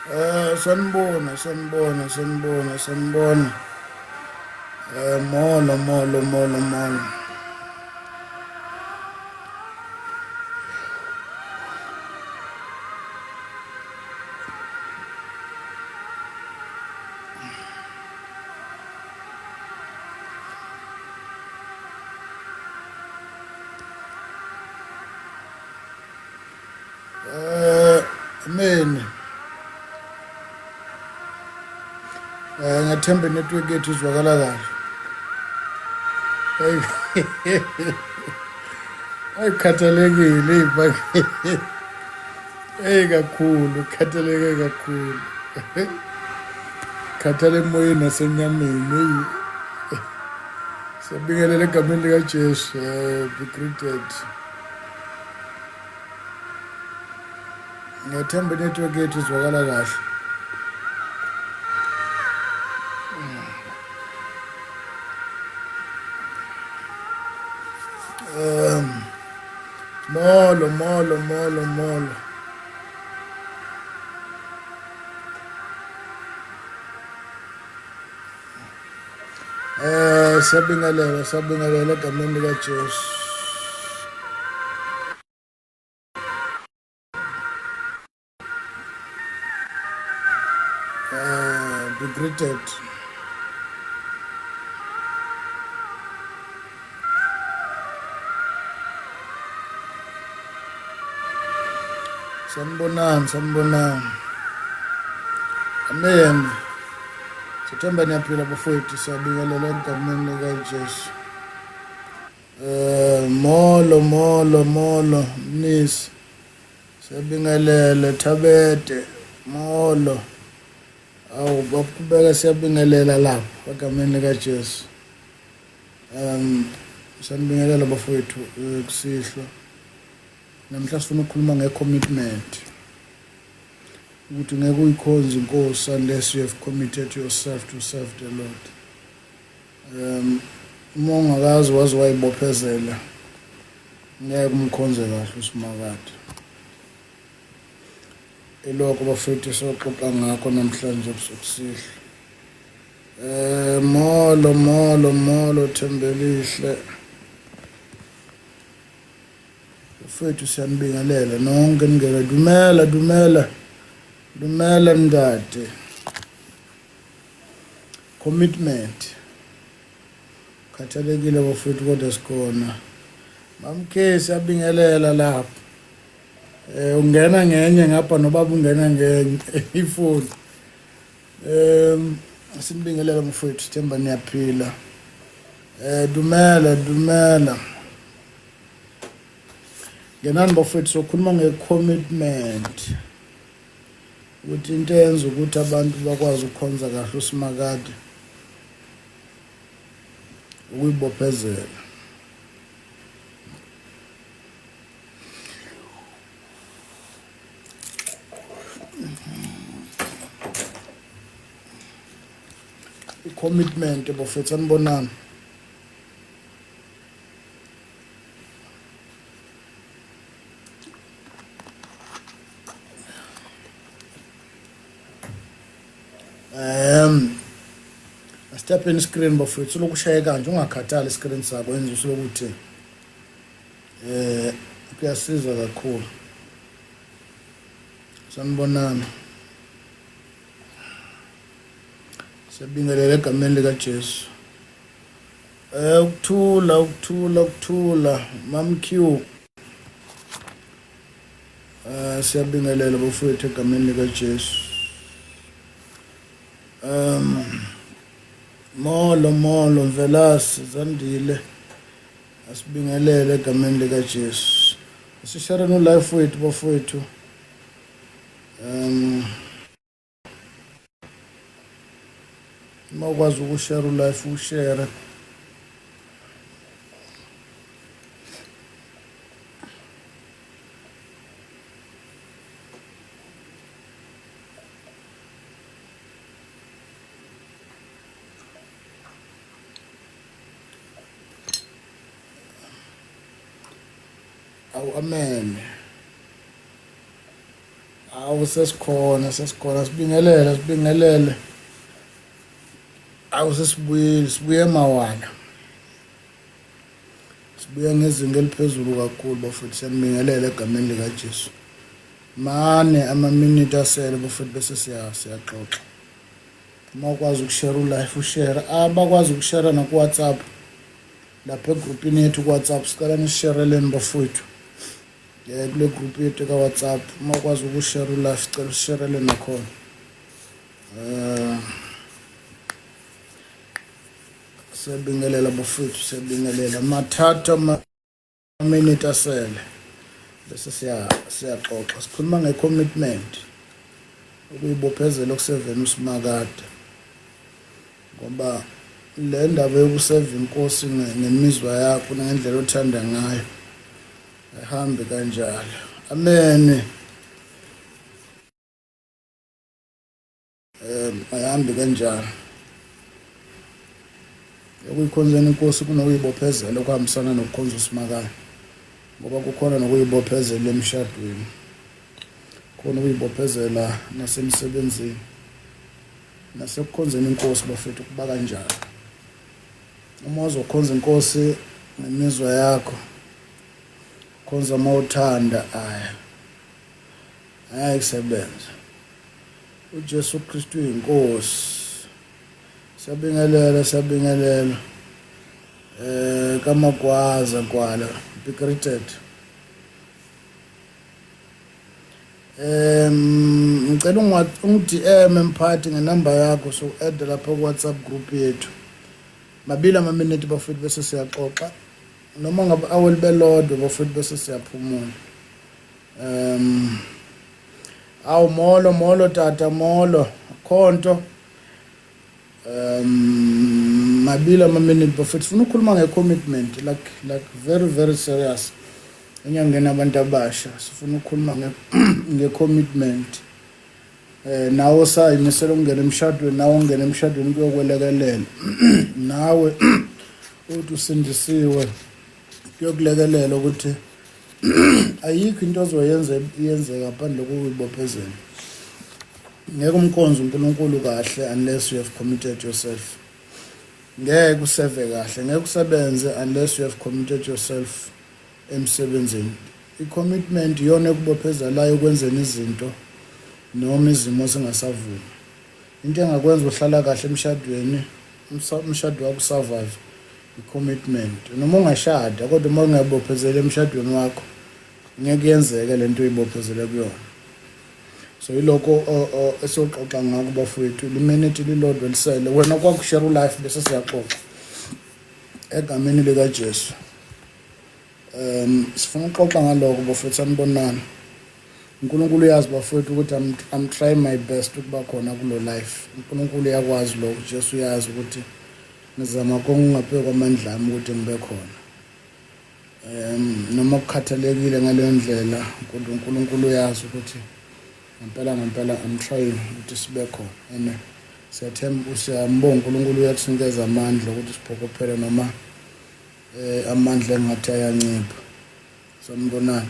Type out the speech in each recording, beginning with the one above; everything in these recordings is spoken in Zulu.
Sanibona, sanibona, sanibona, sanibona. Molo, molo, molo, molo. Amen. Ngathemba network yethu izwakala kahle. Hey. Ayikhathalekile ibhaki. Hey kakhulu, khathaleke kakhulu. Khathala emoyeni nasenyameni. Hey. Siyabingelela egameni likaJesu. Be greeted. Ngiyathemba inetwork yethu izwakala kahle. Molo, molo, molo, molo. Siyabingelela, siyabingelela egameni likaJesu. Be greeted. Sanibonani, sanibonani. Amen. Sithemba niyaphila bafowethu, siyabingelela egameni likaJesu. Molo, molo, molo, Mnisi. Siyabingelela Thabete. Molo. Awu baqhubeka siyabingelela lapho egameni likaJesu. Sanibingelela bafowethu kusihlwa. Namhla sifuna ukukhuluma nge-commitment. Ukuthi ngeke uyikhonze inkosi unless you have committed yourself to serve the Lord. Uma ungakazi waze wayibophezela ngeke umkhonze kahle uSimakade. Ilokho bafethu soxoxa ngakho namhlanje kusihlwa. Molo molo molo Thembelihle. Bafethu siyanibingelela nonke ningene dumela dumela dumela mndade. Commitment. Khathalekile bafethu kodwa sikhona. Mamkhesi abingelela lapho. Ungena ngenye ngapha nobaba ungena ngenye ifoni. Sinibingelela mfowethu, themba niyaphila. Dumela dumela. Ngenani bafowethu sokhuluma nge-commitment. Ukuthi into eyenza ukuthi abantu bakwazi ukukhonza kahle uSimakade ukuyibophezela. I-commitment bafethu sanibonani. Step in screen bafethu usuloku ushaye kanje ungakhathali screen sakho yenza usuloku uthi kuyasiza kakhulu. Sanibonani. Siyabingelela egameni likaJesu. Ukuthula ukuthula ukuthula Mam Q. Siyabingelela bafowethu egameni likaJesu. Molo molo Mvelasi Zandile. Asibingelele egameni likaJesu. Sishareni ulife wethu bafowethu. Uma ukwazi ukushare ulife ushare. Awu amen. Awu sesikhona, sesikhona, sibingelele, sibingelele. Awu sesibuyile, sibuye mawala. Sibuye ngezinga eliphezulu kakhulu bafowethu, siyanibingelela egameni likaJesu. Mane amaminiti asele bafowethu bese siyaxoxa. Uma ukwazi ukushare ulife ushare, abakwazi ukushare nakuWhatsApp lapha egrupini yethu kuWhatsApp, sicela nisishereleni bafowethu. Eh kule group yethu ka WhatsApp uma ukwazi ukushare ulife sicela usisherele nakhona. Eh siyabingelela bafowethu, siyabingelela. Mathatha ama-minute asele bese siyaxoxa. Sikhuluma nge-commitment, ukuyibophezela okuseveni uSimakade, ngoba le ndaba yokuseva inkosi ngemizwa yakho nangendlela othanda ngayo ayihambi kanjalo. Amen. Ayihambi kanjalo. Ekuyikhonzeni inkosi kunokuyibophezela okuhambisana nokukhonza uSimakade, ngoba kukhona nokuyibophezela emshadweni, khona ukuyibophezela nasemsebenzini, nasekukhonzeni inkosi bafethu kuba kanjalo. Uma uzokhonza inkosi ngemizwa yakho, khonza uma uthanda, aya angeke kusebenze. UJesu Kristu uyinkosi. Siyabingelela, siyabingelela. Eh kaMagwaza Gwala, be greeted. Ngicela ungi-DM mphathi ngenamba yakho so add lapha ku WhatsApp group yethu. Mabili amaminiti bafowethu bese siyaxoxa. Noma ngabe aweli belodwa bafowethu bese siyaphumula. Awu molo molo tata molo khonto. Mabili amaminiti bafethu, sifuna ukukhuluma nge-commitment like very very serious. Enyangeni abantu abasha sifuna ukukhuluma nge-commitment. Nawe osayimisela ukungena emshadweni, nawe ungena emshadweni kuyokwelekelela. Nawe uthi usindisiwe kuyokulekelela ukuthi ayikho into ozoyenza iyenzeka ngaphandle kokuyibophezela. Ngeke umkhonze uNkulunkulu kahle unless you have committed yourself. Ngeke useve kahle, ngeke usebenze unless you have committed yourself emsebenzini. I-commitment iyona ekubophezelayo ukwenzeni izinto noma izimo zingasavumi. Into engakwenza uhlala kahle emshadweni, umshado wakho usurvive, i-commitment. Noma ungashada kodwa uma ungabophezeli emshadweni wakho ngeke yenzeke lento oyibophezele kuyona. So yilokho esiyoxoxa ngakho bafowethu. Liminute lilodwa elisele, wena kwakushare ulife bese siyaxoxa egameni likaJesu. Sifuna ukuxoxa ngalokho bafowethu. Sanibonani. uNkulunkulu uyazi bafowethu ukuthi I'm trying my best ukuba khona kulo life. uNkulunkulu uyakwazi lokho, Jesu uyazi ukuthi ngizama konke ngaphezu kwamandla ami ukuthi ngibe khona. Noma kukhathalekile ngaleyo ndlela, kodwa uNkulunkulu uyazi ukuthi ngempela ngempela I'm trying ukuthi sibe khona. Amen. Siyathemba, siyambonga uNkulunkulu, uyakusinikeza amandla ukuthi siphokophele noma amandla engathi ayancipha. Sanibonani.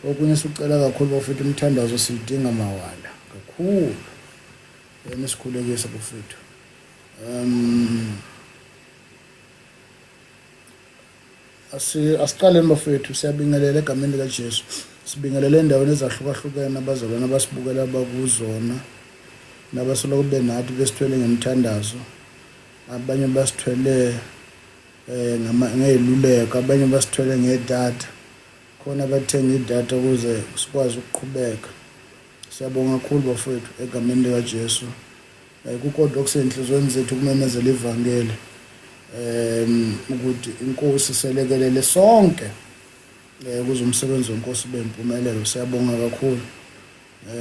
Okunye sikucela kakhulu bafethu, imithandazo siyidinga mawala kakhulu. Nisikhulekise bafethu. Asiqaleni bafethu, siyabingelela egameni likaJesu. Sibingelele endaweni ezahlukahlukene abazalwane abasibukela bakuzona nabasoloko benathi besithwele ngemithandazo. Abanye basithwele ngey'luleko, abanye basithwele ngedatha. Khona abathenga idatha ukuze sikwazi ukuqhubeka. Siyabonga kakhulu bafowethu egameni likaJesu. Kukodwa okusey'nhliziyweni zethu ukumemezela ivangeli, ukuthi inkosi selekelele sonke ukuze umsebenzi wenkosi ube impumelelo. Siyabonga kakhulu.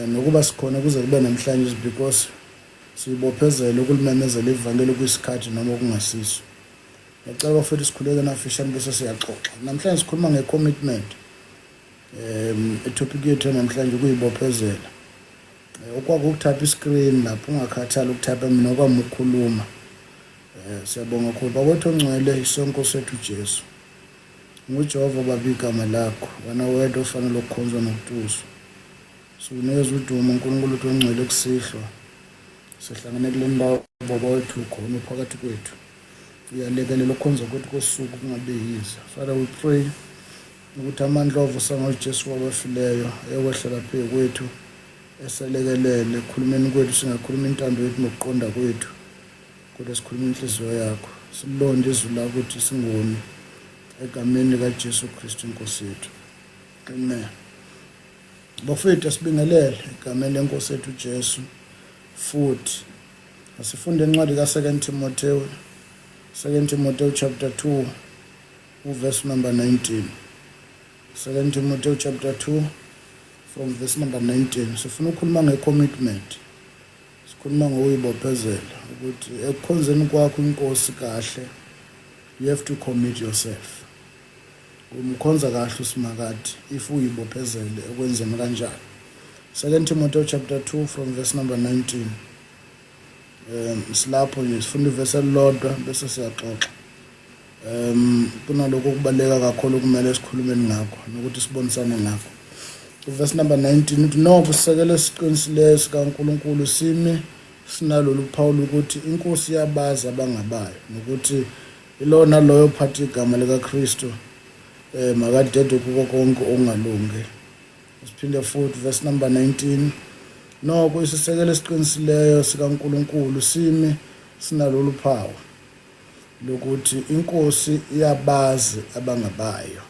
Nokuba sikhona kuze kube namhlanje is because siyibophezele ukulimemezela ivangeli kwisikhathi noma okungasiso. Ngiyacela bafethu sikhuleke nafishane bese siyaxoxa. Namhlanje sikhuluma nge-commitment. Itopic yethu namhlanje ukuyibophezela. Okwakho ukuthapha iscreen lapho ungakhathali ukuthapha, mina okwami ukukhuluma. Siyabonga kakhulu bakwethu ongcwele, isonko sethu Jesu. NguJehova Baba igama lakho, wena wedwa ofanele ukukhonzwa nokutuswa. Sikunikeza udumo uNkulunkulu wethu ongcwele kusihlwa. Sihlangene kule ndawo baba wethu khona phakathi kwethu. Uyalekelela ukukhonza kwethu kosuku kungabe yize. Father, we pray ukuthi amandla ovusa ngoJesu wabafileyo eyokwehlela phezu kwethu eselekelele ekukhulumeni kwethu singakhuluma intando yethu nokuqonda kwethu kodwa sikhuluma inhliziyo yakho. Silonde izwi lakho ukuthi singoni egameni likaJesu Kristu inkosi yethu. Amen. Bafethu asibingelele egameni lenkosi yethu uJesu futhi asifunde incwadi ka-2 Timotheo 2 Timotheo chapter 2 uverse number 19. 2 Timotheo chapter 2 from verse number 19. Sifuna ukukhuluma nge-commitment. Sikhuluma ngokuyibophezela ukuthi ekukhonzeni kwakho inkosi kahle you have to commit yourself. Umkhonza kahle uSimakade if uyibophezele ekwenzeni kanjalo. 2 Timothy chapter 2 from verse number 19. Silapho nje sifunda ivesi elilodwa bese siyaxoxa. Kunalokho okubaluleka kakhulu kumele sikhulumeni ngakho nokuthi sibonisane ngakho. Verse number 19 uthi nokho isisekelo esiqinisileyo sikaNkulunkulu simi sinalolu phawu ukuthi inkosi iyabazi abangabayo nokuthi ilona loyo ophatha igama likaKristu makadede kuko konke okungalungi. Siphinde futhi verse number 19 nokho isisekelo esiqinisileyo sikaNkulunkulu simi sinalolu phawu lokuthi inkosi iyabazi abangabayo.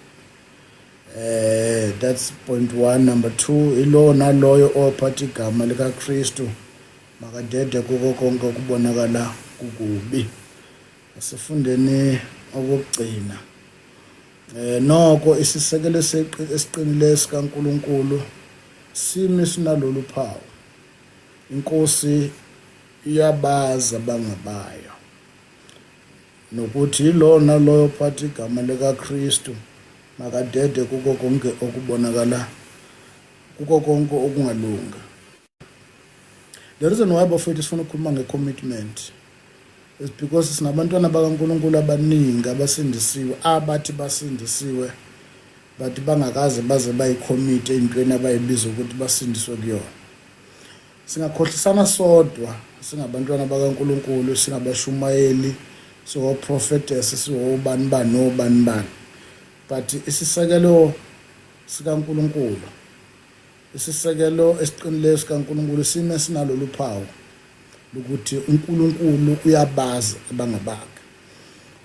That's point 1. Number 2, ilo naloyo ophatha igama likaKristu makadede kuko konke okubonakala kukubi. Asifundeni okugcina. Nokho isisekelo esiqinileyo sikaNkulunkulu simi sinalolu phawu. Inkosi iyabazi abangabayo. Nokuthi yilona loyo ophatha igama likaKristu makadede kuko konke okubonakala kuko konke okungalungi. The reason why bafethu sifuna ukukhuluma nge-commitment is because sinabantwana bakaNkulunkulu abaningi abasindisiwe abathi basindisiwe but bangakaze baze bayicommit ey'ntweni abayibiza ukuthi basindiswe kuyona. Singakhohlisana sodwa singabantwana bakaNkulunkulu, singabashumayeli, siwoprofetess, siwobani bani nobani bani, but isisekelo sikaNkulunkulu, isisekelo esiqinileyo sikaNkulunkulu sime sinalolu phawu lokuthi uNkulunkulu uyabazi abangabakhe.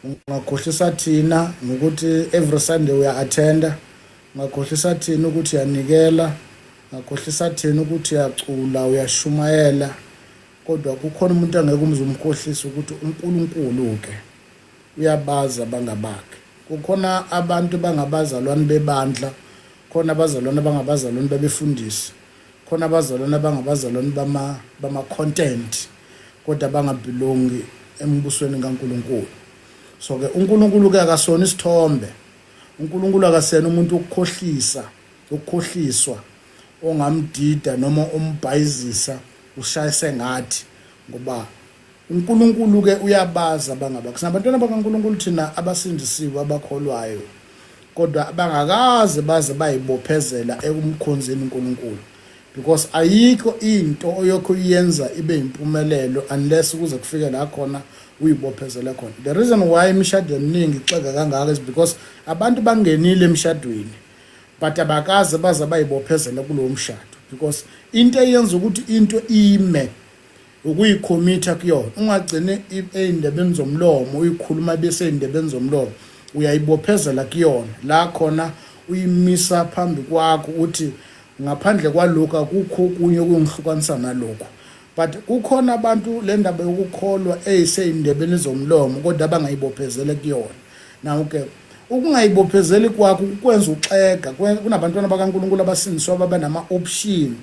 Ungakhohlisa thina ngokuthi every Sunday uya-attenda, ungakhohlisa thina ukuthi uyanikela, ungakhohlisa thina ukuthi uyacula, uyashumayela, kodwa kukhona umuntu angeke umze umkhohlise ukuthi uNkulunkulu ke uyabazi abangabakhe. Kukhona abantu bangabazalwane bebandla, khona abazalwane abangabazalwane babefundisi, khona abazalwane abangabazalwane bama content kodwa bangabelongi embusweni kaNkulunkulu. So ke uNkulunkulu ke akasona isithombe. uNkulunkulu akasena umuntu ukukhohlisa, ukukhohliswa ongamdida noma umbhayizisa ushayise ngathi, ngoba uNkulunkulu ke uyabazi abangabakhe. Sinabantwana bakaNkulunkulu thina abasindisiwe abakholwayo kodwa abangakaze baze bayibophezela ekumkhonzeni uNkulunkulu, because ayikho into oyokho uyenza ibe impumelelo unless kuze kufike la khona uyibophezele khona. The reason why imishado eminingi ixega kangaka is because abantu bangenile emshadweni but abakaze baze bayibophezele kulowo mshado, because into eyenza ukuthi into ime ukuyikhomitha kuyona, ungagcini ey'ndebeni zomlomo uyikhuluma bese ey'ndebeni zomlomo, uyayibophezela kuyona la khona uyimisa phambi kwakho uthi ngaphandle kwalokhu akukho okunye okungihlukanisa nalokhu. But kukhona abantu le ndaba yokukholwa eyisey'ndebeni zomlomo kodwa abangayibophezele kuyona. Now ke ukungayibophezeli kwakho kukwenza uxega. Kunabantwana bakaNkulunkulu abasindiswa baba nama-option,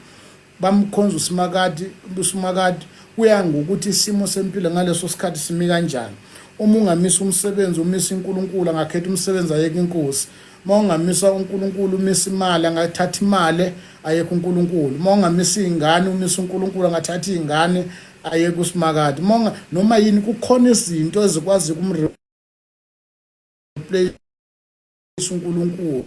bamkhonza uSimakade, uSimakade kuya ngokuthi isimo sempilo ngaleso sikhathi simi kanjani. Uma ungamisa umsebenzi umisa uNkulunkulu, angakhetha umsebenzi ayeke inkosi. Uma ungamisa uNkulunkulu umisa imali, angathatha imali ayeke uNkulunkulu. Uma ungamisa iy'ngane umisa uNkulunkulu, angathatha iy'ngane ayeke uSimakade. Uma noma yini, kukhona izinto ezikwazi ukumreplace uNkulunkulu.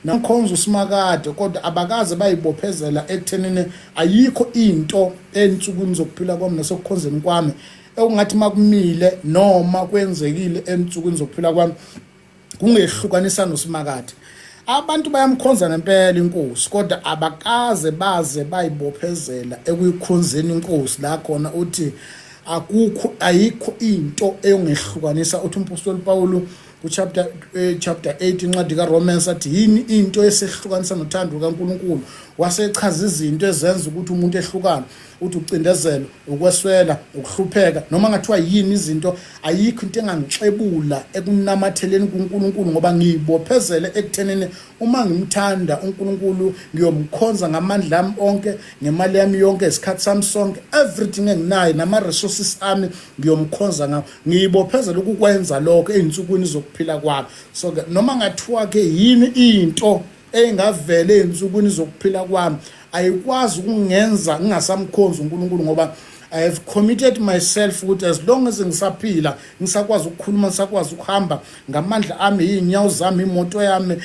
Nakhonza uSimakade, kodwa abakaze bayibophezela ekuthenini ayikho into ensukwini zokuphila kwami nasekukhonzeni kwami ekungathi makumile noma kwenzekile ensukwini zokuphila kwami kungehlukanisa noSimakade. Abantu bayamkhonza ngempela inkosi, kodwa abakaze baze bayibophezela ekuyikhonzeni inkosi. La khona uthi akukho, ayikho into eyongehlukanisa. Uthi umpostoli Pawulu kuchapter chapter 8 incwadi kaRomans, athi yini into esehlukanisa nothando lukaNkulunkulu? Wasechaza izinto ezenza ukuthi umuntu ehlukane. Uthi ucindezelo, ukweswela, ukuhlupheka, noma ngathiwa yini izinto, ayikho into engangixebula ekunamatheleni kuNkulunkulu, ngoba ngiyibophezele ekuthenini uma ngimthanda uNkulunkulu ngiyomkhonza ngamandla ami onke, ngemali yami yonke, isikhathi sami sonke, everything enginayo nama-resources ami ngiyomkhonza ngawo. Ngiyibophezela ukukwenza lokho ey'nsukwini zokuphila kwami. So-ke noma ngathiwa-ke yini into engavele ey'nsukwini zokuphila kwami, ayikwazi ukungenza ngingasamkhonzi uNkulunkulu, ngoba I have committed myself ukuthi as long as ngisaphila, ngisakwazi ukukhuluma, ngisakwazi ukuhamba ngamandla ami, iy'nyawo zami, imoto yami,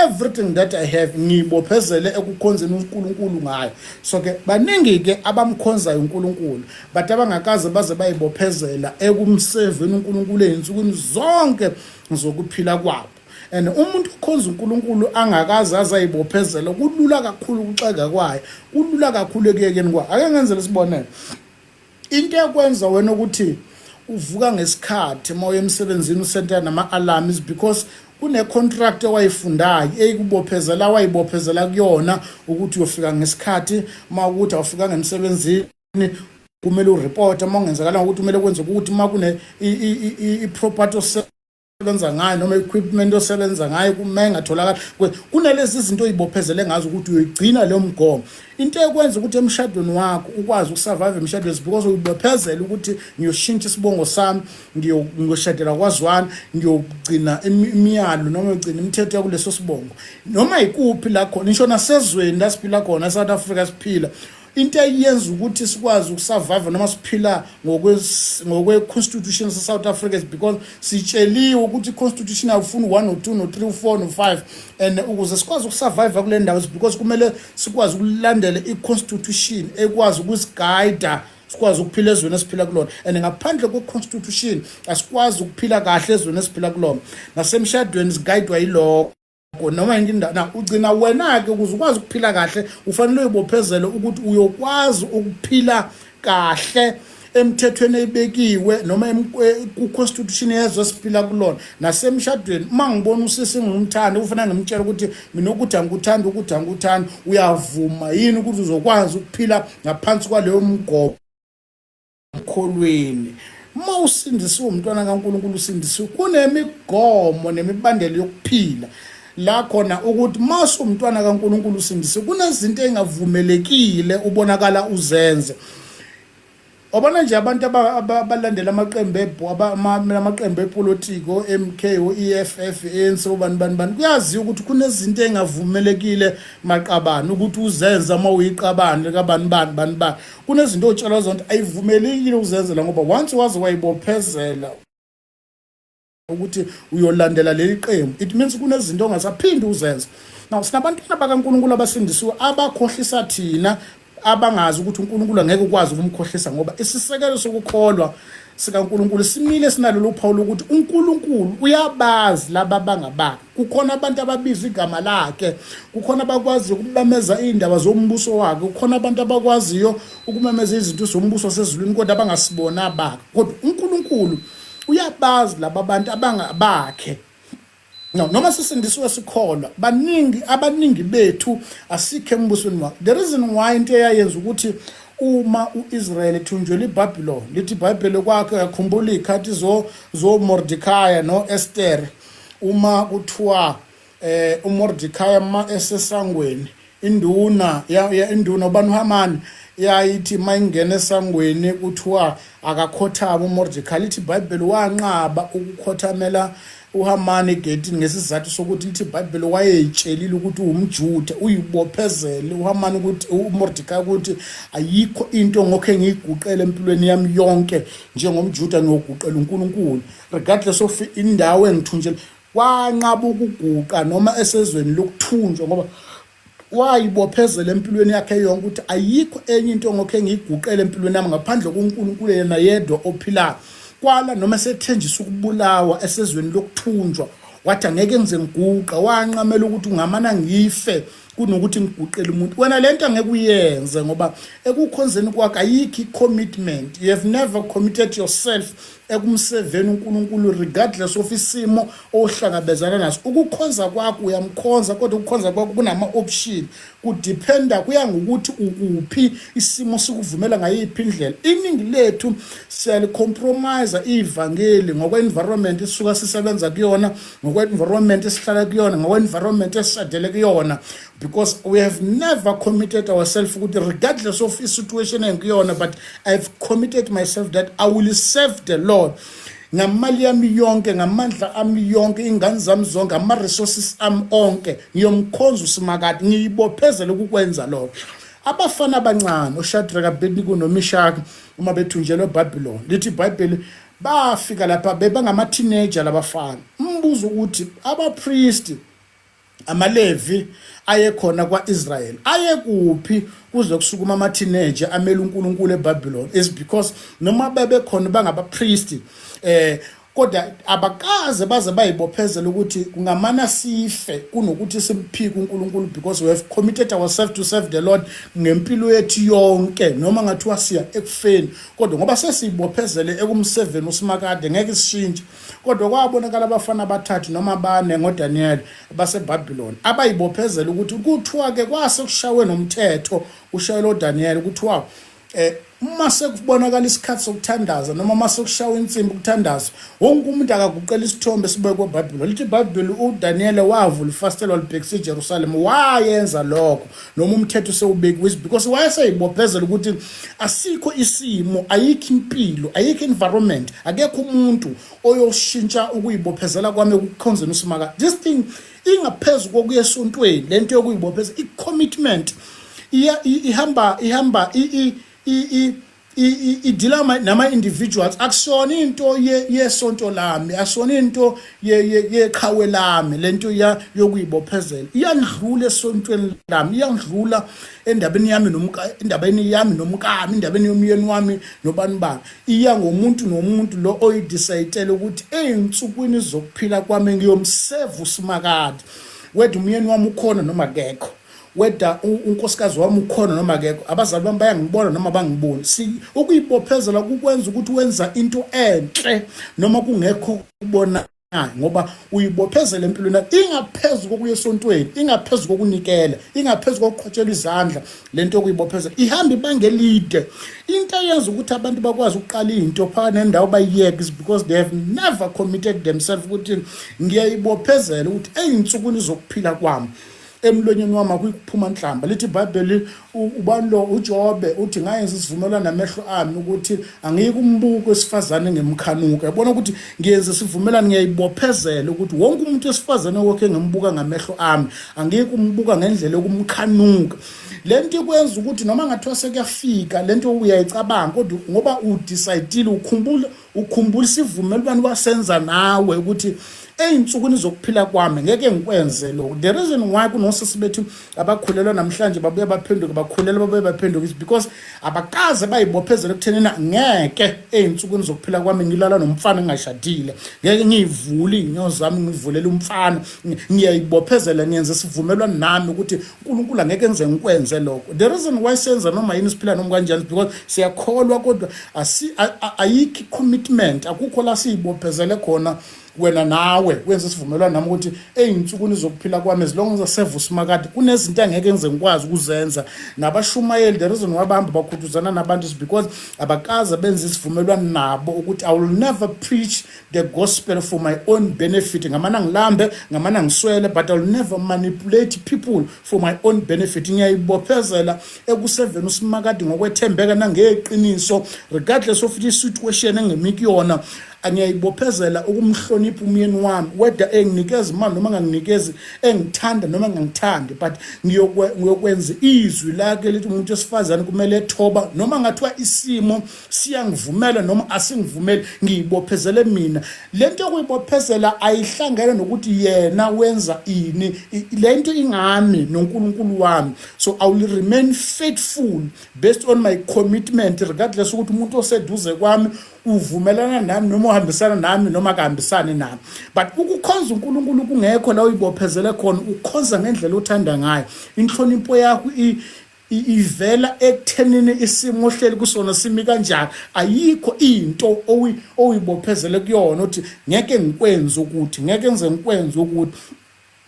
everything that I have, ngibophezele ekukhonzeni uNkulunkulu ngayo. So ke baningi-ke abamkhonzayo uNkulunkulu, but abangakaze baze bayibophezela ekumseveni uNkulunkulu ey'nsukwini zonke zokuphila kwabo. And umuntu okhonza uNkulunkulu angakaze azayibophezela, kulula kakhulu ukuxega kwayo, kulula kakhulu ekuyekeni kwayo. Ake ngenzele isibonelo. Into ekwenza wena ukuthi uvuka ngesikhathi uma uya emsebenzini, usenta nama-alarm, is because kune-contract owayifundayo eyikubophezela, wayibophezela kuyona ukuthi uyofika ngesikhathi. Uma ukuthi awufikanga emsebenzini, kumele ureport. Uma kungenzakala ukuthi kumele kwenze ukuthi uma kune i-property osebenza ngayo noma equipment osebenza ngayo kuma engatholakala, kunalezi zinto oyibophezele ngazo ukuthi uyoyigcina leyo mgomo. Into ekwenza ukuthi emshadweni wakho ukwazi ukusurvive emshadweni is because uyibophezela ukuthi ngiyoshintsha isibongo sami, ngiyoshadela kwaZwane, ngiyogcina imiyalo noma ngiyogcina imithetho yakuleso sibongo. Noma yikuphi la khona, ngisho nasezweni la siphila khona, eSouth Africa siphila, into eyenza ukuthi sikwazi ukusurvive noma siphila ngokwe-constitution se-South Africa is because sitsheliwe ukuthi i-constitution awufuni 1 no 2 no 3 4 no 5, and ukuze sikwazi ukusurvive kule ndawo is because kumele sikwazi ukulandela i-constitution ekwazi ukusigayida sikwazi ukuphila ezweni esiphila kulona. And ngaphandle kwe-constitution asikwazi ukuphila kahle ezweni esiphila kulona. Nasemshadweni sigayidwa yilokho, noma yinto indawo na ugcina wena-ke. Ukuze ukwazi ukuphila kahle, ufanele uyibophezele ukuthi uyokwazi ukuphila kahle emthethweni ebekiwe noma ku-constitution yezwe esiphila kulona. Nasemshadweni, uma ngibona usisi ngumthanda, kufanele ngimtshele ukuthi mina ukuthi angikuthandi, ukuthi angikuthandi. Uyavuma yini ukuthi uzokwazi ukuphila ngaphansi kwaleyo mgomo mkholweni? Uma usindisiwe, umntwana kaNkulunkulu usindisiwe, kunemigomo nemibandela yokuphila la khona ukuthi mase umntwana kaNkulunkulu usindisiwe, kunezinto engavumelekile ubonakala uzenze. Wabona nje abantu abalandela amaqembu, amaqembu epolitiko, MK, o-EFF, ANC, obani bani bani, kuyaziwa ukuthi kunezinto engavumelekile maqabane ukuthi uzenze uma uyiqabane likabani bani bani bani. Kunezinto otshelwa zonke ayivumelekile ukuzenzela, ngoba once waze wayibophezela ukuthi uyolandela leli qembu, it means kunezinto ongasaphindi uzenze. Now sinabantwana bakaNkulunkulu abasindisiwe abakhohlisa thina, abangazi ukuthi uNkulunkulu angeke ukwazi ukumkhohlisa, ngoba isisekelo sokukholwa sikaNkulunkulu simile sinalolu phawu lokuthi uNkulunkulu uyabazi laba abangabakhe. Kukhona abantu ababiza igama lakhe, kukhona abakwaziyo ukumemeza iy'ndaba zombuso wakhe, kukhona abantu abakwaziyo ukumemeza izinto zombuso wasezulwini kodwa abangasibona abakhe. Kodwa uNkulunkulu uyabazi laba bantu abangabakhe. No, noma sisindisiwe sikholwa, baningi, abaningi bethu asikho embusweni wakhe. The reason why, into eyayenza ukuthi uma uIsrael ethunjwele iBabylon, lithi iBhayibheli kwakhe, yakhumbula izikhathi zo Mordecai noEsther, uma kuthiwa uMordecai ma esesangweni, induna ya induna ubani, uHaman, yayithi mayingena esangweni kuthiwa akakhothama uMordecai. Lithi iBhayibheli wanqaba ukukhothamela uHaman egedini ngesizathu sokuthi, lithi iBhayibheli, wayeyitshelile ukuthi uwumJuda, uyibophezele uHaman ukuthi, uMordecai ukuthi ayikho into ngokhe ngiyiguqele empilweni yami yonke njengomJuda, ngiyoguqela uNkulunkulu regardless of indawo engithunjele. Wanqaba ukuguqa noma esezweni lokuthunjwa, ngoba wayibophezela empilweni yakhe yonke ukuthi ayikho enye into ngokhe ngiyiguqele empilweni yami ngaphandle kuNkulunkulu yena yedwa ophilayo. Kwala noma esethenjiswa ukubulawa esezweni lokuthunjwa, wathi angeke ngize ngiguqa. Wanqamela ukuthi ungamana ngife kunokuthi ngiguqele umuntu. Wena lento angeke uyenze, ngoba ekukhonzeni kwakho ayikho i-commitment. You have never committed yourself ekumseveni uNkulunkulu regardless of isimo ohlangabezana naso. Ukukhonza kwakho uyamkhonza, kodwa ukukhonza kwakho kunama-option, kudependa, kuya ngokuthi ukuphi, isimo sikuvumela ngayiphi indlela. Iningi lethu siyalicompromise ivangeli ngokwe-environment esisuka sisebenza kuyona, ngokwe-environment esihlala kuyona, ngokwe-environment esishadele kuyona, because we have never committed ourselves ukuthi regardless of i-situation engikuyona, but I've committed myself that I will serve the Lord ngamali yami yonke, ngamandla ami yonke, ingane zami zonke, ama-resources ami onke, ngiyomkhonza uSimakade, ngiyibophezele ukukwenza lokho. Abafana abancane oShadrach, Abednego noMishak, uma bethunjelwe eBabylon, lithi iBhayibheli bafika lapha bebangama-teenager labafana. Umbuzo ukuthi abapristi, amaLevi ayekhona kwa-Israel ayekuphi kuze kusukuma ama-teenager amele uNkulunkulu eBabylon? Is because noma bebekhona bangabapristi, kodwa abakaze baze bayibophezela ukuthi kungamana sife kunokuthi simphike uNkulunkulu, because we have committed ourselves to serve the Lord ngempilo yethu yonke, noma ngathiwa siya ekufeni, kodwa ngoba sesiyibophezele ekumseveni uSimakade, ngeke sishintshe. Kodwa kwabonakala abafana abathathu noma bane ngoDaniel baseBabylon abayibophezela ukuthi kuthiwa ke kwase kushawe nomthetho, ushayela uDaniel, kuthiwa uma sekubonakala isikhathi sokuthandaza noma uma sekushawa insimbi ukuthandaza, wonke umuntu akaguqela isithombe sibekwe eBhayibheli. Lithi iBhayibheli uDaniel wavula ifasitelo walibhekisa eJerusalem. Wayenza lokho noma umthetho sewubekiwe, because wayeseyibophezela ukuthi asikho isimo, ayikho impilo, ayikho environment, akekho umuntu oyoshintsha ukuyibophezela kwami ekukhonzeni uSimakade. This thing ingaphezu kokuya esontweni. Lento yokuyibophezela, i-commitment, iya ihamba idila nama individuals. Akusona into yesonto lami, akusona into yeqhawe lami. Lento ya yokuyibophezela iyandlula esontweni lami, iyandlula endabeni yami nomka, endabeni yami nomkami, endabeni yomyeni wami nobani bani. Iya ngomuntu nomuntu lo oyidecide ukuthi eyinsukwini zokuphila kwami ngiyomseva uSimakade, whether umyeni wami ukhona noma akekho, whether unkosikazi wami ukhona noma akekho, abazali bami bayangibona noma bangiboni. Si ukuyibophezela kukwenza ukuthi wenza into enhle noma kungekho kubona, ngoba uyibophezela empilweni yakho. Ingaphezu kokuya esontweni, ingaphezu kokunikela, ingaphezu kokuqhotshelwa izandla. Lento yokuyibophezela ihamba ibanga elide. Into eyenza ukuthi abantu bakwazi ukuqala into phakathi nendawo bayiyeke is because they have never committed themselves ukuthi ngiyayibophezela ukuthi ey'nsukwini zokuphila kwami emlonyeni wami akuyikuphuma nhlamba. Lithi iBhayibheli, ubani lo, uJobe, uthi ngayenza isivumelwano namehlo ami ukuthi angiyikumbuka wesifazane ngemkhanuko. Yabona ukuthi ngiyenza isivumelwano, ngiyayibophezela ukuthi wonke umuntu wesifazane okhe ngimbuka ngamehlo ami, angiyikumbuka ngendlela yokumkhanuka. Lento ikwenza ukuthi noma ngathiwa sekuyafika lento uyayicabanga, kodwa ngoba udecidile, ukhumbula isivumelwano wasenza nawe ukuthi ey'nsukwini zokuphila kwami ngeke ngikwenze lokhu. The reason why kunosisi bethu abakhulelwa namhlanje, babuye baphenduke, bakhulelwa, babuye baphenduke, is because abakaze bayibophezele ekuthenina ngeke ey'nsukwini zokuphila kwami ngilala nomfana ngingashadile, ngeke ngiyivule iy'nyawo zami ngivulele umfana, ngiyayibophezela, ngiyenze isivumelwano nami ukuthi uNkulunkulu angeke enze ngikwenze lokho. The reason why senza noma yini, siphila noma kanjani, because siyakholwa, kodwa ayikho commitment, akukho la siyibophezele khona. Wena nawe wenza isivumelwano nami ukuthi ey'nsukwini zokuphila kwami, as long as aseva uSimakade, kunezinto angeke ngize ngikwazi ukuzenza. Nabashumayeli, the reason why bahamba bakhuthuzana nabantu is because abakaze benze isivumelwano nabo ukuthi I will never preach the gospel for my own benefit. Ngamana ngilambe, ngamana ngiswele, but I will never manipulate people for my own benefit. Ngiyayibophezela ekuseveni uSimakade ngokwethembeka nangeqiniso, regardless of i-situation engemi kuyona. Angiyayibophezela ukumhlonipha umyeni wami, whether enginikeza imali noma enganginikezi, engithanda noma engangithandi, but ngiyokwenza izwi lakhe lithi umuntu wesifazane kumele ethoba, noma ngathiwa isimo siyangivumela noma asingivumeli, ngiyibophezele mina. Lento yokuyibophezela ayihlangene nokuthi yena wenza ini, lento ingami noNkulunkulu wami. So I will remain faithful based on my commitment, regardless ukuthi umuntu oseduze kwami uvumelana nami noma uhambisana nami noma akahambisani nami. But ukukhonza uNkulunkulu kungekho la uyibophezele khona, ukhonza ngendlela othanda ngayo. Inhlonipho yakho ivela ekuthenini isimo ohleli kusona simi kanjani. Ayikho into oyibophezele kuyona uthi ngeke ngikwenze ukuthi, ngeke ngize ngikwenze ukuthi,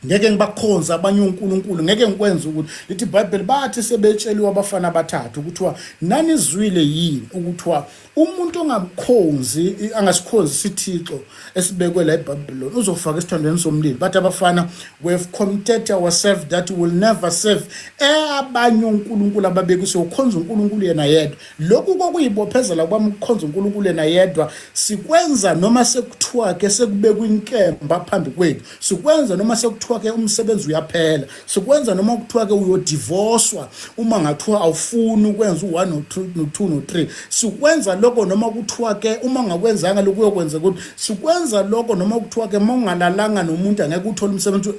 ngeke ngibakhonze abanye onkulunkulu, ngeke ngikwenze ukuthi. Lithi iBhayibheli, bathi sebetsheliwe abafana abathathu ukuthiwa, nanizwile yini ukuthiwa umuntu ongamkhonzi, angasikhonzi isithixo esibekwe la eBabylon, uzofaka esithandweni somlilo? Bathi abafana, "We have committed ourselves that we will never serve abanye onkulunkulu ababekisiwe, ukhonza uNkulunkulu yena yedwa." Lokhu kokuyibophezela kwami ukukhonza uNkulunkulu yena yedwa sikwenza noma sekuthiwa ke sekubekwa inkemba phambi kwethu, sikwenza noma sekuthiwa ke umsebenzi uyaphela, sikwenza noma kuthiwa ke uyodivoswa uma ngathiwa awufuni ukwenza u-1 no-2 no-2 no-3, sikwenza lokho noma kuthiwa ke uma ungakwenzanga lokhu uyokwenza ukuthi, sikwenza lokho noma kuthiwa ke uma ungalalanga nomuntu angeke uthole umsebenzi.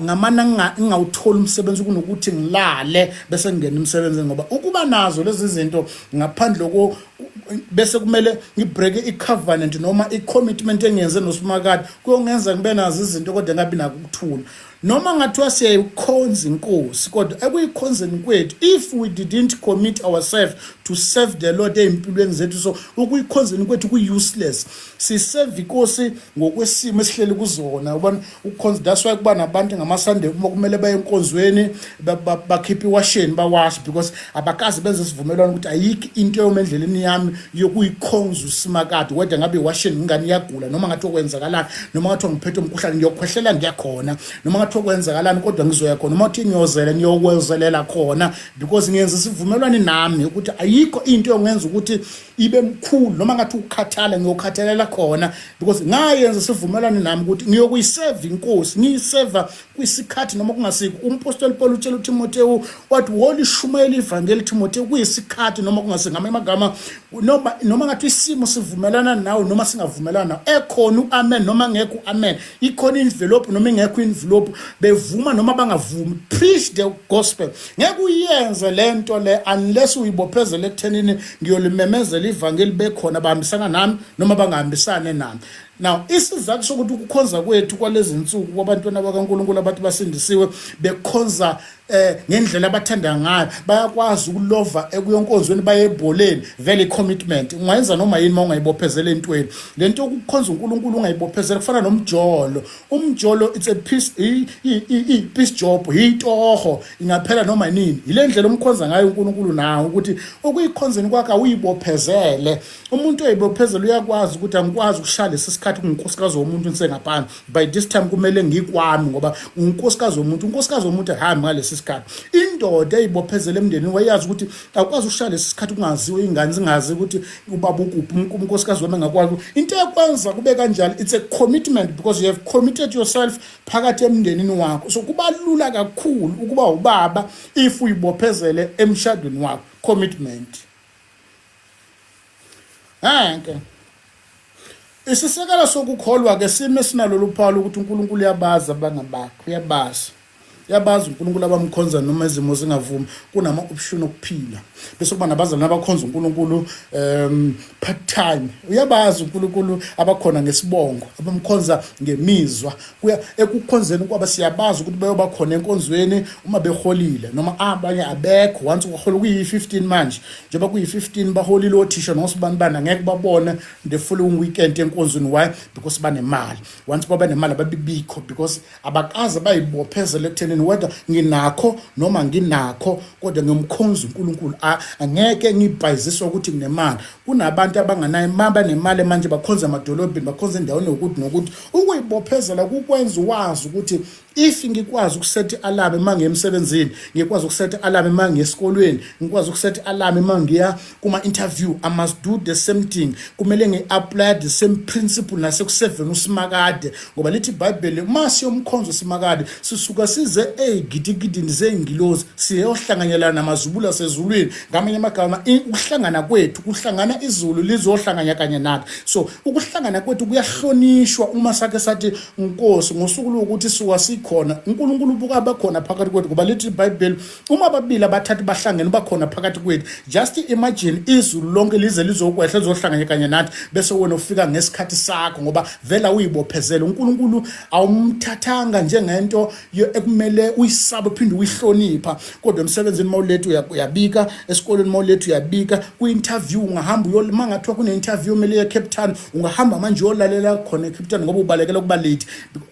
Ngamana ngingawutholi umsebenzi kunokuthi ngilale bese ngingena emsebenzini, ngoba ukuba nazo lezi zinto ngaphandle ko bese kumele ngibreak i-covenant noma i-commitment engiyenze noSimakade, kuyongenza ngibe nazo izinto kodwa ngabi nako ukuthula. Noma ngathiwa siyayikhonza inkosi, kodwa ekuyikhonzeni kwethu, if we didn't commit ourselves to serve the Lord ey'mpilweni zethu, so ukuyikhonzeni kwethu ku-useless. Siseva inkosi ngokwesimo esihleli kuzona, ubona, ukukhonza. That's why kuba nabantu ngamaSunday, uma kumele baye enkonzweni, bakhiphe iwasheni, bawashe, because abakaze benze isivumelwano ukuthi ayikho into yoma endleleni yami yokuyikhonza uSimakade, whether ngabe iwasheni, ingane iyagula, noma ngathi okwenzakalani, noma ngathi ngiphethe umkhuhlane, ngiyokhwehlela ngiyakhona, noma ngathi okwenzakalani, kodwa ngizoya khona, noma uthi ngiyozela, ngiyokwezelela khona, because ngiyenza isivumelwano nami ukuthi ayikho into yongenza ukuthi ibe mkhulu, noma ngathi ukukhathala, ngiyokhathalela khona, because ngayenza isivumelwano nami ukuthi ngiyokuyiseva inkosi, ngiyiseva kwisikhathi noma kungasikho. Umpostoli Paul utshela uTimotheo, wathi, "Wolishumayela ivangeli, Timotheo, kuyisikhathi noma kungasikho." Ngamanye amagama, noma ngathi isimo sivumelana nawe noma singavumelana nawe, ekhona u-amen noma ngekho u-amen, ikhona envelope noma ingekho envelope, bevuma noma bangavumi, preach the gospel. Ngeke uyenze lento le unless uyibophezele ekuthenini ngiyolimemezela ivangeli, bekhona bahambisana nami noma bangahambisane nami. Now, isizathu sokuthi ukukhonza kwethu kwalezi nsuku kwabantwana bakaNkulunkulu, abantu basindisiwe, bekhonza ngendlela abathanda ngayo, bayakwazi ukulova ekuyonkonzweni, baye ebholeni, vele i-commitment ungayenza noma yini uma ungayibophezela entweni. Lento yokukhonza uNkulunkulu ungayibophezela kufana nomjolo. Umjolo, it's a piece, i-piece job, itoho, ingaphela noma nini. Yile ndlela umkhonza ngayo uNkulunkulu nawe, ukuthi ukuyikhonzeni kwakhe awuyibophezele. Umuntu oyibophezela uyakwazi ukuthi angikwazi ukushaya lesi sikhathi kungunkosikazi womuntu nisengaphandle. By this time kumele ngikwami, ngoba unkosikazi womuntu, unkosikazi womuntu ahambi ngalesi sikhathi. Indoda eyibophezela emndenini wayazi ukuthi akwazi ukushaya lesi sikhathi kungaziwe, ingane zingazi ukuthi ubaba ukuphi, unkosikazi wami engakwazi. Into ekwenza kube kanjalo, it's a commitment, because you have committed yourself phakathi emndenini wakho. So kuba lula kakhulu ukuba ubaba if uyibophezele emshadweni wakho, commitment. Henke isisekelo sokukholwa ke sime sinalolu phawu ukuthi uNkulunkulu uyabazi abangabakhe, uyabazi, uyabazi uNkulunkulu abamkhonza noma izimo zingavumi. Kunama option okuphila, bese kuba nabazalwane abakhonza uNkulunkulu part time. Uyabazi uNkulunkulu abakhona ngesibongo, abamkhonza ngemizwa. Kuya ekukhonzeni kwaba, siyabazi ukuthi bayoba khona enkonzweni uma beholile, noma abanye abekho once uhola kuyi-15. Manje njengoba kuyi-15 baholile othisha nosibanibani, angeke babone the following weekend enkonzweni. Why? Because banemali. Once baba nemali ababibikho, because abakaze bayibophezele ekuthenini whether nginakho noma nginakho, kodwa ngiyomkhonza uNkulunkulu, angeke ngibhayiziswe ukuthi nginemali. Kunabantu abanganayo, banemali manje, bakhonza emadolobheni, bakhonza endaweni yokuthi nokuthi. Ukuyibophezela kukwenza wazi ukuthi If ngikwazi ukusetha i-alarm uma ngiya emsebenzini, ngikwazi ukusetha i-alarm uma ngiya esikolweni, ngikwazi ukusetha i-alarm uma ngiya kuma-interview, I must do the same thing. Kumele ngi-apply the same principle nasekuseveni uSimakade, ngoba lithi iBhayibheli uma siyomkhonza uSimakade sisuka size ey'gidigidini zey'ngilozi siyohlanganyelana namazibulo asezulwini. Ngamanye amagama, ukuhlangana kwethu kuhlangana izulu lizohlanganya kanye nathi. So ukuhlangana kwethu kuyahlonishwa uma sake sathi Nkosi ngosuku lokuthi suka sikhona, uNkulunkulu ubuka abakhona phakathi kwethu, ngoba lithi iBhayibheli uma ababili abathathu bahlangene bakhona phakathi kwethu. Just imagine izulu lonke lize lizokwehla lizohlanganya kanye nathi, bese wena ufika ngesikhathi sakho, ngoba vela uyibophezele. uNkulunkulu awumthathanga njengento ekumele uyisabe uphinde uyihlonipha. Kodwa emsebenzini mawulethu uyabika, esikoleni mawulethu uyabika, kwi-interview ungahamba uyo, uma ngathiwa kune-interview omele ye-Cape Town, ungahamba manje uyolalela khona e-Cape Town ngoba ubalekela ukuba late.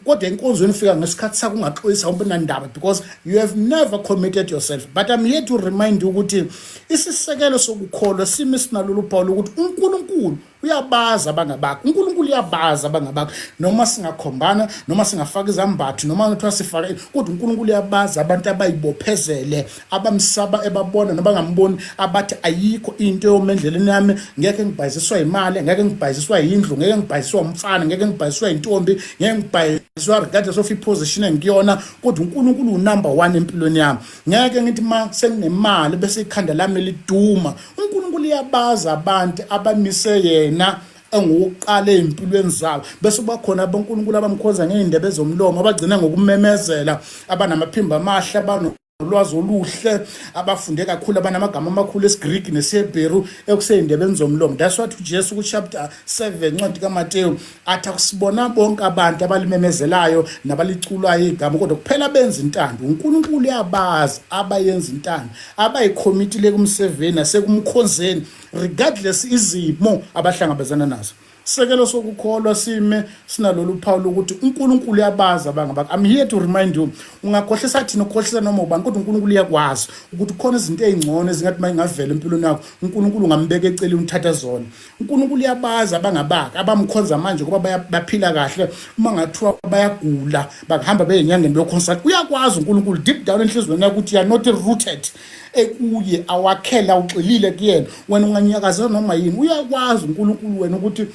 Kodwa enkonzweni ufika ngesikhathi sakho, ungaxolisa, awunandaba, because you have never committed yourself. But I'm here to remind you ukuthi isisekelo sokukholwa simi sinalolu phawu lokuthi uNkulunkulu uyabazi abangabakho, uNkulunkulu uyabazi abangabakho, noma singakhombana, noma singafaka izambatho, noma kuthiwa sifake, kodwa uNkulunkulu uyabazi abantu abayibophezele, abamsaba ebabona nabangamboni, abathi ayikho into yoma endleleni yami, ngeke ngibhayisiswa imali, ngeke ngibhayisiswa yindlu, ngeke ngibhayisiswa umfana, ngeke ngibhayisiswa intombi, ngeke ngibhayisiswa regardless of iposition engiyona, kodwa uNkulunkulu unumber 1 empilweni yami. Ngeke ngithi ma senginemali bese ikhanda lami liduma. uNkulunkulu uyabazi abantu abamise yena engowokuqala ey'mpilweni zabo, bese kuba khona abonkulunkulu abamkhonza ngey'ndebe zomlomo, abagcina ngokumemezela, abanamaphimbo amahle, abanolwazi oluhle, abafunde kakhulu, abanamagama amakhulu esiGriki nesiHebheru ekusey'ndebeni zomlomo. That's what uJesu ku-chapter 7 incwadi kaMateyu athi akusibona bonke abantu abalimemezelayo nabaliculayo igama, kodwa kuphela benza intando. uNkulunkulu uyabazi abayenza intando, abayikhomitile kumseveni nasekumkhonzeni regardless izimo abahlangabezana nazo. Sekelo sokukholwa sime sinalolu phawu lokuthi uNkulunkulu uyabazi abangabakhe. I'm here to remind you, ungakhohlisa thina, ukhohlisa noma ubani, kodwa uNkulunkulu uyakwazi ukuthi khona izinto ezingcono ezingathi uma ingavela empilweni yakho, uNkulunkulu ungambeka eceleni uthatha zona. uNkulunkulu uyabazi abangabakhe, abamkhonza manje ngoba baphila kahle, uma ngathiwa bayagula bakuhamba beye enyangeni beyoconsult. Uyakwazi uNkulunkulu deep down enhliziyweni yakho ukuthi you are not rooted ekuye, awakhela ugxilile kuyena. Wena unganyakazela noma yini, uyakwazi uNkulunkulu wena ukuthi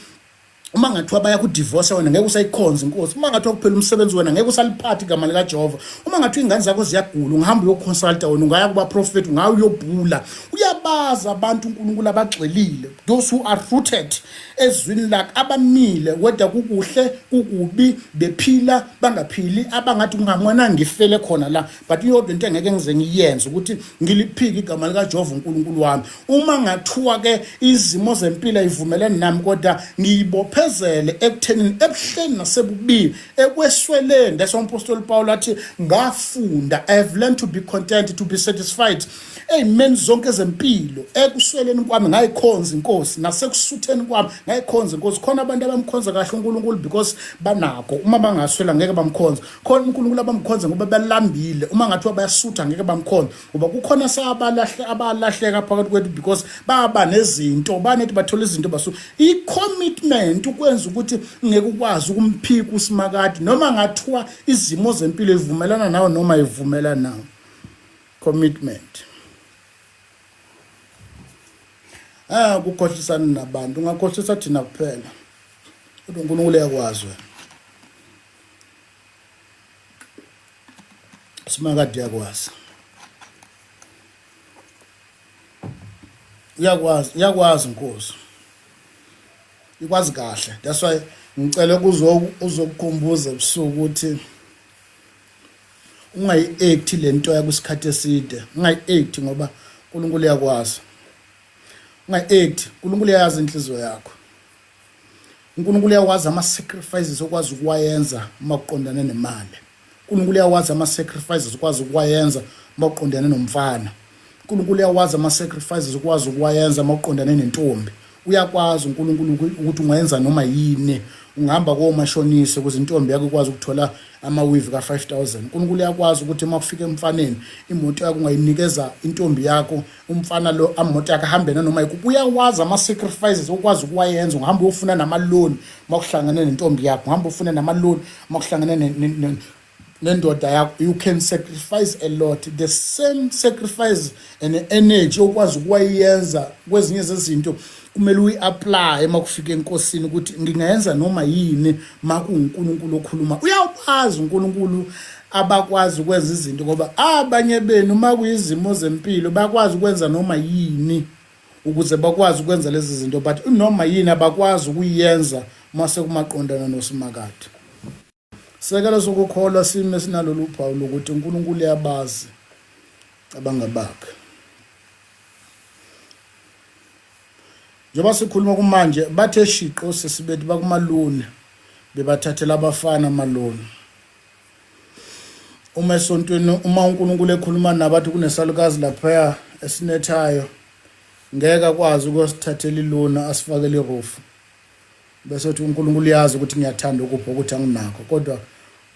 uma ngathiwa bayakudivorce wena ngeke usayikhonza inkosi, uma ngathiwa kuphela umsebenzi wena ngeke usaliphatha igama likaJehova, uma ngathiwa ingane zakho ziyagula ungahamba uyoconsulta wena, ungaya kubaprofeti, ungaya uyobhula. Uyabazi abantu uNkulunkulu abagxilile, those who are rooted ezwini lakhe, abamile whether kukuhle kukubi, bephila bangaphili, abangathi kungamona ngifele khona la, but iyodwa into engeke ngize ngiyenze ukuthi ngiliphike igama likaJehova uNkulunkulu wami. Uma ngathiwa ke izimo zempilo ayivumelene nami, kodwa ngiyibophezele ekuthenini ebuhleni nasebubini, ekwesweleni. That's why umpostoli Paul athi ngafunda, I have learned to be content, to be satisfied ey'meni zonke zempilo. Ekusweleni kwami ngayikhonza inkosi, nasekusutheni kwami ngayikhonza inkosi. Khona abantu abamkhonza kahle uNkulunkulu because banakho, uma bangaswela ngeke bamkhonza. Khona uNkulunkulu abamkhonza ngoba balambile, uma ngathiwa bayasutha ngeke bamkhonza, ngoba kukhona sabalahle abalahleka phakathi kwethu because baba nezinto, banethi bathola izinto basu. I-commitment ukwenza ukuthi ngeke ukwazi ukumphika uSimakade noma ngathiwa izimo zempilo ivumelana nawe noma ivumelana nawe. Commitment. Ah, kukhohlisana nabantu, ungakhohlisa thina kuphela, kodwa uNkulunkulu uyakwazi wena. Simakade uyakwazi, uyakwazi, uyakwazi Nkosi, ikwazi kahle. That's why ngicela uzokukhumbuza ebusuku ukuthi ungayi-act le nto yakho isikhathi eside, ungayi-act ngoba uNkulunkulu uyakwazi. Ungayi-act, uNkulunkulu uyayazi inhliziyo yakho. uNkulunkulu uyawazi ama-sacrifices okwazi ukuwayenza uma kuqondane nemali. uNkulunkulu uyawazi ama-sacrifices okwazi ukuwayenza uma kuqondane nomfana. uNkulunkulu uyawazi ama-sacrifices okwazi ukuwayenza uma kuqondane nentombi. Uyakwazi uNkulunkulu ukuthi ungayenza noma yini, ungahamba komashonisa ukuze intombi yakho ikwazi ukuthola ama-weave ka-5000. uNkulunkulu uyakwazi ukuthi uma kufika emfaneni imoto yakho ungayinikeza intombi yakho, umfana lo amoto yakhe ahambe nanoma yikuphi. Uyawazi ama-sacrifices okwazi ukuwayenza, ungahamba uyofuna namaloni uma kuhlangene nentombi yakho, ungahamba ufune namaloni uma kuhlangene Nendoda yakho, you can sacrifice a lot. The same sacrifice and energy okwazi ukwayenza kwezinye zezinto kumele uyi-apply uma kufika enkosini, ukuthi ngingayenza noma yini ma kuwuNkulunkulu okhuluma. Uyawubazi uNkulunkulu abakwazi ukwenza izinto, ngoba abanye benu uma kuyizimo zempilo bakwazi ukwenza noma yini ukuze bakwazi ukwenza lezi zinto, but noma yini abakwazi ukuyenza uma sekumaqondana noSimakade. Sekelo sokukholwa sime sinalolu phawu lokuthi uNkulunkulu uyabazi abangabakhe. Njengoba sikhuluma kumanje, bathe shiqo sesibethi bakumaluni, bebathathela abafana amaloni. Uma esontweni, uma uNkulunkulu ekhuluma nabathi kunesalukazi laphaya esinethayo, ngeke akwazi ukuyosithathela ilona asifakele irofu, bese uthi uNkulunkulu uyazi ukuthi ngiyathanda ukupha ukuthi anginakho. Kodwa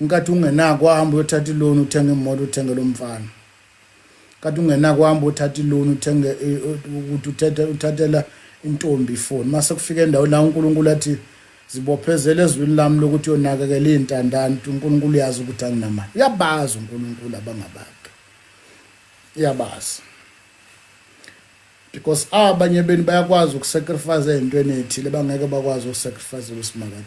nkathi ungenako, wahamba uyothatha iloni, uthenge imoto, uthenge lo mfana. Kanti ungenako, wahamba uthatha iloni, uthenge ukuthi uthethe uthathela intombi ifoni. Mase kufika endaweni la uNkulunkulu athi zibophezele ezwini lami lokuthi uyonakekela iy'ntandane, uNkulunkulu uyazi ukuthi anginamali. Uyabazi uNkulunkulu abangabakhe, uyabazi, because abanye benu bayakwazi ukusacrifice ey'ntweni ey'thile bangeke bakwazi ukusacrifice uSimakade.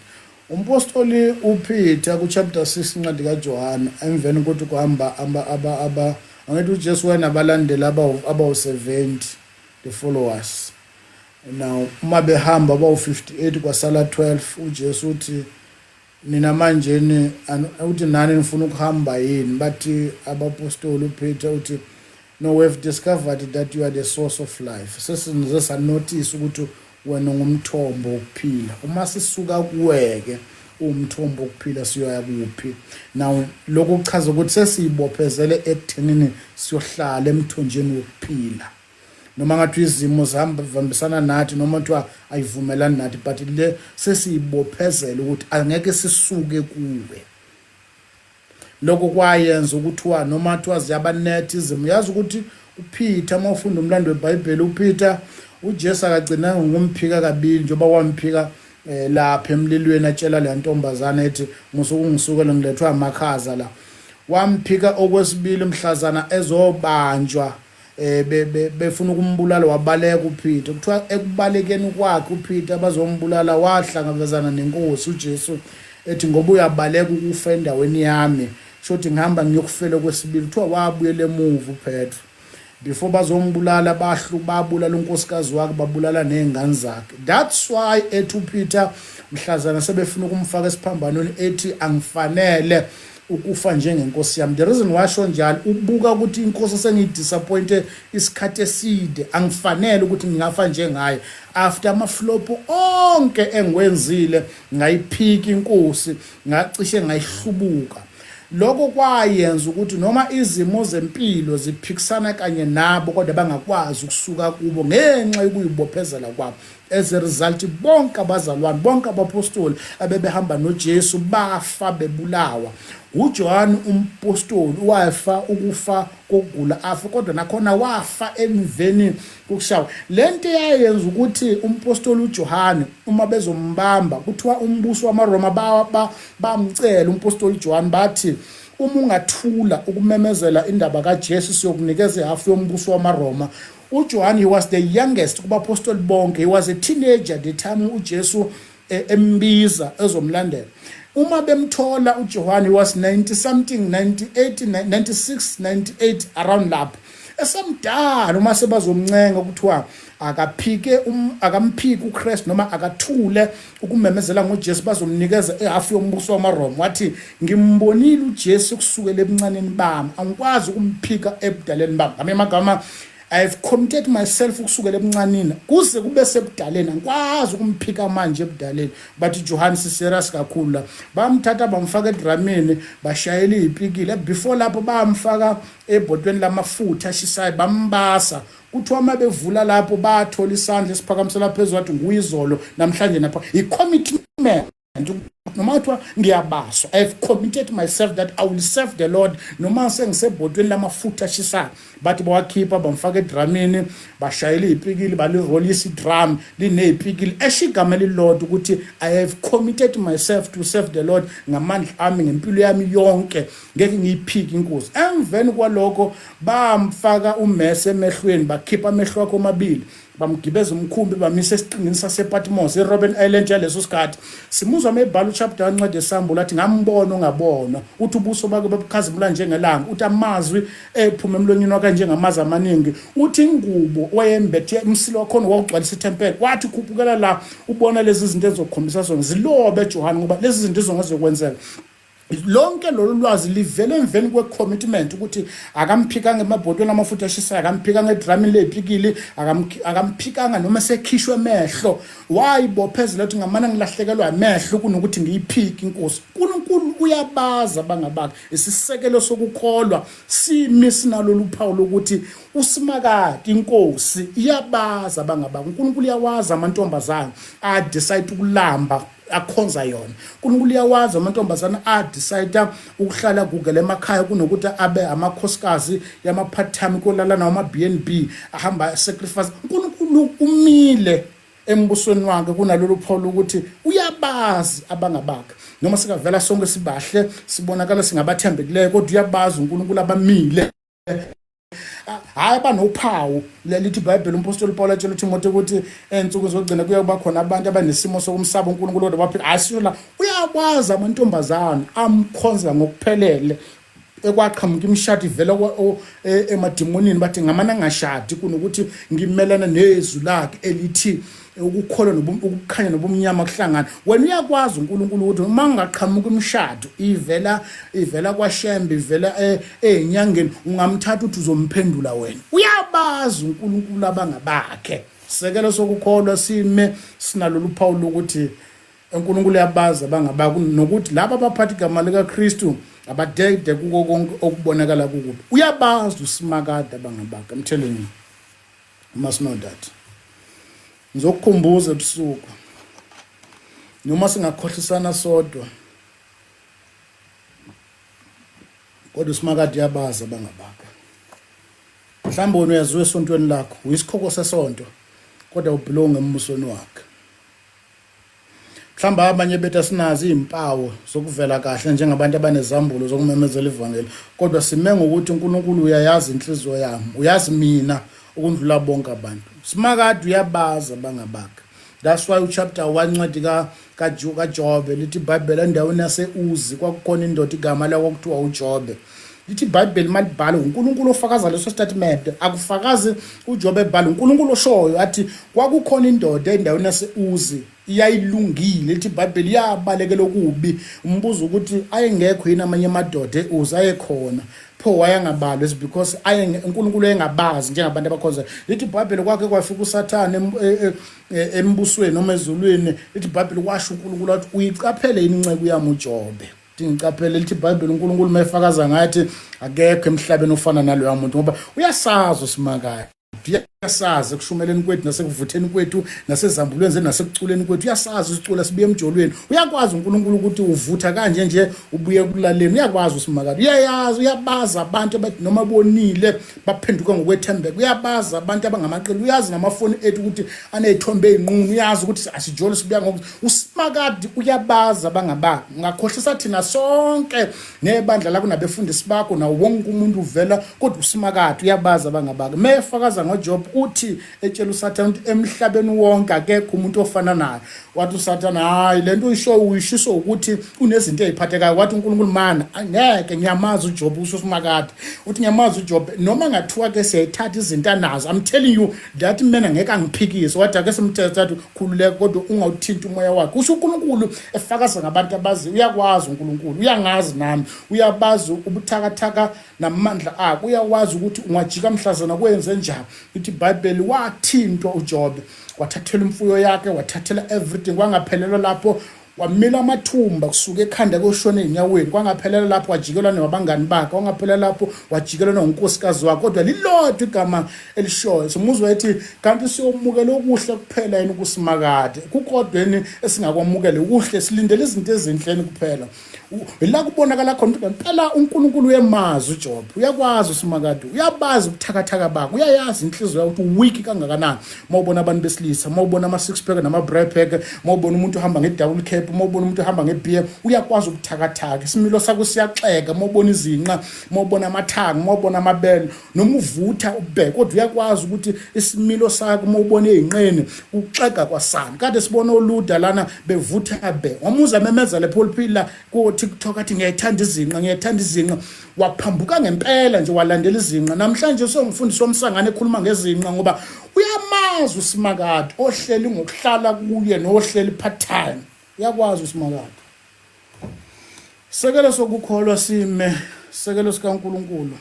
Umpostoli uPeter kuchapter 6 incwadi kaJohane, emveni kokuthi kuhamba aba aba aba angithi uJesu wayenabalandeli abawu-70, the followers. Now uma behamba abawu-58, kwasala 12. UJesu uthi, "Nina manjeni uthi nani nifuna ukuhamba yini?" Bathi abapostoli, uPeter uthi, "No, we have discovered that you are the source of life. Sesize sanotice ukuthi wena ungumthombo wokuphila. Uma sisuka kuweke umthombo wokuphila, siyoya kuphi?" Now lokhu kuchaza ukuthi sesiyibophezele ekuthenini siyohlala emthonjeni wokuphila, noma ngathi izimo zihambisana nathi noma kuthiwa ayivumelani nathi, but le sesiyibophezela ukuthi angeke sisuke kuwe. Lokho kwayenza ukuthiwa noma kuthiwa ziyabanetha izimo. Yazi ukuthi uPeter, uma ufunda umlando weBhayibheli, uPeter uJesu akagcinanga ngokumphika kabili, njengoba wamphika lapha emlilweni, atshela le ntombazana ethi, "Musuku ngisukele ngilethwa amakhaza la." Wamphika okwesibili mhlazana ezobanjwa, befuna ukumbulala, wabaleka uPeter. Kuthiwa ekubalekeni kwakhe uPeter bazombulala, wahlangabezana nenkosi uJesu ethi, "Ngoba uyabaleka ukufa endaweni yami, shothi ngihamba ngiyokufela kwesibili." Kuthiwa wabuyela emuva uPetro before bazombulala, bahlu babulala unkosikazi wakhe, babulala nezingane zakhe. That's why ethi uPeter mhlazana sebefuna ukumfaka esiphambanweni ethi, "Angifanele ukufa njengenkosi yami." The reason washo njalo, ubuka ukuthi inkosi sengiyidisappointe isikhathi eside, angifanele ukuthi ngingafa njengaye after amaflop onke engiwenzile, ngayiphika inkosi, ngacishe ngayihlubuka. Lokho kwayenza ukuthi noma izimo zempilo ziphikisana kanye nabo, kodwa bangakwazi ukusuka kubo ngenxa yokuyibophezela kwabo. As a result, bonke abazalwane, bonke abapostoli abebehamba noJesu bafa bebulawa. UJohn umpostoli wafa ukufa kokugula afa, kodwa nakhona wafa emveni kokushawa. Lento yayenza ukuthi umpostoli uJohane uma bezombamba, kuthiwa umbuso wamaRoma bamcela umpostoli uJohane, bathi, "Uma ungathula ukumemezela indaba kaJesu, siyokunikeza ihafu yombuso wamaRoma." UJohn, he was the youngest kubapostoli bonke. He was a teenager the time uJesu embiza ezomlandela. Uma bemthola uJohn, he was 90 something, 98, 96, 98, around lapho, esemdala. Uma sebazomncenga kuthiwa akaphike akamphike uChrist noma akathule ukumemezela ngoJesu, bazomnikeza ihafu yombuso wamaRoma. Wathi, "Ngimbonile uJesu kusukela ebuncaneni bami, angikwazi ukumphika ebudaleni bami." Ngamanye amagama, I have committed myself ukusukela ebuncanini kuze kube sebudaleni, angikwazi ukumphika manje ebudaleni. Bathi, "Johannes, serious kakhulu la." Bamthatha bamfaka edramini, bashayela izipikile. Before lapho bamfaka ebhotweni lamafutha ashisayo, bambasa. Kuthiwa uma bevula lapho bathola isandla esiphakamisela phezulu, wathi, "Nguyizolo, namhlanje napha." I-commitment. Noma kuthiwa ngiyabaswa, I have committed myself that I will serve the Lord noma sengisebhotweni lamafutha ashisayo. Bathi bawakhipha, bamfaka edramini, bashayela iy'pikili, balirolisa idrum liney'pikili, esho igama elilodwa ukuthi I have committed myself to serve the Lord ngamandla ami, ngempilo yami yonke, ngeke ngiyiphike inkosi. Emveni kwalokho bamfaka ummese emehlweni, bakhipha amehlo akho omabili, bamgibeza umkhumbi, bamisa esiqhingini sasePatmos, iRobben Island yaleso sikhathi. Simuzwa mebhala uchapter wancwadi esambulo athi ngambona ongabonwa, uthi ubuso bakhe babukhazimula njengelanga, uthi amazwi ephuma emlonyeni wakhe njengamazi amaningi, uthi ingubo wayembethe umsilo wakhona wawugcwalisa ithempeli. Wathi khuphukela la ubona lezi zinto ezokhombisa zona, zilobe Johane, ngoba lezi zinto izongezokwenzeka. Lonke lolu lwazi livele emveni kwe-commitment ukuthi akamphikanga emabhotweni amafutha ashisayo, akamphikanga edramini ley'pikili, akamphikanga noma sekhishwe emehlo. Wayibophezela ukuthi ngamane ngilahlekelwa amehlo kunokuthi ngiyiphike inkosi. UNkulunkulu uyabazi abangabakhe. Isisekelo sokukholwa simi sinalolu phawu lokuthi uSimakade inkosi iyabazi abangabakhe. UNkulunkulu uyawazi amantombazane adecide ukulamba akhonza yona. uNkulunkulu uyawazi amantombazane adecide ukuhlala gugela emakhaya kunokuthi abe amakhosikazi yama-part time kolala nawo ama-B&B, ahamba sacrifice. uNkulunkulu umile embusweni wakhe kunalolu phawu ukuthi uyabazi abangabakhe. Noma singavela sonke sibahle, sibonakala singabathembekileyo, kodwa uyabazi uNkulunkulu abamile, hhayi abanophawu. Lelithi iBhayibheli, umpostoli Paul atshela uTimothi ukuthi ey'nsuku zokugcina kuye kuba khona abantu abanesimo sokumsaba uNkulunkulu kodwa baphila. Hhayi, sisho la, uyakwazi amantombazane amkhonza ngokuphelele ekwaqhamuka imishado ivela emadimonini, bathi ngamane angashadi kunokuthi ngimelane nezwi lakhe elithi ukukholwa ukukhanya nobumnyama kuhlangana. Wena uyakwazi uNkulunkulu ukuthi uma ungaqhamuka imishado ivela kwaShembe, ivela ey'nyangeni, ungamthatha uthi uzomphendula wena. Uyabazi uNkulunkulu abangabakhe. Sekelo sokukholwa sime sinalolu phawu lokuthi uNkulunkulu uyabazi abangabakhe, nokuthi laba abaphatha igama likaKristu abadede kuko konke okubonakala kukubi. Uyabazi uSimakade abangabakhe. I'm telling you, you must know that. Ngizokukhumbuza ebusuku, noma singakhohlisana sodwa, kodwa uSimakade uyabazi abangabakhe. Mhlawumbe wena uyaziwa esontweni lakho, uyisikhoko sesonto, kodwa ubelong embusweni wakhe. Mhlawumbe abanye bethu asinazo iy'mpawu zokuvela kahle njengabantu abanezambulo zokumemezela ivangeli, kodwa sime ngokuthi uNkulunkulu uyayazi inhliziyo yami, uyazi mina ukundlula bonke abantu. Simakade uyabazi abangabakhe. That's why uchapter 1 ncwadi kaJobe lithi iBhayibheli endaweni yase-Uzi kwakukhona indoda igama layo kwakuthiwa uJobe. Lithi iBhayibheli malibhala, uNkulunkulu ofakaza leso statement, akufakazi uJobe ebhala, uNkulunkulu oshoyo athi kwakukhona indoda endaweni yase-Uzi iyayilungile. Lithi iBhayibheli yabalekela okubi. Umbuzo ukuthi ayengekho yini amanye amadoda e-Uzi? Ayekhona, pho wayengabalwa? Is because aye uNkulunkulu engabazi njengabantu abakhonza. Lithi iBhayibheli kwake kwafika uSathane embusweni noma ezulwini. Lithi iBhayibheli kwasho uNkulunkulu wathi uyicaphele yini inceku yami uJobe? Ngicaphele, lithi iBhayibheli uNkulunkulu mayefakaza ngathi akekho emhlabeni ofana naloya muntu, ngoba uyasazi uSimakade, uyasazi ekushumeleni kwethu nasekuvutheni kwethu nasezambulweni zethu nasekuculeni kwethu. Uyasazi usicula sibuye emjolweni. Uyakwazi uNkulunkulu ukuthi uvutha kanje nje ubuye ekulaleni. Uyakwazi uSimakade, uyayazi, uyabazi abantu abathi noma bonile baphenduka ngokwethembeka. Uyabazi abantu abangamaqili. Uyazi namafoni ethu ukuthi aney'thombe ey'nqunu. Uyazi ukuthi asijoli sibuya ngokuthi. USimakade uyabazi abangabakhe. Ungakhohlisa thina sonke nebandla lakho nabefundisi bakho nawo wonke umuntu uvela, kodwa uSimakade uyabazi abangabakhe. Mefakaza ngoJob uthi etshela uSathane ukuthi emhlabeni wonke akekho umuntu ofana naye. Wathi uSathane, hayi, lento uyisho uyishiso ukuthi unezinto eziphathekayo. Wathi uNkulunkulu, mana angeke, ngiyamazi uJob, usho uSimakade uthi ngiyamazi uJob, noma ngathiwa ke siyayithatha izinto anazo, I'm telling you that man angeke angiphikise. Wathi ake simthethe, athi khululeka, kodwa ungawuthinti umoya wakhe. Usho uNkulunkulu efakaza ngabantu abazi. Uyakwazi uNkulunkulu, uyangazi nami, uyabazi ubuthakathaka namandla akho, uyawazi ukuthi ungajika mhlazana kwenze njani. Ithi iBhayibheli wathintwa uJobe, wathathela imfuyo yakhe, wathathela everything, wangaphelelwa lapho. Wamila amathumba kusuka ekhanda kuyoshona ezinyaweni, kwangaphelela lapho wajikelwa nabangani bakhe, kwangaphelela lapho wajikelwa nonkosikazi wakhe, kodwa lilodwa igama elishoyo. Simuzwa ethi kanti siyomukela okuhle kuphela yini kuSimakade, kukodweni esingakwamukela ukuhle, silindele izinto ezinhle kuphela. Ila kubonakala khona ukuthi ngempela uNkulunkulu uyemazi uJob, uyakwazi uSimakade, uyabazi ubuthakathaka bakhe, uyayazi inhliziyo yakhe ukuthi weak kangakanani. Uma ubona abantu besilisa, uma ubona ama-six pack nama-bra pack, uma ubona umuntu ohamba nge-double cap, uma ubona umuntu ohamba nge-beer, uyakwazi ubuthakathaka, isimilo sakho siyaxeka. Uma ubona izinqa, uma ubona amathanga, uma ubona amabele, noma uvutha ubheke, kodwa uyakwazi ukuthi isimilo sakho uma ubona ey'nqeni kuxega kwasani. Kade sibona oluda lana bevutha be, wamuza memeza le pulpit la ku-TikTok athi ngiyayithanda izinqa, ngiyayithanda izinqa. Waphambuka ngempela nje, walandela izinqa. Namhlanje usengumfundisi womsangane ekhuluma ngezinqa, ngoba uyamazi uSimakade ohleli ngokuhlala kuye nohleli part time. Uyakwazi uSimakade. Sekelo sokukholwa sime, sekelo sikaNkulunkulu,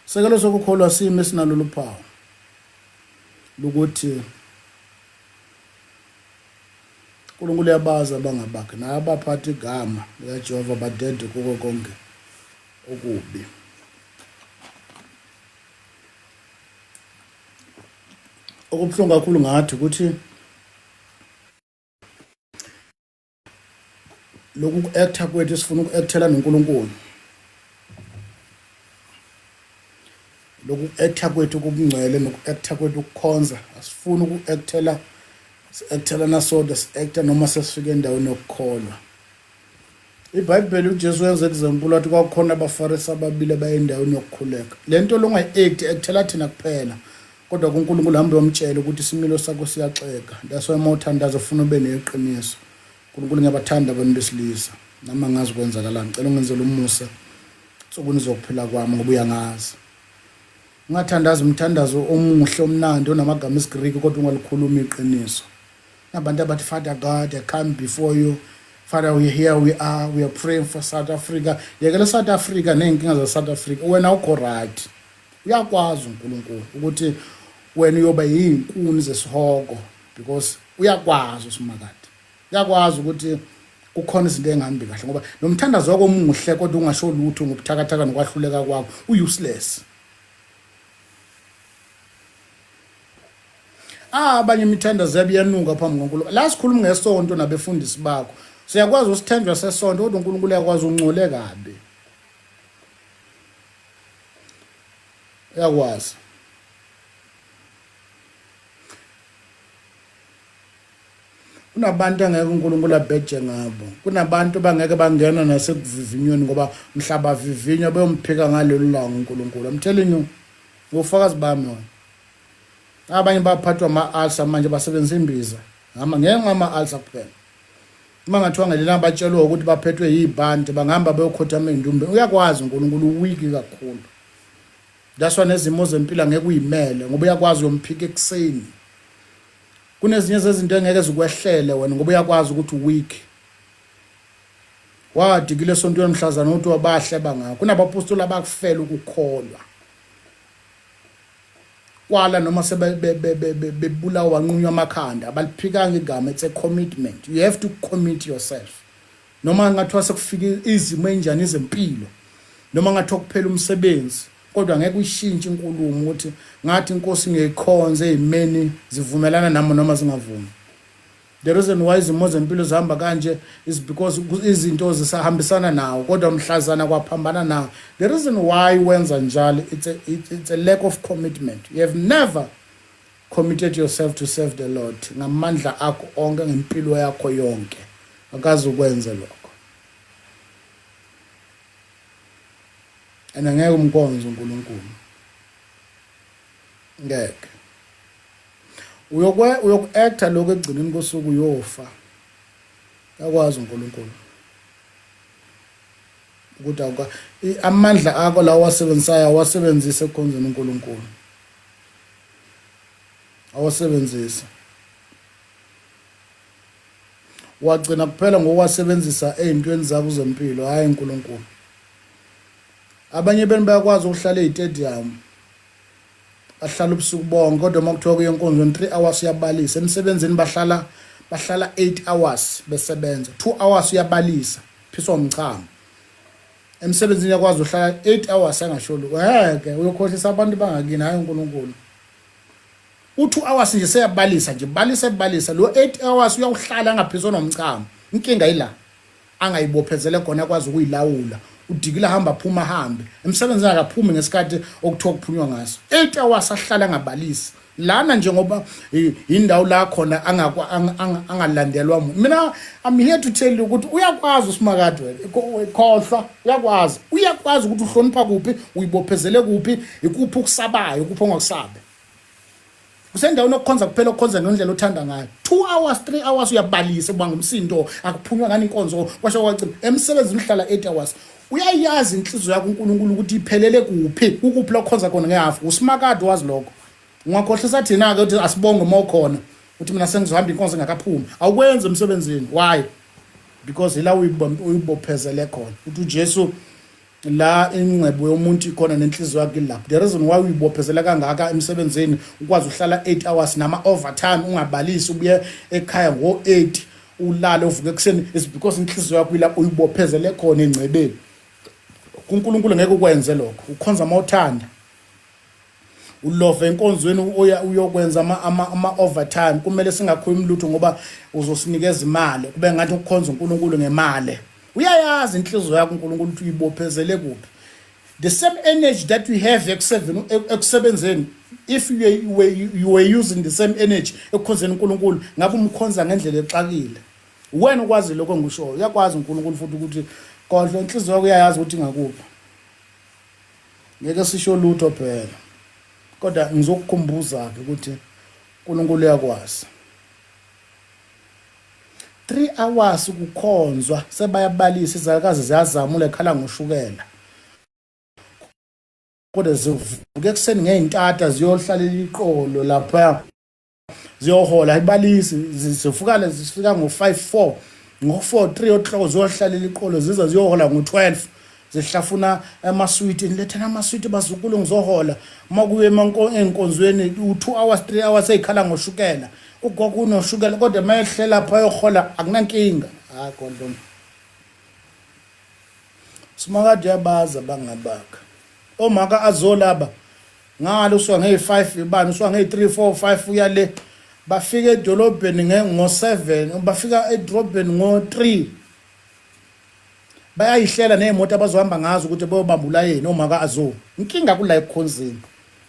sekelo sokukholwa sime sinalolu phawu lokuthi uNkulunkulu uyabazi abangabakhe, naye abaphatha igama likaJehova badede kuko konke okubi. Okubuhlungu kakhulu ngathi ukuthi lokhu ku-actor kwethu sifuna uku-actela noNkulunkulu, lokhu ku-actor kwethu kubungcwele noku-actor kwethu ukukhonza, asifuni uku-actela, si-actela nasodwa, si-acta noma sesifike endaweni yokukholwa. IBhayibheli uJesu wenza example wathi kwakukhona abaFarisi ababili abaye endaweni yokukhuleka. Le nto longayi-acti, actela thina kuphela, kodwa kuNkulunkulu hambe uyomtshela ukuthi isimilo sakho siyaxega. That's why uma uthandaza ufuna ube neqiniso. uNkulunkulu, ngiyabathanda abantu besilisa, nami angazi kwenzakalani, ngicela ungenzele umusa nsukwini zokuphila kwami, ngoba uyangazi. Ungathandaza umthandazo omuhle omnandi onamagama esiGriki kodwa ungalikhulumi iqiniso. Nabantu abathi, Father God, I come before you. Father, we here we are, we are praying for South Africa. Yekela South Africa ney'nkinga za-South Africa, wena ukho right. Uyakwazi uNkulunkulu ukuthi wena uyoba yizinkuni zesihogo, because uyakwazi uSimakade, uyakwazi ukuthi kukhona izinto engahambi kahle, ngoba lo mthandazo wakho omuhle kodwa ungasho lutho ngobuthakathaka nokwahluleka kwakho, u-useless. Abanye imithandazo yabo iyanuka phambi koNkulunkulu. La sikhuluma ngesonto nabefundisi bakho, siyakwazi usithenjwa sesonto, kodwa uNkulunkulu uyakwazi ungcole kabi, uyakwazi. Kunabantu angeke uNkulunkulu abheje ngabo, kunabantu bangeke bangena nasekuvivinyweni, ngoba mhla bavivinywa beyomphika ngalelo langa uNkulunkulu. I'm telling you, ngofakazi bami wona. Abanye baphathwa ama-ulcer manje, basebenzisa imbiza ngama ngenxa ama-ulcer kuphela. Uma ngathiwa ngelina batshelwe ukuthi baphethwe yibhanti, bangahamba beyokhothama ey'ndumbeni. Uyakwazi uNkulunkulu, uwiki kakhulu. That's why nezimo zempilo angeke uyimele, ngoba uyakwazi uyomphika ekuseni. Kunezinye zezinto engeke zikwehlele wena, ngoba uyakwazi ukuthi weak. Wadikile esontweni mhlazana ukuthi wabahle bangakho, kunabapostoli abakufela ukukholwa kwala, noma sebebulawa wanqunywa amakhanda, abaliphikanga igama. It's a commitment, you have to commit yourself, noma ngathiwa sekufika izimo enjani zempilo, noma ngathiwa kuphela umsebenzi, kodwa ngeke uyishintshe inkulumo ukuthi ngathi inkosi ngiyikhonze ezimeni zivumelana nami noma zingavumi. The reason why izimo zempilo zihamba kanje is because izinto zisahambisana nawo, kodwa mhlazana kwaphambana nawo. The reason why wenza njalo, it's a lack of commitment. You have never committed yourself to serve the Lord ngamandla akho onke, ngempilo yakho yonke. Akazi ukwenza lokho and angeke umkhonze uNkulunkulu, ngeke. Uyokwe uyoku-acta lokho, ekugcineni kosuku uyofa. Yakwazi uNkulunkulu ukuthi awuka amandla akho lawo wasebenzisayo awasebenzise ekukhonzeni uNkulunkulu, awasebenzise. Wagcina kuphela ngokuwasebenzisa ey'ntweni zakho zempilo, hhayi uNkulunkulu. Abanye benu bayakwazi ukuhlala ey'tediyamu, bahlala ubusuku bonke, kodwa uma kuthiwa kuye enkonzweni 3 hours uyabalisa. Emsebenzini bahlala Bahlala 8 hours besebenza, 2 hours uyabalisa, phiswa umchamo. Emsebenzini uyakwazi uhlala 8 hours angasho lutho. Ngeke uyokhohlisa abantu bangakini, hayi uNkulunkulu. U2 hours nje seyabalisa nje, balisa ebalisa lo 8 hours uyawuhlala angaphiswa nomchamo. Inkinga ila angayibophezele khona akwazi ukuyilawula. Udikila hamba phuma hambe. Emsebenzini akaphumi ngesikhathi okuthiwa kuphunywa ngaso. 8 hours ahlala angabalisi. Lana njengoba indawo la khona angalandelwa muntu. Mina I'm here to tell you ukuthi uyakwazi uSimakade wena. Khohlwa uyakwazi. Uyakwazi ukuthi uhlonipha kuphi, uyibophezele kuphi, ikuphi okusabayo, kuphi ongakusabi. Usendaweni okukhonza kuphela okukhonza ngendlela othanda ngayo. 2 hours, 3 hours uyabalisa ubanga umsindo, akuphunywa ngani inkonzo kwasho kwacima. Emsebenzini uhlala 8 hours. Uyayazi inhliziyo yakho uNkulunkulu ukuthi iphelele kuphi, ukuphi la ukhonza khona ngehafu. USimakade wazi lokho. Ungakhohlisa thina ke ukuthi asibonge uma ukhona. Uthi mina sengizohamba inkonzo engakaphumi. Awukwenzi emsebenzini. Why? Because ila uyibophezele khona. Uthi uJesu la ingcebo yomuntu ikhona nenhliziyo yakhe ilapho. The reason why uyibophezela kangaka emsebenzini ukwazi uhlala 8 hours nama overtime ungabalisi ubuye ekhaya ngo 8 ulale uvuke ekuseni is because inhliziyo yakho ilapho uyibophezele khona engcebeni. KuNkulunkulu ngeke ukwenze lokho. Ukhonza mawuthanda. Ulova enkonzweni uya uyokwenza ama ama, ama overtime. Kumele singakhulumi lutho ngoba uzosinikeza imali. Kube ngathi ukukhonza uNkulunkulu ngemali. Uyayazi inhliziyo yakho uNkulunkulu ukuthi uyibophezele kuphi. The same energy that we have ekusebenzeni, if you were using the same energy ekukhonzeni uNkulunkulu, ngabe umkhonza ngendlela exakile. Wena ukwazi lokho engikushoyo. Uyakwazi uNkulunkulu futhi ukuthi kodwa inhliziyo yakho uyayazi ukuthi ingakuphi. Ngeke sisho lutho phela. Kodwa ngizokukhumbuza ke ukuthi uNkulunkulu uyakwazi. 3 hours kukhonzwa sebayabalisa izalukazi ziyazamula ekhala ngoshukela. Kodwa zivuka ekuseni ngey'ntatha ziyohlalela iqolo lapha ziyohola ayibalisi zivuka zifika ngo-5 4 ngo-4 3 o'clock ziyohlalela iqolo zize ziyohola ngo-12 zihlafuna amaswiti nilethela amaswiti bazukulu ngizohola. Uma kuye ey'nkonzweni u-2 hours 3 hours ey'khala ngoshukela ugogo unoshukela kodwa uma ehlela lapha ayohola akunankinga. Hayi kodwa Simakade uyabazi abangabakha. Omaka azolaba ngalo usuka ngeyi-5 ibani usuka ngeyi-3 4 5 uya le bafika edolobheni ngo-7 bafika edolobheni ngo-3 bayayihlela ney'moto abazohamba ngazo ukuthi bayobamba ulayeni omaka azo. Inkinga kula ekukhonzeni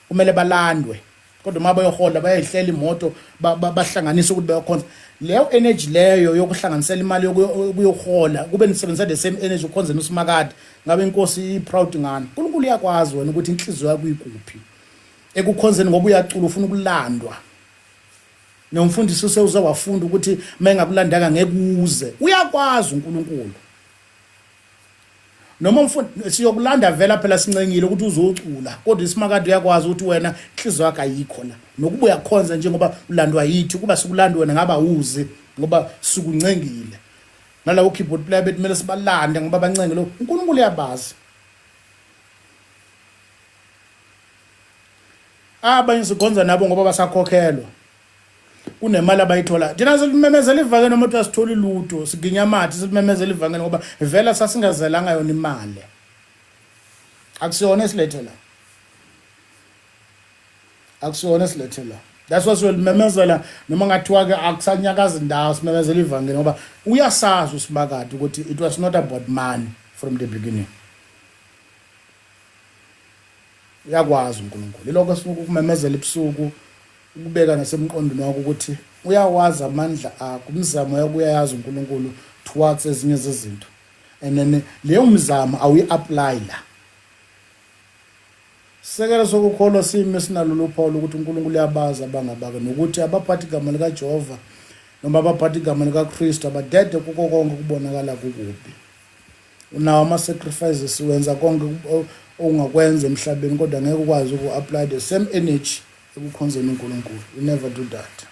kumele balandwe kodwa uma bayohola bayayihlela imoto bahlanganise ukuthi bayokhonza. Leyo energy leyo yokuhlanganisela imali yokuyohola kube nisebenzisa the same energy ukukhonzeni uSimakade ngabe inkosi i-proud ngani. uNkulunkulu uyakwazi wena ukuthi inhliziyo yakho ikuphi ekukhonzeni ngoba uyacula ufuna ukulandwa. Nomfundisi usewuze wafunda ukuthi uma engakulandanga ngeke uze. Uyakwazi uNkulunkulu. Noma umfundi siyokulanda vela phela sincengile ukuthi uzocula kodwa iSimakade uyakwazi ukuthi wena inhliziyo yakho ayikho la. Nokuba uyakhonza njengoba ulandwa yithi kuba sikulanda wena ngaba uzi ngoba sikuncengile. Nalawo keyboard player bethi kumele sibalande ngoba bancenge lo uNkulunkulu uyabazi. Abanye sikhonza nabo ngoba basakhokhelwa. Kunemali abayithola. Thina silimemezela ivangeli noma kuthiwa sitholi lutho, siginya amathe silimemezela ivangeli ngoba vela sasingazelanga yona imali. Akusiyona esilethe la. Akusiyona esilethe la. That's why siyolimemezela noma ngathiwa ke akusanyakazi indawo simemezela ivangeli ngoba uyasazi uSimakade ukuthi it was not about money from the beginning. Uyakwazi uNkulunkulu. Ilokho esifuna ukukumemezela ebusuku ukubeka nasemqondweni wakho ukuthi uyawazi amandla akho, imizamo yakho uyayazi uNkulunkulu towards ezinye zezinto. And then leyo mizamo awuyi-apply la. Sisekelo sokukholwa simi esinalolu phawu lokuthi uNkulunkulu uyabazi abangabakhe nokuthi abaphatha igama likaJehova noma abaphatha igama likaKristu abadede kuko konke okubonakala kukubi. Unawo ama-sacrifices, wenza konke ongakwenza emhlabeni kodwa ngeke ukwazi uku-apply the same energy ekukhonzeni uNkulunkulu. You never do that.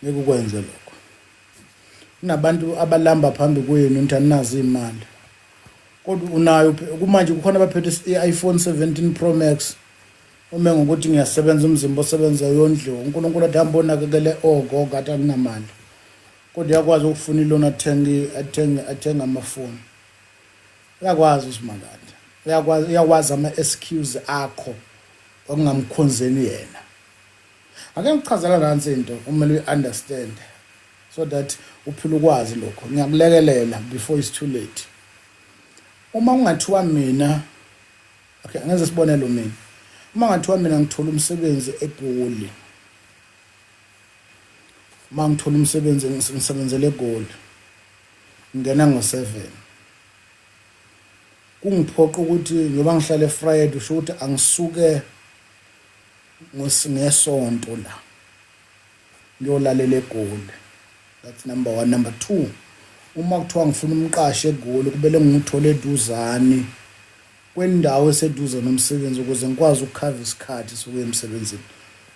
Ngeke ukwenze lokho. Kunabantu abalamba phambi kwenu nithi aninazo imali. Kodwa unayo kumanje kukhona abaphethe i-iPhone 17 Pro Max. Ume ngokuthi ngiyasebenza umzimba osebenza uyondliwa. UNkulunkulu athi hamba onakekele ogogo athi anginamali. Kodwa uyakwazi ukufuna ilona athenge athenge athenge amafoni. Uyakwazi uSimakade. Uyakwazi uyakwazi ama excuse akho okungamkhonzeni yena. Ake ngichazela nansi into umele uyi-understand so that uphile ukwazi lokho. Ngiyakulekelela before it's too late. Uma kungathiwa mina okay ngenze isibonelo mina. Uma ngathiwa mina ngithola umsebenzi eGoli. Uma ngithola umsebenzi ngisebenzele eGoli. Ngingena ngo-7. Kungiphoqa ukuthi njengoba ngihlala eFriday usho ukuthi angisuke ngesonto la ngiyolalela eGoli that's number one number two uma kuthiwa ngifuna umqashi eGoli kumele ngiwuthole eduzane kwendawo eseduze nomsebenzi ukuze ngikwazi ukukhava isikhathi sokuya emsebenzini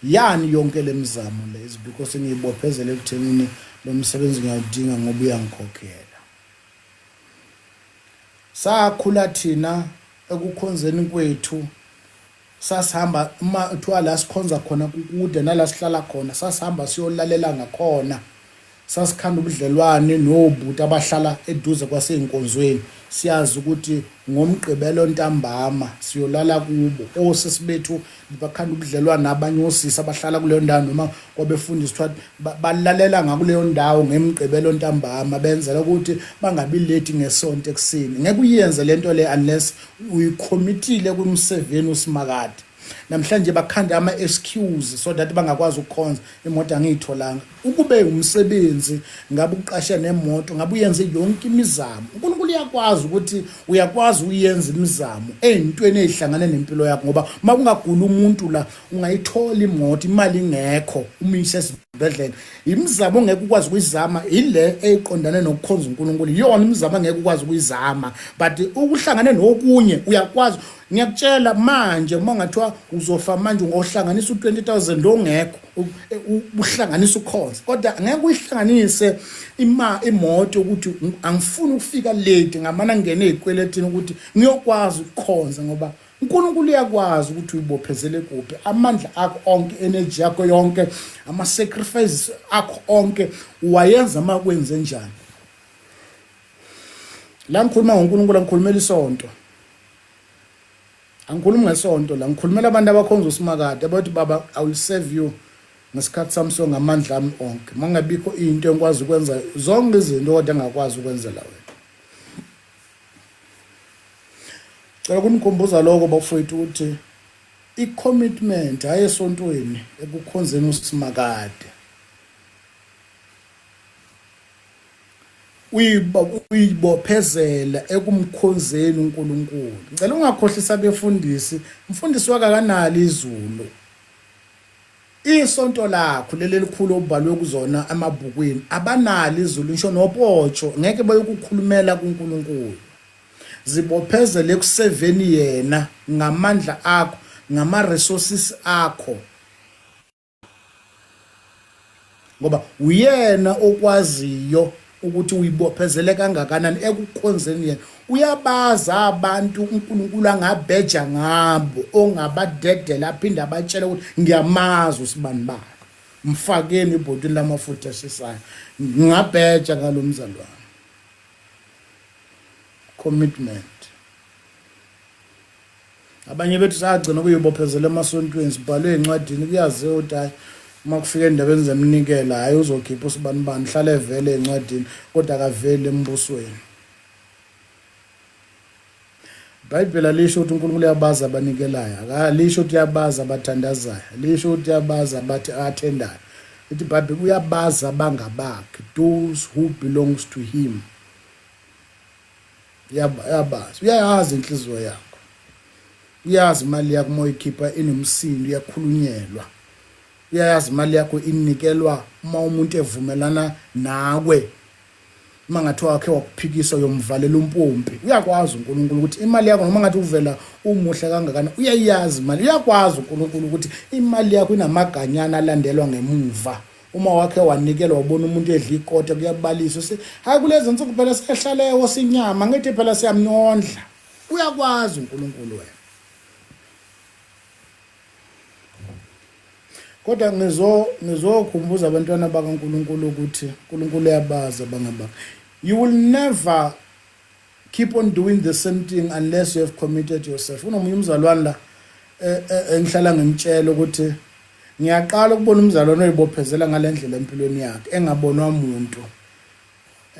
yani yonke le mizamo le is because ngiyibophezele ekuthenini lo msebenzi ngiyawudinga ngoba uyangikhokhela sakhula thina ekukhonzeni kwethu Sasihamba uma kuthiwa la sikhonza khona kukude nala sihlala khona, sasihamba siyolalela ngakhona. Sasikhanda ubudlelwane nobhuti abahlala eduze kwasey'nkonzweni, siyazi ukuthi ngoMgqibelo ntambama siyolala kubo. Osisi bethu bakhanda ubudlelwane nabanye osisi abahlala kuleyo ndawo noma kwabefundisi kuthiwa balalela ngakuleyo ndawo ngeMgqibelo ntambama benzela ukuthi bangabi late ngeSonto ekuseni. Ngeke uyenze lento le unless uyikhomitile kumseveni uSimakade namhlanje bakhanda ama-excuse so that bangakwazi ukukhonza imoto angiyitholanga ukube umsebenzi ngabe uqashe nemoto ngabe uyenze yonke imizamo uNkulunkulu uyakwazi ukuthi uyakwazi uyenza imizamo eyintweni ezihlangane nempilo yakho ngoba uma kungagula umuntu la ungayithola imoto imali ingekho umyise esibhedlela imizamo ongeke ukwazi ukuyizama ile eyiqondane nokukhonza uNkulunkulu iyona imizamo angeke ukwazi ukuyizama but ukuhlangane nokunye uyakwazi ngiyakutshela manje uma ngathiwa uzofa manje ungohlanganisa u-20000 ongekho uhlanganisa ukhonza kodwa ngeke uyihlanganise ima imoto ukuthi angifuni ukufika late ngamana ngene ezikweletini ukuthi ngiyokwazi ukukhonza ngoba uNkulunkulu uyakwazi ukuthi uyibophezele kuphi amandla akho onke energy yakho yonke ama sacrifices akho onke uwayenza uma kwenze njani la ngikhuluma ngoNkulunkulu angikhulumela isonto angikhulumi ngesonto la ngikhulumela abantu abakhonza uSimakade abathi baba i will serve you ngesikhathi sami so ngamandla ami onke mangabikho into engikwazi ukwenza zonke izinto kodwa engakwazi ukwenzela wena Cela ukunikhumbuza lokho bafowethu ukuthi i-commitment hayi esontweni ekukhonzeni uSimakade. Uyibophezela ekumkhonzeni uNkulunkulu. Ngicela ungakhohlisa abefundisi, umfundisi wakhe akanalo izulu. Isonto lakho leli elikhulu obhalwe kuzona amabhukwini abanalo izulu ngisho nopotsho ngeke bayokukhulumela kuNkulunkulu. Zibophezele ekuseveni yena ngamandla akho, ngama resources akho. Ngoba uyena okwaziyo ukuthi uyibophezele kangakanani ekukhonzeni yena. Uyabazi abantu uNkulunkulu angabheja ngabo ongabadedela aphinde abatshele ukuthi ngiyamazi usibanibani. Mfakeni ebhotini lamafutha ashisayo. Ngingabheja ngalo mzalwane. Commitment. Abanye bethu sagcina ukuyibophezela emasontweni sibhalwe encwadini kuyaziwa ukuthi hayi uma kufika endabeni zeminikelo hhayi uzokhipha usibanibani hlale evele encwadini kodwa akaveli embusweni. IBhayibheli alisho ukuthi uNkulunkulu uyabazi abanikelayo, akalisho ukuthi uyabazi abathandazayo, alisho ukuthi uyabazi abathi athendayo. Lithi iBhayibheli uyabazi abangabakhe, those who belongs to him. Uyabazi, uyayazi inhliziyo yakho. Uyazi imali yakho uma uyikhipha inomsindo, iyakhulunyelwa. Uyayazi imali yakho inikelwa uma umuntu evumelana nawe. Uma ngathiwa wakhe wakuphikisa uyomvalela umpompi. Uyakwazi uNkulunkulu ukuthi imali yakho noma ngathi uvela umuhle kangakanani, uyayazi imali. Uyakwazi uNkulunkulu ukuthi imali yakho inamaganyana alandelwa ngemuva. Uma wakhe wanikelwa wabona umuntu edla ikota kuyabalisa usi hayi kulezi nsuku phela siyahlala osinyama ngithi phela siyamnyondla. Uyakwazi uNkulunkulu wena. Kodwa ngizokhumbuza abantwana bakaNkulunkulu ukuthi uNkulunkulu uyabazi abangabakhe. You will never keep on doing the same thing unless you have committed yourself. Unomunye umzalwane la eh, eh, engihlala ngimtshela ukuthi ngiyaqala ukubona umzalwane oyibophezela ngalendlela empilweni yakhe engabonwa muntu.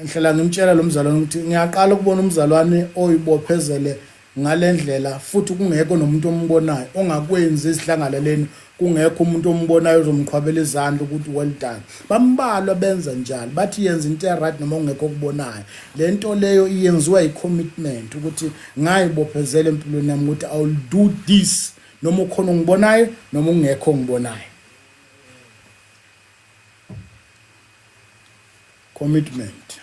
Ngihlala ngimtshela lo mzalwane ukuthi ngiyaqala ukubona umzalwane oyibophezele ngale ndlela futhi kungekho nomuntu ombonayo ongakwenzi ezihlangalaleni kungekho umuntu ombonayo ozomqhwabela izandla ukuthi well done. Bambalwa benza njalo, bathi yenza into e-right noma ungekho okubonayo. Le nto leyo iyenziwa i-commitment ukuthi ngayibophezela empilweni yami ukuthi I will do this noma ukhona ongibonayo noma ungekho ongibonayo. Commitment.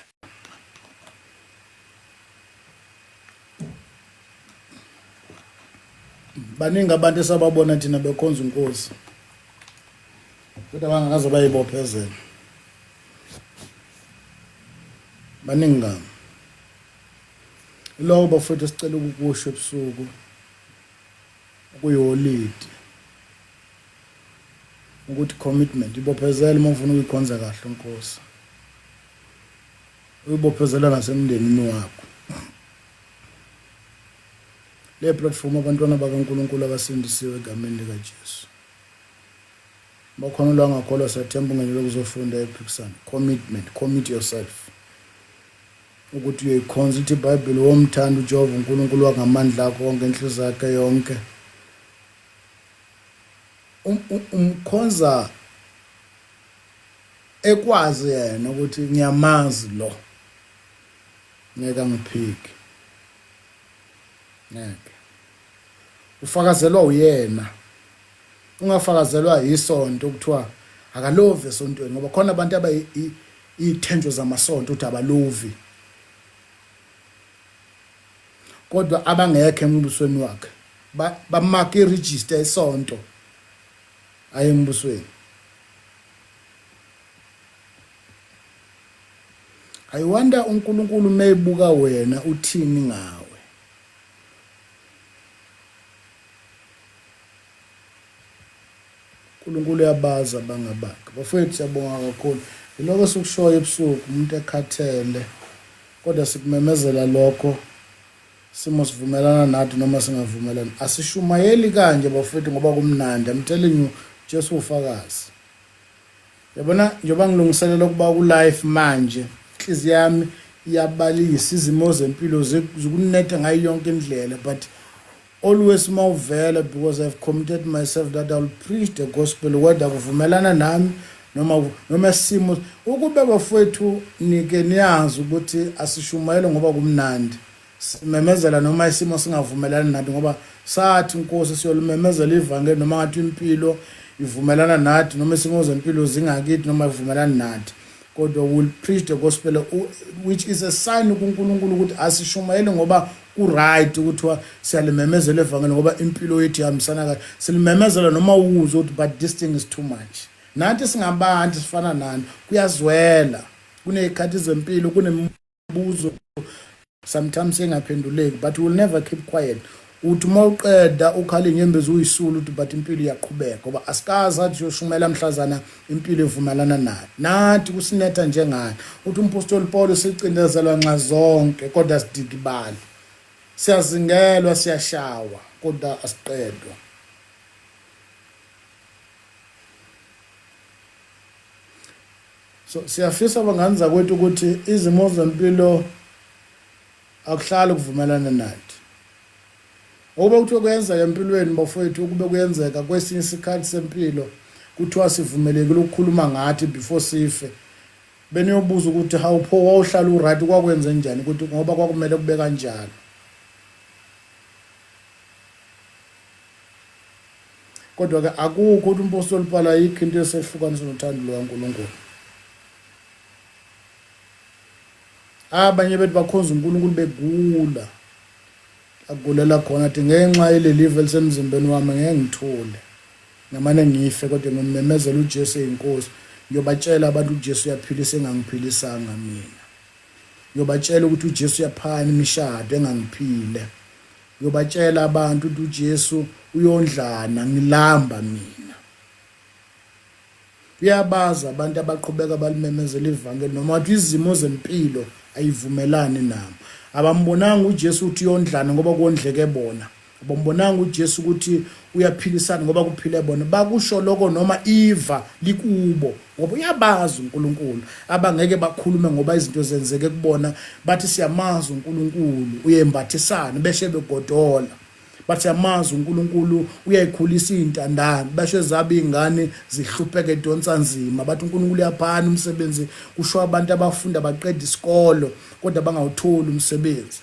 Baningi abantu esababona thina bekhonza inkosi. Kodwa bangakaze bayibophezela. Baningi kabi. Lokho bafowethu sicela ukukusho ebusuku kuyiholidi ukuthi commitment ibophezela uma ufuna ukuyikhonza kahle inkosi uyibophezela nasemndenini wakho le platform abantwana bakaNkulunkulu abasindisiwe egameni likaJesu bakhona lwangakholwa siyathemba ungenele kuzofunda ephikisana commitment commit yourself ukuthi uyoyikhonza ithi iBhayibheli womthanda uJehova uNkulunkulu wangamandla akho onke inhliziyo yakhe yonke um, um, umkhonza ekwazi yena ukuthi ngiyamazi lo ngeke angiphike ngeke ufakazelwa uyena ungafakazelwa yisonto kuthiwa akalovi esontweni ngoba khona abantu abayithenjwa zamasonto ukuthi abalovi kodwa abangekho embusweni wakhe bamaka iregister esonto aye embusweni. I wonder uNkulunkulu meyibuka wena uthini ngawe. uNkulunkulu uyabazi abangabakhe. Bafowethu siyabonga kakhulu. Yiloko esikushoyo ebusuku umuntu ekhathele kodwa sikumemezela lokho simo sivumelana nathi noma singavumelani. Asishumayeli kanje bafowethu ngoba kumnandi. I'm telling you Jesu ufakazi. Yabona njengoba ngilungiselela ukuba ku life manje inhliziyo yami iyabalisa izimo zempilo zikunetha ngayo yonke indlela but always mawuvela because I've committed myself that I'll preach the gospel whether kuvumelana nami noma noma isimo ukube bafowethu nike niyazi ukuthi asishumayele ngoba kumnandi simemezela noma isimo singavumelani nathi ngoba sathi inkosi siyolimemezela ivangeli noma ngathi impilo ivumelana nathi noma isimo zempilo zingakithi noma ivumelani nathi kodwa will preach the gospel which is a sign kuNkulunkulu ukuthi asishumayeli ngoba ku-right ukuthiwa siyalimemezela evangeli ngoba impilo yethu ihambisana kahle silimemezela noma uwuzwe ukuthi but this thing is too much nathi singabantu sifana nani kuyazwela kuney'khathi zempilo kunemibuzo sometimes engaphenduleki but we'll never keep quiet uthi uma uqeda ukhala inyembezi uyisulu uthi but impilo iyaqhubeka ngoba asikaze athi yoshumela mhlazana impilo ivumelana nayo nathi kusinetha njengani uthi umpostoli Paul sicindezelwa nxa zonke kodwa sidikibali siyazingelwa siyashawa kodwa asiqedwa so siyafisa bangani zakwethu ukuthi izimo zempilo akuhlali kuvumelana nathi Ukube kuthiwa kuyenzeka empilweni bafowethu, ukube kuyenzeka kwesinye isikhathi sempilo kuthiwa sivumelekile ukukhuluma ngathi before sife, beniyobuza ukuthi hawu pho wawuhlala uright kwakwenze njani ukuthi ngoba kwakumele kube kanjalo. Kodwa ke akukho ukuthi umpostoli Paul ayikho into esehlukanisa nothando lukaNkulunkulu. Abanye bethu bakhonza uNkulunkulu begula. Agulela khona athi ngenxa yelelive elisemzimbeni wami ngeke ngithule. Ngamane ngife kodwa ngimemezela uJesu eyinkosi. Ngiyobatshela abantu uJesu uyaphilisa engangiphilisanga mina. Ngiyobatshela ukuthi uJesu uyaphana imishado engangiphile. Ngiyobatshela abantu ukuthi uJesu uyondlana ngilamba mina. Uyabazi abantu abaqhubeka balimemezela ivangeli noma wathi izimo zempilo ayivumelani nabo. Abambonanga uJesu ukuthi uyondlana ngoba kondleke bona. Abambonanga uJesu ukuthi uyaphilisana ngoba kuphile bona. Bakusho lokho noma iva likubo ngoba uyabazi uNkulunkulu. Abangeke bakhulume ngoba izinto zenzeke kubona bathi siyamazi uNkulunkulu uyembathisana beshe begodola. Bathi yamazi uNkulunkulu uyayikhulisa iy'ntandane basho ezabo iy'ngane zihlupheke edonsa nzima bathi uNkulunkulu uyaphana umsebenzi kusho abantu abafunda baqeda isikolo kodwa bangawutholi umsebenzi.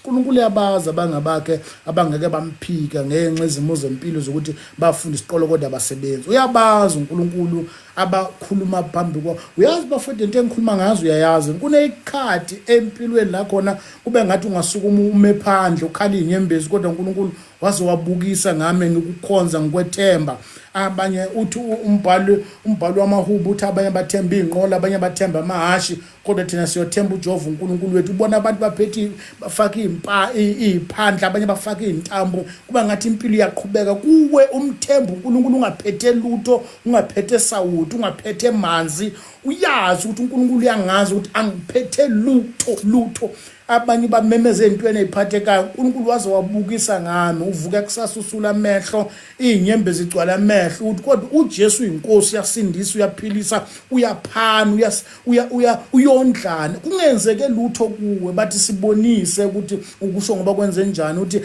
uNkulunkulu uyabazi abangabakhe abangeke bamphika ngenxa izimo zempilo zokuthi bafunda isikolo kodwa abasebenzi. Uyabazi uNkulunkulu abakhuluma phambi kwa uyazi bafowethu into engikhuluma ngazo uyayazi kuneyikhathi empilweni la khona kube ngathi ungasukuma ume phandle ukhala izinyembezi kodwa uNkulunkulu waze wabukisa ngami ngikukhonza ngikwethemba abanye uthi umbhali umbhali wamahubo uthi abanye bathemba izinqola abanye bathemba amahashi kodwa thina siyothemba uJehova uNkulunkulu wethu ubona abantu baphethe bafaka izimpa iziphandla abanye bafaka izintambo kuba ngathi impilo iyaqhubeka kuwe umthemba uNkulunkulu ungaphethe lutho ungaphethe sawuti ungaphethe manzi uyazi ukuthi uNkulunkulu uyangazi ukuthi angiphethe lutho lutho abanye bamemeza ezintweni eziphathekayo uNkulunkulu waze wabukisa ngami uvuka kusasa usula amehlo izinyembezi zigcwala amehlo ukuthi kodwa uJesu uyinkosi uyasindisa uyaphilisa uyaphana uya uya uyondlana kungenzeke lutho kuwe bathi sibonise ukuthi ukusho ngoba kwenze njani uthi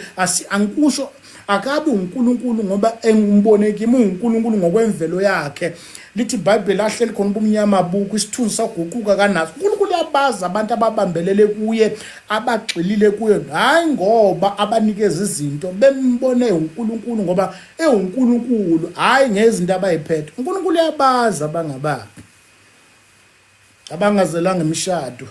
angikusho akabi uNkulunkulu ngoba engimbone kimi uNkulunkulu ngokwemvelo yakhe lithi iBhayibheli ahleli khona ubumnyama bukho isithunzi saguquka kanaso uNkulunkulu uyabazi abantu ababambelele kuye abagxilile kuye hayi ngoba abanikeza izinto bembone uNkulunkulu ngoba ewuNkulunkulu hayi ngezinto abayiphethe uNkulunkulu uyabazi abangabaphi abangazelanga imishado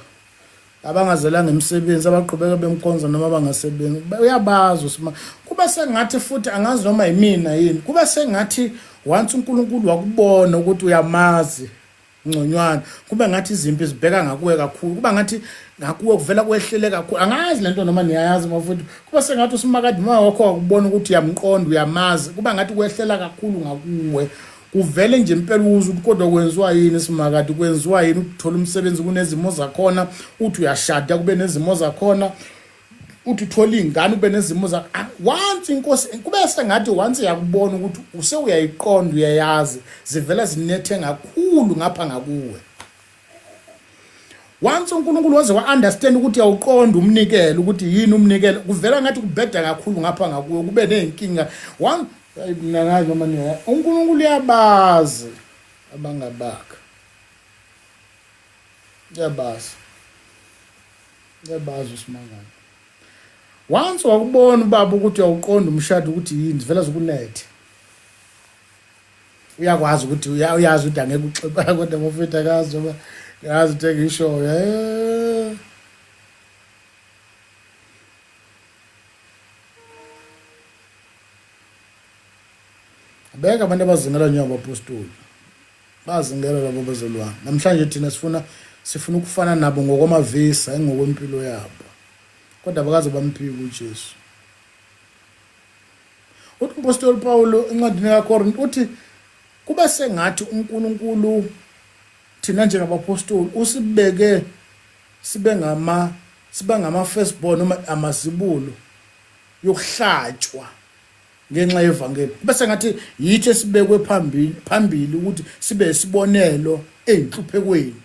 abangazelanga imisebenzi abaqhubeka bemkhonza noma bangasebenzi uyabazi usima kuba sengathi futhi angazi noma yimina yini kuba sengathi once uNkulunkulu wakubona ukuthi uyamazi ngconywana kube ngathi izimpi zibheka ngakuwe kakhulu kuba ngathi ngakuwe kuvela kwehlele kakhulu angazi lento noma niyayazi mafuthi kuba sengathi usimakade uma wakho wakubona ukuthi uyamqonda uyamazi kuba ngathi kwehlela kakhulu ngakuwe kuvele nje impela uzwe ukuthi kodwa kwenziwa yini simakade kwenziwa yini ukuthola umsebenzi kunezimo zakhona uthi uyashada kube nezimo zakhona uthi uthola iy'ngane ube nezimo za ah, once inkosi kube sengathi once yakubona ukuthi usewuyayiqonda uyayazi zivela zinethe kakhulu ngapha ngakuwe once uNkulunkulu waze wa-understand ukuthi uyawuqonda umnikelo ukuthi yini umnikelo kuvela ngathi kubheda kakhulu ngapha ngakuwe kube ney'nkinga one mina ngazi noma niya uNkulunkulu uyabazi abangabakhe uyabazi uyabazi usimangalo once wakubona ubaba ukuthi uyawuqonda umshado ukuthi yini zivela zikunethe uyakwazi ukuthi uyazi ukuthi angeke uxeba kodwa bafethu akazi noma yazi into engishoyo eh. Abekho abantu abazingela njengabapostoli bazingela labo bazalwane namhlanje thina sifuna sifuna ukufana nabo ngokwamavisa engokwempilo yabo kodwa abakaze bamphike uJesu Uthi umpostoli Paulo encwadini kaKorinte uthi kube sengathi uNkulunkulu thina njengabapostoli usibeke sibe ngama siba ngama firstborn noma amazibulo yokuhlatshwa ngenxa yevangeli kube sengathi yithi esibekwe phambili phambili ukuthi sibe isibonelo ezinhluphekweni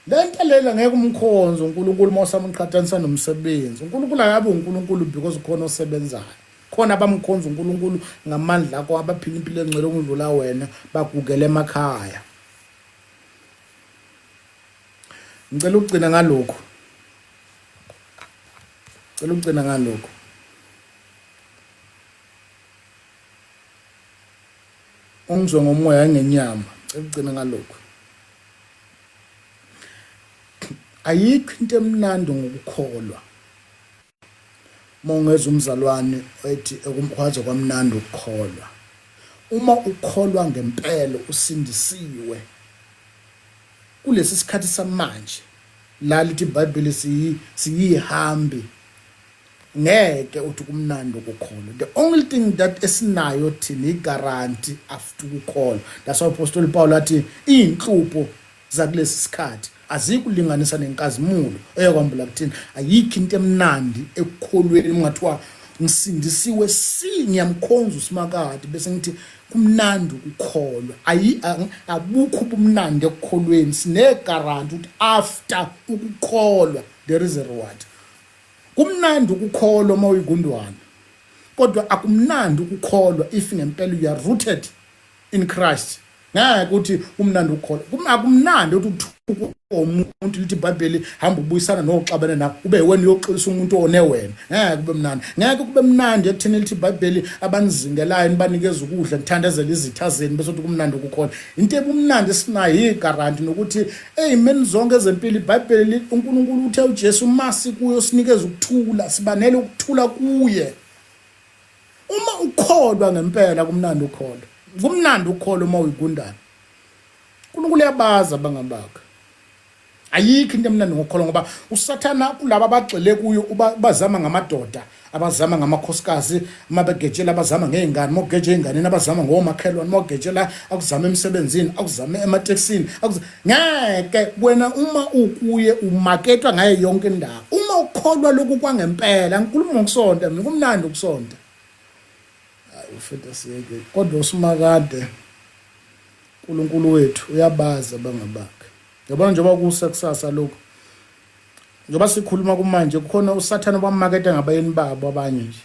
Le nto lela ngeke umkhonze uNkulunkulu uma usamqhathanisa nomsebenzi. uNkulunkulu akabe uNkulunkulu because khona osebenzayo. Khona abamkhonza uNkulunkulu ngamandla akho abaphila impilo engcwele ukudlula wena bagugele emakhaya. Ngicela ukugcina ngalokhu. Ngicela ukugcina ngalokhu. Ungizwe ngomoya ngenyama. Ngicela ukugcina ngalokhu. Ayikho into emnandi ngokukholwa. Uma ungeza umzalwane ethi ekumkhwaze kwamnandi ukukholwa. Uma ukholwa ngempela usindisiwe. Kulesi sikhathi samanje la lithi iBhayibheli siyihambi. Ngeke uthi kumnandi ukukholwa. The only thing that esinayo thina iguarantee after ukukholwa. That's why Apostle Paul athi izinhlupho zakulesi sikhathi azikulinganisa nenkazimulo eyokwambula kuthina. Ayikho into emnandi ekukholweni ungathiwa ngisindisiwe si ngiyamkhonza uSimakade bese ngithi kumnandi ukukholwa. Ayi abukho ubumnandi ekukholweni, sineguarantee ukuthi after ukukholwa there is a reward. Kumnandi ukukholwa uma uyigundwane, kodwa akumnandi ukukholwa if ngempela you are rooted in Christ. Ngeke ukuthi kumnandi ukukholwa, akumnandi ukuthi uthuke umuntu, lithi iBhayibheli hamba ubuyisana noxabene nawe, ube wena uyoxolisa umuntu one wena. Ngeke kube mnandi, ngeke kube mnandi ekutheni lithi iBhayibheli abanizingelayo nibanikeza ukudla, nithandazele izitha zenu, bese uthi kumnandi ukukholwa. Into ebumnandi esinayo yigaranti nokuthi Ey'meni zonke ezempilo iBhayibheli uNkulunkulu uthe uJesu masi kuyo sinikeza ukuthula, sibanele ukuthula kuye. Uma ukholwa ngempela kumnandi ukholwa. Kumnandi ukholwa uma uyigundana. uNkulunkulu uyabazi abangabakhe. Ayikho into emnandi ngokukholwa ngoba uSathana kulaba abagxile kuyo ubazama ngamadoda, abazama ngamakhosikazi, uma begetshela abazama ngey'ngane, uma ugeje ey'nganeni abazama ngomakhelwane, uma ugetshela akuzama emsebenzini, akuzame ematekisini, ngeke wena uma ukuye umaketwa ngayo yonke indawo. Uma ukholwa lokhu kwangempela, ngikhuluma ngokusonta mina, kumnandi ukusonta. Hayi ufeta siyeke, kodwa uSimakade uNkulunkulu wethu uyabazi abangabakhe. Yabona njengoba kusa kusasa lokhu, njengoba sikhuluma kumanje, kukhona uSathane obamaketha ngabayeni babo abanye nje,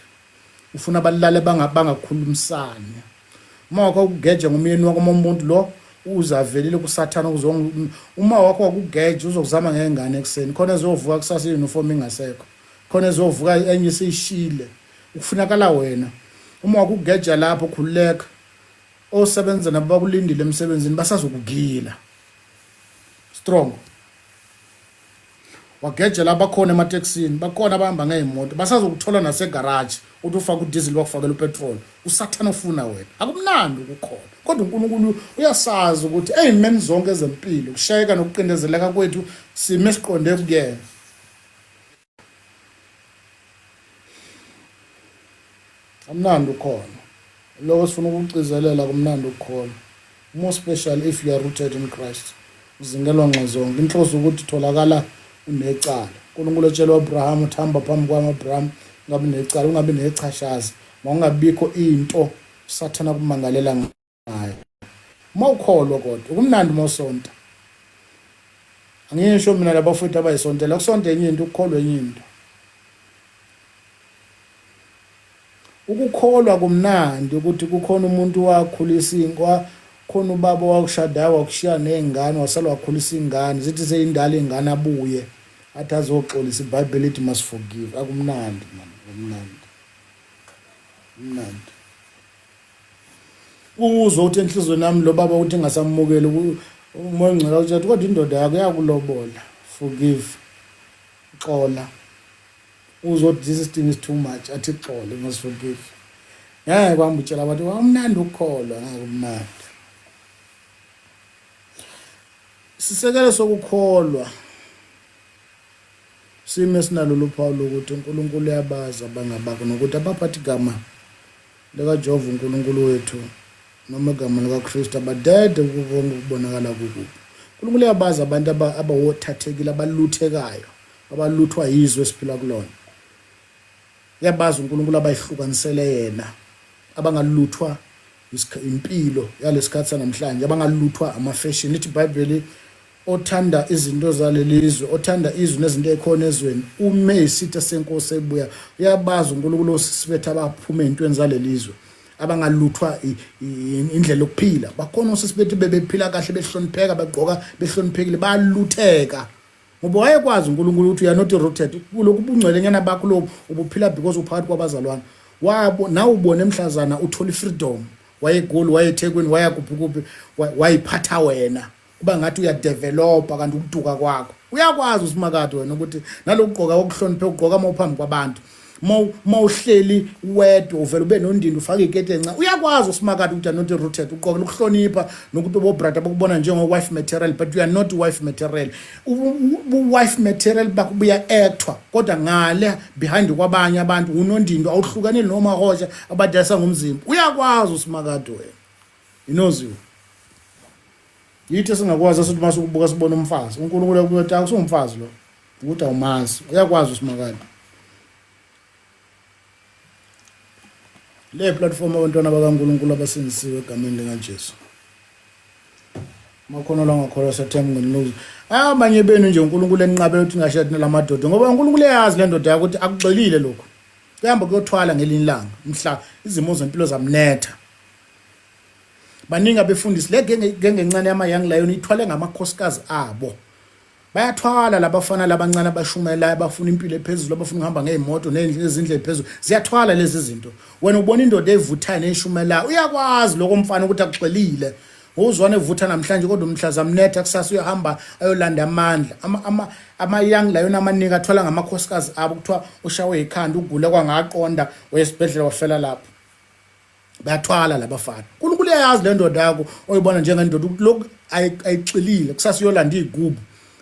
ufuna balale bangakhulumisani. Uma wakho ukugeja ngomyeni wakho, uma umuntu lo uzavelile kuSathane ukuzonga, uma wakho wakugeja uzokuzama ngengane ekuseni, khona ezovuka kusasa i-uniform ingasekho, khona ezovuka enye isishile, ukufunakala wena. Uma wakugeja lapho khululeka, osebenza nabo bakulindile emsebenzini, basazokugila strong. Wagejela abakhona ematekisini, bakhona abahamba ngey'moto, basazokuthola nasegaraji uthi ufake udiesel bakufakela upetrol. Usathane ufuna wena. Akumnandi ukukholwa, kodwa uNkulunkulu uyasazi ukuthi ey'meni zonke ezempilo, kushayeka nokuqindezeleka kwethu, sime siqonde kuyena. Amnandi ukhona lokho sifuna ukugcizelela, kumnandi ukukholwa, more special if you are rooted in Christ. Uzingelwa nxa zonke. Inhloso ukuthi tholakala unecala. uNkulunkulu etshela uAbraham uthi hamba phambi kwami Abraham, ungabi necala, ungabi nechashazi, mawungabikho into uSathana kumangalela ngayo. Uma ukholwa kodwa kumnandi uma usonta. Angisho mina labafowethu abayisontela, kusonta enye into, ukukholwa enye into. Ukukholwa kumnandi ukuthi kukhona umuntu wakhulisa inkwa, khona ubaba wakushadayo wakushiya nezingane, wasala wakhulisa ingane, zithi seyindala ingane abuye athi azoxolisa. iBhayibheli lithi must forgive. Akumnandi man, akumnandi, kumnandi uzwe ukuthi enhlizweni yami lo baba uthi ngasamukeli umoya ongcwele uthi kodwa indoda yakho yakulobola, forgive, xola. Uzothi this thing is too much, athi xole, must forgive. Ngeke kwami utshela abantu awumnandi ukukholwa, ngeke kumnandi. Sisekelo sokukholwa sime sinalolu phawu lokuthi uNkulunkulu uyabazi abangabakho, nokuthi abaphathi igama likaJehova uNkulunkulu wethu noma igama likaKristu abadede kuko konke ukubonakala kukubi. uNkulunkulu uyabazi abantu abawothathekile, abaluthekayo, abaluthwa yizwe esiphila kulona. Uyabazi uNkulunkulu abayihlukanisele yena, abangaluthwa impilo yalesikhathi sanamhlanje, abangaluthwa ama-fashion. Lithi iBhayibheli othanda izinto zalelizwe, othanda izwe nezinto ekhona ezweni, ume isitha senkosi ebuya. Uyabazi uNkulunkulu osisibetha abaphuma ey'ntweni zalelizwe, abangaluthwa indlela yokuphila. Bakhona osisibethu bebephila kahle, behlonipheka, begqoka behloniphekile, balutheka ngoba wayekwazi uNkulunkulu ukuthi you are not rooted kulokhu bungcwelenyana bakho lobu ubuphila because uphakathi kwabazalwane wabo. Nawe ubone mhlazana uthola ifreedom, wayeGoli, wayeThekwini, waya kuphi kuphi, wayiphatha wena kuba ngathi uyadevelopa, kanti ukuduka kwakho. Uyakwazi uSimakade wena ukuthi nalokugqoka okuhloniphe ugqoka uma uphambi kwabantu. Mawuhleli wedwa uvela ube nondini, ufake ikete enca, uyakwazi usimakade ukuthi not rooted. Uqokela ukuhlonipha nokuthi obobrada bakubona njengo-wife material, but you are not wife material. Ubu-wife material bakho buya-actwa, kodwa ngale behind kwabanye abantu unondindo, awuhlukaneli nomahosha abadayisa ngomzimba. Uyakwazi usimakade wena, he knows you. Yithi singakwazi asithi uma sikubuka sibona umfazi, uNkulunkulu akuthi akusumfazi lo, ukuthi awumazi. Uyakwazi usimakade. Le platform abantwana bakaNkulunkulu abasindisiwe egameni likaJesu. Makhono la ngakholwa sethemba ngeniluzo. Abanye benu nje uNkulunkulu enqabela ukuthi ngashadi nalamadoda ngoba uNkulunkulu uyazi le ndoda yakho ukuthi akuxelile lokho. Kuyahamba kuyothwala ngelinye ilanga mhla izimo zempilo zamnetha. Baningi abefundisi le genge genge encane yama Young Lion ithwale ngamakhosikazi abo. Bayathwala labafana labancane abashumelayo, abafuna impilo ephezulu, abafuna ukuhamba ngey'moto nezindlu ey'phezulu. Ziyathwala lezi zinto. Wena ubona indoda evuthayo neyishumelayo, uyakwazi lokho mfana ukuthi akuxelile. Uzwana evutha namhlanje kodwa umhla zamnetha kusasa uyahamba ayolanda amandla. Ama-young lion amaningi athwala ngamakhosikazi abo, kuthiwa ushawe ikhanda, ugule kwangaqonda, wayesibhedlela wafela lapho. Bayathwala labafana. uNkulunkulu uyayazi le ndoda yakho oyibona njengendoda ukuthi lokhu ayixilile, kusasa uyolanda iy'gubu,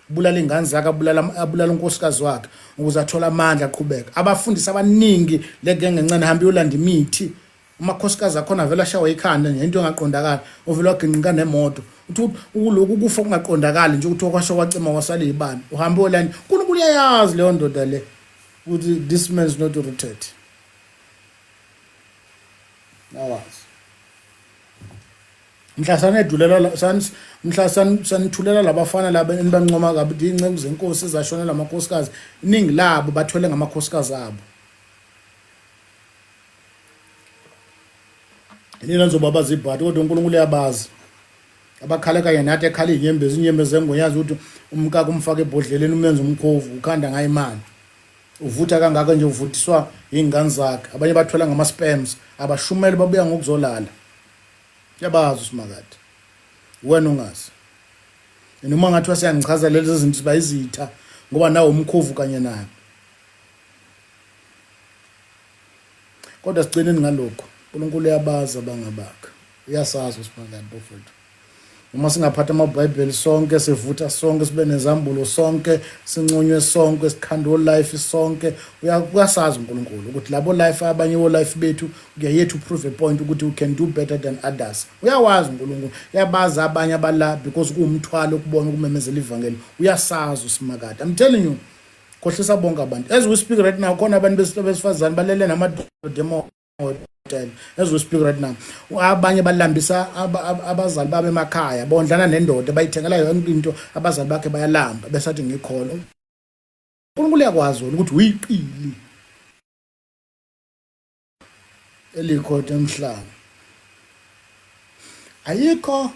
bulala iy'ngane zakhe, abulala abulala unkosikazi wakhe ukuze athole amandla aqhubeke. Abafundisi abaningi le genge encane hamba iyolanda imithi, amakhosikazi akhona avele ashawe ikhanda nje, into engaqondakali, ovele waginqika nemoto. Uthi ukulokhu kufa kungaqondakali nje ukuthi okwasho kwacima kwasala iy'bani, uhambe uyolanda. uNkulunkulu uyayazi leyo ndoda le ukuthi this man is not rooted. Nawazi. Mhla sanedulela san mhla sanithulela labafana laba enibancoma kabi ukuthi inceku zenkosi ezashonela amakhosikazi, iningi labo bathwele ngamakhosikazi abo. Nina nizoba zibhadi kodwa uNkulunkulu uyabazi. Abakhala kanye nathi ekhala izinyembezi, inyembezi zengonyazi ukuthi umkakhe umfake ebhodleleni umenza umkhovu, ukhanda ngayo imali. Uvutha kangaka nje uvuthiswa yingane zakhe. Abanye bathwela ngama sperms, abashumele babuya ngokuzolala. Yabazi usimakade. Wena ungazi. Noma ngathiwa siyangichaza lezi zinto siba izitha ngoba nawo umkhovu kanye nayo. Kodwa sigcineni ngalokho. uNkulunkulu uyabazi abangabakhe. Uyasazi usimakade bafowethu. Noma singaphatha amaBhayibheli sonke, sivutha sonke, sibe nezambulo sonke, sinconywe sonke, sikhande life sonke, uyasazi uNkulunkulu ukuthi labo life abanye wo life bethu we are here to prove a point ukuthi we can do better than others. Uyawazi uNkulunkulu, uyabazi abanye abala because kuwumthwalo ukubona ukumemezela ivangeli. Uyasazi usimakade. I'm telling you, khohlisa bonke abantu. As we speak right now, khona abantu besifazane balele namadoda hotel as we speak right now. Abanye balambisa abazali babo emakhaya, bondlana nendoda bayithengela yonke into, abazali bakhe bayalamba besathi ngikhona. uNkulunkulu uyakwazi wona ukuthi uyiqili elikhona emhlaba. Ayikho.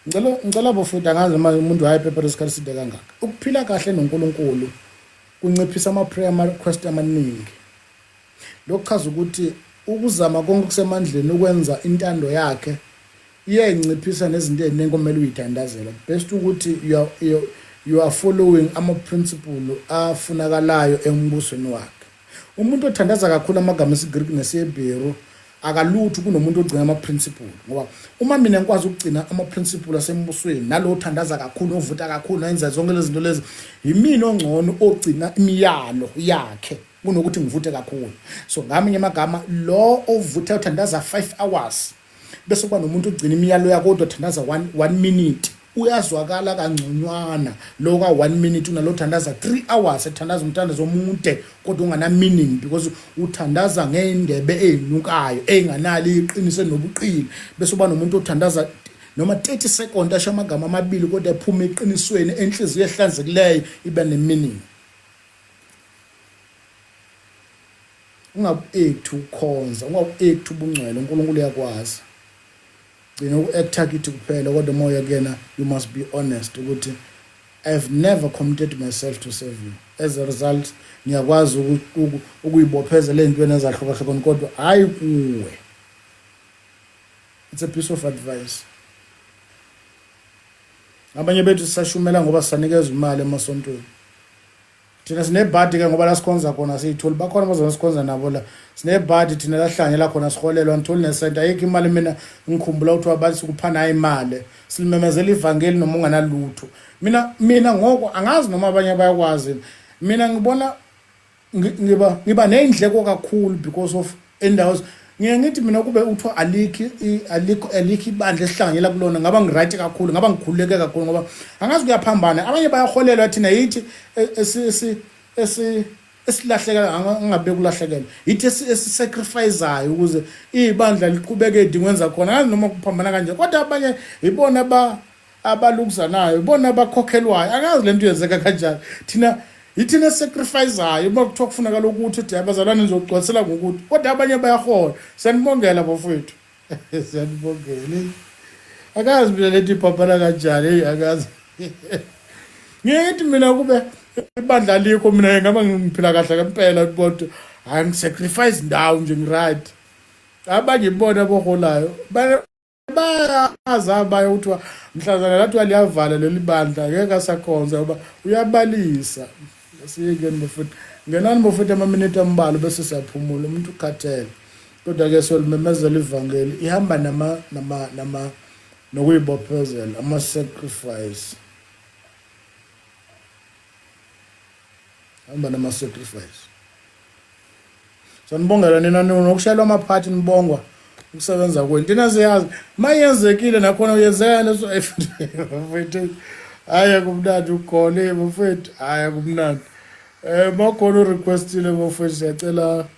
Ngicela bafowethu, angazi noma umuntu hayi phepha lesikhathi eside kangaka. Ukuphila kahle noNkulunkulu kunciphisa ama-prayer request amaningi. Lokhu chaza ukuthi ukuzama konke okusemandleni ukwenza intando yakhe iyayinciphisa nezinto ey'ningi okumele uyithandazela. Best ukuthi you are following ama-principle afunakalayo embusweni wakhe. Umuntu othandaza kakhulu amagama esiGreek nesiHebheru akalutho kunomuntu ogcina ama-principle, ngoba uma mina ngikwazi ukugcina ama-principle asembusweni nalo othandaza kakhulu, ovuta kakhulu, nenza zonke lezi zinto lezi, yimina ongcono ogcina imiyalo yakhe kunokuthi ngivuthe kakhulu. So ngamanye amagama, lo ovuthe uthandaza 5 hours bese kuba nomuntu ogcina imiyalo yakho kodwa othandaza 1 minute, uyazwakala kangconywana lo ka 1 minute unalo thandaza 3 hours, ethandaza umthandazo omude kodwa ungana meaning because uthandaza ngendebe ezinukayo enganalo iqiniso nobuqili. Bese uba nomuntu othandaza noma 30 second, asho amagama amabili kodwa ephuma eqinisweni, enhliziyo ehlanzekileyo, ibe ne meaning. Ungaku-act ukukhonza, ungaku-act ubungcwele. uNkulunkulu uyakwazi. Gcina uku-acta kithi kuphela, kodwa uma uya kuyena you must be honest ukuthi I've never committed myself to serve you. As a result, ngiyakwazi ukuyibophezela ey'ntweni ezahlukahlukene kodwa hhayi kuwe. It's a piece of advice. Abanye bethu sisashumela ngoba sisanikeza imali emasontweni. Thina sinebhadi ke ngoba la sikhonza khona siyitholi, bakhona abazona sikhonza nabo la. Sinebhadi thina la sihlangela khona siholelwa nitholi nesenta. Ayikho imali mina ngikhumbula ukuthi abantu sikuphana imali. Silimemezela ivangeli noma unganalutho. Mina ngoko angazi noma abanye bayakwazi. Mina ngibona ngiba ney'ndleko kakhulu because of indawo ngiye ngithi mina kube uthiwa alikho alikho alikho ibandla esihlanganyela kulona ngaba ngiright kakhulu ngaba ngikhululeke kakhulu ngoba angazi kuyaphambana abanye bayaholelwa thina yithi e, esi esi esilahlekela angabe kulahlekela yithi esisacrificeayo ukuze ibandla liqhubeke edingwenza khona angazi noma kuphambana kanje kodwa abanye ibona ba abalukuzanayo ibona abakhokhelwayo angazi lento yenzeka kanjani thina yithina esacrificeayo uma kuthiwa kufunakala ukuthi uthi abazalwane nizogcwalisela ngokuthi kodwa abanye bayahola siyanibongela bafowethu siyanibongela akazi mina lento ibhabhala kanjani eyi akazi ngithi mina kube ibandla alikho mina ngaba ngiphila kahle ngempela kodwa angisacrifice ndawo nje ngiright abanye ibona aboholayo bayazi abaye kuthiwa mhlazana lathiwa liyavala leli bandla ngeke asakhonza ngoba uyabalisa siyekeni bafethu ngenani bafethu amaminiti ambalwa bese siyaphumula umuntu ukhathele kodwa-ke solimemezela ivangeli ihamba nama nama nama nokuyibophezela ama-sacrifice hamba nama-sacrifice Sanibongela nina nokushayelwa amaphathi nibongwa ukusebenza kwenu. Thina siyazi mayenzekile nakhona uyenzeka leso mfethu. Hayi kumnandi ugole mfethu, hayi kumnandi. Eh makhona urequestile mfethu siyacela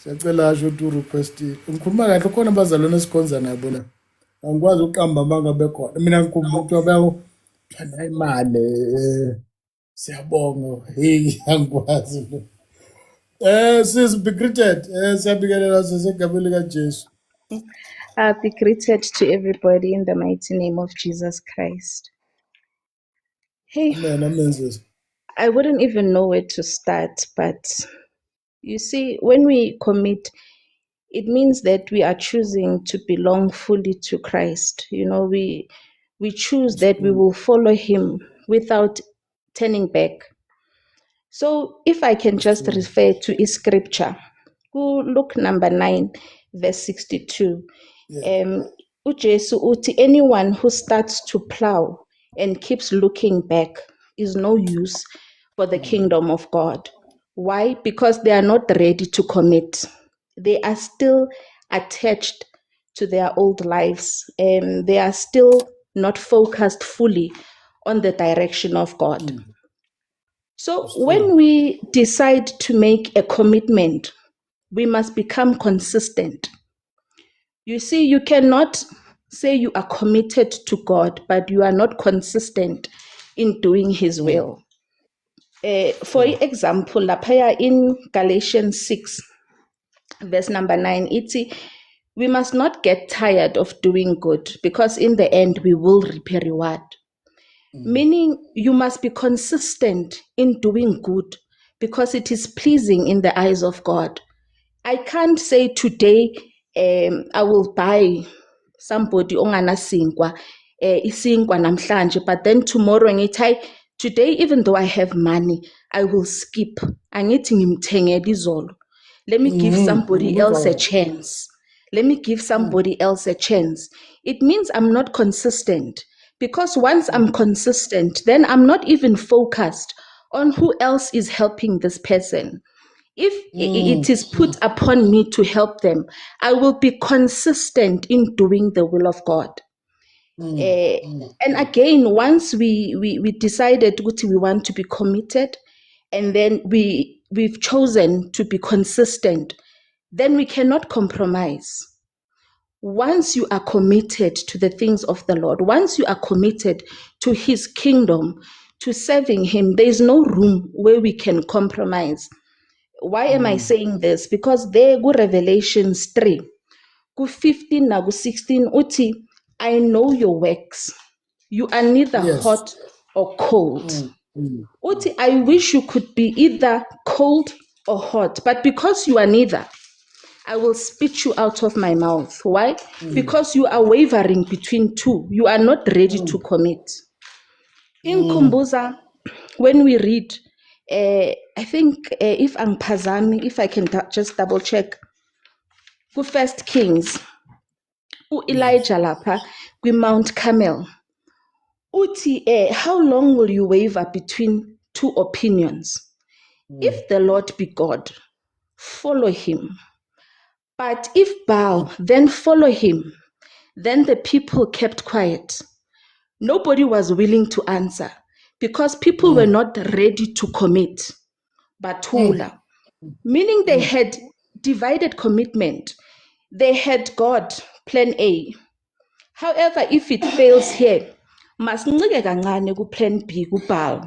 siyacela asho ukuthi urequestile. Ngikhuluma kahle khona abazalwane esikhonza nabo la. Angikwazi ukuqamba amanga bekhona. Mina ngikhumbula ukuthi bayo thanda imali eh Siyabonga. Hey, angikwazi. Sis be greeted. Siyabingelela sisegameni likaJesu. Be greeted to everybody in the mighty name of Jesus Christ. Hey, Amen, amen sis. I wouldn't even know where to start, but you see, when we commit, it means that we are choosing to belong fully to Christ. You know, we choose that we will follow him without turning back. So if I can just refer to a scripture, go Luke number 9, verse 62. Yeah. uJesu uthi anyone who starts to plow and keeps looking back is no use for the kingdom of God. Why? Because they are not ready to commit. They are still attached to their old lives. They are still not focused fully on the direction of God. So That's true. when we decide to make a commitment, we must become consistent. You see, you cannot say you are committed to God, but you are not consistent in doing his will. For example, laphaya in Galatians 6, verse number 9, ithi, we must not get tired of doing good, because in the end we will reap a reward. Meaning you must be consistent in doing good, because it is pleasing in the eyes of God. I can't say today I will buy somebody onganasinkwa isinkwa namhlanje, but then tomorrow ngithi hayi today even though I have money I will skip. Angithi ngimthengele izolo. Let me give somebody else a chance. Let me give somebody else a chance. It means I'm not consistent, because once I'm consistent, then I'm not even focused on who else is helping this person. If it is put upon me to help them, I will be consistent in doing the will of God. And again, once we decided ukuthi we want to be committed, and then we've chosen to be consistent, then we cannot compromise. Once you are committed to the things of the Lord, once you are committed to his kingdom, to serving him, there is no room where we can compromise. Why am I saying this? Because there go Revelations 3, go 15 na go 16, uthi, I know your works. You are neither hot or cold. Uthi, I wish you could be either cold or hot, but because you are neither, I will spit you out of my mouth. Why? Because you are wavering between two. You are not ready to commit. Inkhumbuza, when we read I think if angiphazami, if I can just double check, ku-First Kings, u-Elijah lapha kwi-Mount Carmel uthi, "How long will you waver between two opinions? If the Lord be God, follow him. But if Baal, then follow him." Then the people kept quiet. Nobody was willing to answer because people were not ready to commit. Bathula. Meaning they had divided commitment. They had God, plan A. However, if it fails here, masincike kancane ku-plan B, ku-Baal.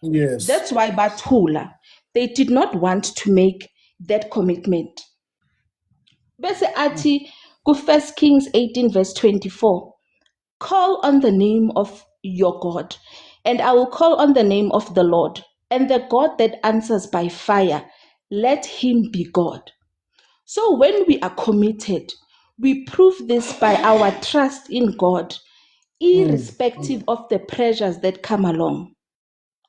That's why bathula. They did not want to make that commitment. Bese athi ku-First Kings 18 verse 24, "Call on the name of your God, and I will call on the name of the Lord. And the God that answers by fire, let him be God." So when we are committed, we prove this by our trust in God, irrespective of the pressures that come along.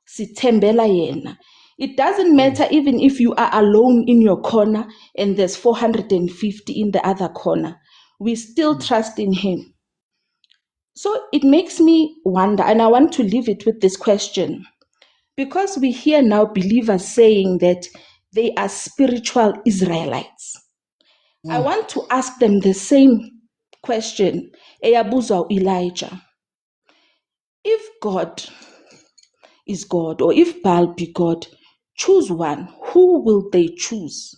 Sithembela yena. It doesn't matter even if you are alone in your corner and there's 450 in the other corner. We still trust in him. So it makes me wonder, and I want to leave it with this question. Because we hear now believers saying that they are spiritual Israelites. I want to ask them the same question eyabuzwa Elijah. If God is God or if Baal be God, choose one. Who will they choose?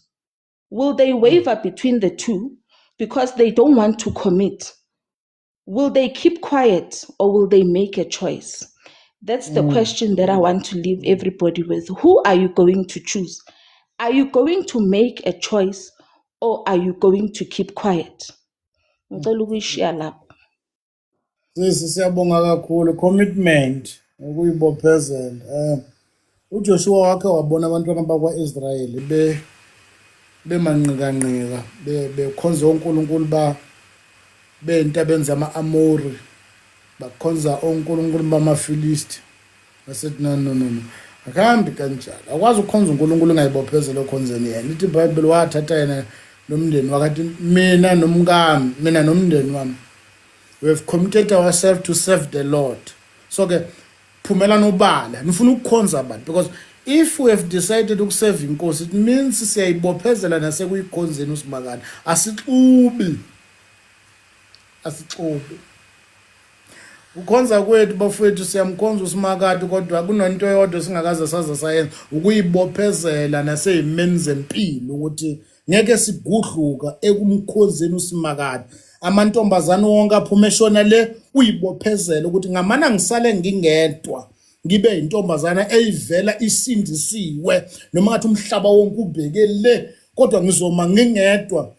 Will they waver between the two because they don't want to commit? Will they keep quiet or will they make a choice? That's the question that I want to leave everybody with. Who are you going to choose? Are you going to make a choice or are you going to keep quiet? Ngicela ukuyishiya lapho. Sisi, siyabonga kakhulu. Commitment, ukuyibophezela. UJoshua wakhe wabona abantwana bakwa-Israyeli be bemanqikanqika bekhonza onkulunkulu ba bentabeni zama-Amori, bakhonza onkulunkulu bamaFilisti. Wasithi, "No, no, no, no, akuhambi kanjalo. Akwazi ukukhonza uNkulunkulu ungayibophezela okhonzeni yena." Ithi iBhayibheli wathatha yena nomndeni wakathi, "Mina nomkami, mina nomndeni wami, we have committed ourselves to serve the Lord." So ke phumela nobala nifuna ukukhonza abantu, because if we have decided ukuserve inkosi, it means siyayibophezela nasekuyikhonzeni usimakane. Asixubi, asixubi ukhonza kwethu, bafowethu. Siyamkhonza usimakade, kodwa kunento eyodwa singakaze saze sayenza, ukuyibophezela nasey'meni zempilo ukuthi ngeke sigudluka ekumkhonzeni usimakade. Amantombazane wonke aphuma eshona le, uyibophezela ukuthi ngamana ngisale ngingedwa, ngibe intombazana eyivela isindisiwe, noma ngathi umhlaba wonke ubheke le, kodwa ngizoma ngingedwa.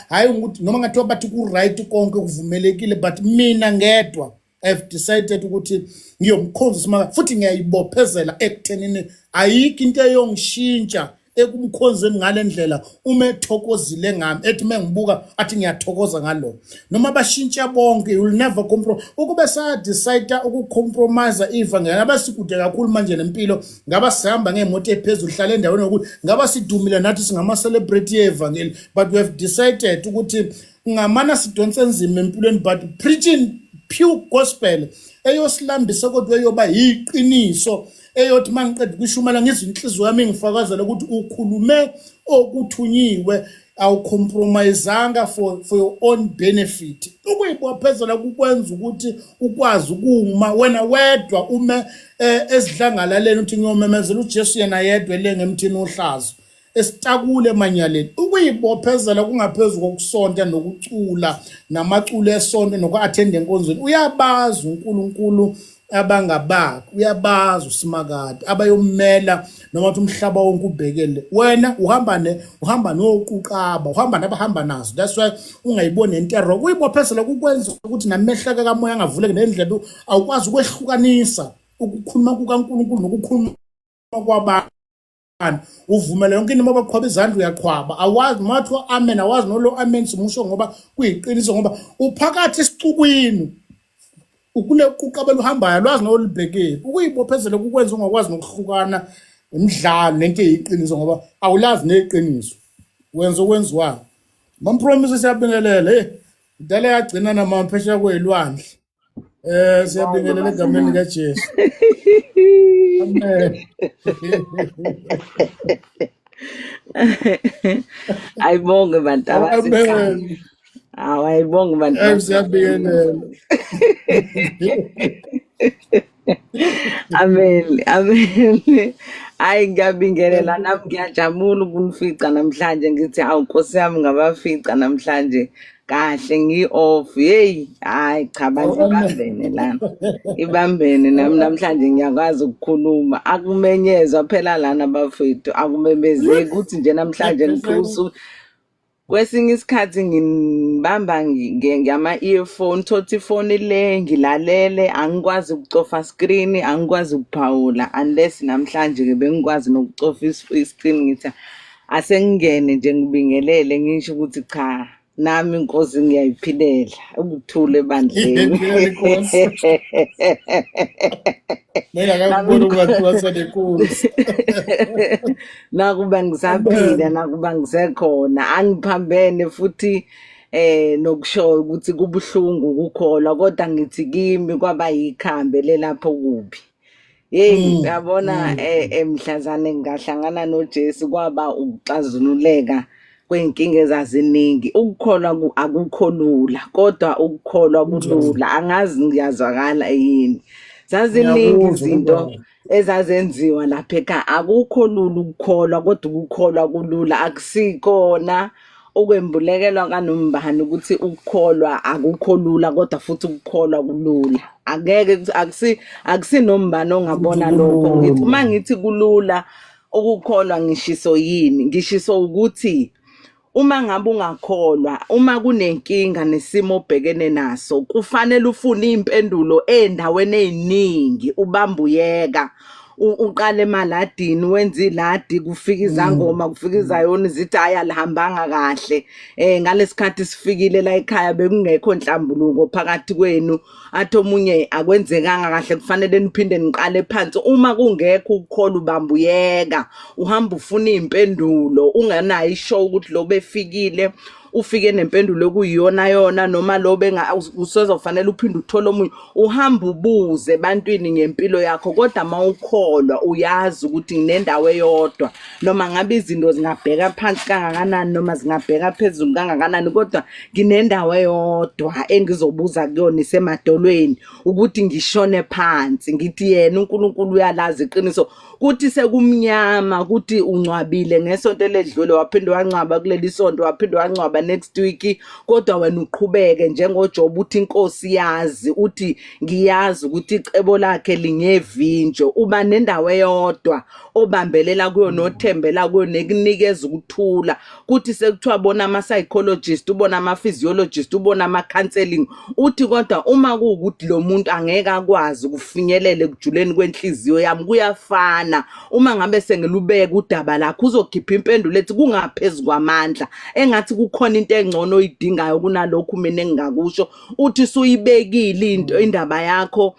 Hhayi ukuthi noma ngathiwa bathi ku-right, konke kuvumelekile, but mina ngedwa I've decided ukuthi ngiyomkhonza uSimakade, futhi ngiyayibophezela ekuthenini ayikho into eyongishintsha ekumkhonzeni ngale ndlela uma ethokozile ngami, ethi mengibuka athi ngiyathokoza ngalo. Noma bashintsha bonke, you will never compromise. Ukube sa-decide ukucompromise ivangeli, ngaba sikude kakhulu manje nempilo, ngaba sihamba ngemoto ephezulu, hlala endaweni yokuthi ngaba sidumile nathi, singama-celebrity yevangeli. But we have decided ukuthi ngamana sidonse nzima empilweni, but preaching pure gospel eyosilambisa, kodwa eyoba yiqiniso, eyothi mangiqeda ukuyishumela ngizwe inhliziyo yami ingifakazela ukuthi ukhulume okuthunyiwe, awucompromisanga for your own benefit. Ukuyibophezela kukwenza ukuthi ukwazi ukuma wena wedwa, ume esidlangalaleni, uthi ngiyomemezela uJesu yena yedwa elenga emthini ohlazo, esitakule emanyaleni. Ukuyibophezela kungaphezu kokusonta nokucula namaculo esonto noku-attenda enkonzweni. Uyabazi uNkulunkulu abangabakhe, uyabazi usimakade abayomela, noma ukuthi umhlaba wonke ubhekele wena. Uhamba ne uhamba noquqaba, uhamba nabahamba nazo. That's why ungayiboni entero. Kuyibophezela kukwenza ukuthi namehlo kamoya angavuleki nendlebe, awukwazi ukwehlukanisa ukukhuluma kukaNkulunkulu nokukhuluma kwabantu. Uvumela yonke into. Uma baqhwaba izandla uyaqhwaba, awazi noma kuthiwa amen, awazi nolo amen simusho ngoba kuyiqiniso, ngoba uphakathi esixukwini ukule quqaba luhambayo, alwazi nolubhekile. Ukuyibophezela kukwenza ungakwazi nokuhlukana. Imidlalo lento eyiqiniso ngoba awulazi neqiniso. Wenza okwenziwayo. Mampromise siyabingelela hey. Dala yagcina namaphesha kwelwandle. Siyabingelela egameni likaJesu. Amen. Ayibonge bantu abasekhaya. Amen. Hawu ayibonge bantu Siyabingelela. Amen. Amen. Hayi ngiyabingelela nami ngiyajabula ukunifica namhlanje ngithi hawu Nkosi yami ngabafica namhlanje kahle ngi-off. Hey, hayi cha bandla ibambene lana. Ibambene nami namhlanje ngiyakwazi ukukhuluma. Akumenyezwa phela lana bafethu, akumemezeki ukuthi nje namhlanje ngiphuzu Kwesinye isikhathi ngibamba ngama-earphone, thothi ifoni le ngilalele, angikwazi ukucofa screen, angikwazi ukuphawula unless namhlanje-ke bengikwazi nokucofa i-screen ngithi asengingene nje ngibingelele ngisho ukuthi cha nami inkosi ngiyayiphilela ukuthula ebandleni. Ngiyayiphilela inkosi. Mina Nami ngakubona ungathwasa nenkosi. Nakuba ngisaphila nakuba ngisekhona angiphambene futhi nokusho ukuthi kubuhlungu ukukholwa kodwa ngithi kimi kwaba yikhambi lelapho kubi. Hey uyabona mhlazane ngahlangana noJesu kwaba ukuxazululeka kwey'nkinga ezaziningi. Ukukholwa akukho lula kodwa ukukholwa kulula. Angazi ngiyazwakala yini. Zaziningi Ngiyakuzwa izinto kunjalo. ezazenziwa lapha ekhaya. Akukho lula ukukholwa kodwa ukukholwa kulula. Akusikona ukwembulekelwa kanombani ukuthi ukukholwa akukho lula kodwa futhi ukukholwa kulula. Angeke akusinombani ongabona lokho. Ngithi uma Kulula. ngithi kulula ukukholwa ngishiso yini? Ngishiso ukuthi uma ngabe ungakholwa, uma kunenkinga nesimo obhekene naso, kufanele ufune iy'mpendulo ey'ndaweni ey'ningi, ubambe uyeka. Uqale emaladini wenze iladi, kufika izangoma, kufika izayoni zithi hhayi alihambanga kahle. Ngalesikhathi sifikile la ekhaya bekungekho nhlambuluko phakathi kwenu. Athi omunye akwenzekanga kahle kufanele niphinde niqale phansi. Uma kungekho ukukholwa ubamba uyeka, uhamba ufuna iy'mpendulo ungenayo ishow ukuthi lo befikile ufike nempendulo ekuyiyona yona noma lo benga usezofanele uphinde uthole omunye. Uhamba ubuze ebantwini ngempilo yakho kodwa mawukholwa uyazi ukuthi nginendawo eyodwa noma ngabe izinto zingabheka phansi kangakanani noma zingabheka phezulu kangakanani kodwa nginendawo eyodwa engizobuza kuyona isemadolweni ukuthi ngishone phansi ngithi yena uNkulunkulu uyalazi iqiniso. Kuthi sekumnyama kuthi ungcwabile ngesonto eledlule waphinde wangcwaba kuleli sonto waphinde wangcwaba next week kodwa wena uqhubeke njengoJob uthi inkosi yazi uthi ngiyazi ukuthi icebo lakhe lingevinjo. Uba nendawo eyodwa obambelela kuyo nothembela kuyo nekunikeza ukuthula. Kuthi sekuthiwa bona ama-psychologist, ubona ama-physiologist, ubona ama-counseling, uthi kodwa uma kuwukuthi lo muntu angeke akwazi ukufinyelela ekujuleni kwenhliziyo yami, kuyafana uma ngabe sengilubeka udaba lakho uzokhipha impendulo ethi kungaphezu kwamandla, engathi kukhona into engcono oyidingayo kunalokhu mina engingakusho. Uthi suyibekile into indaba yakho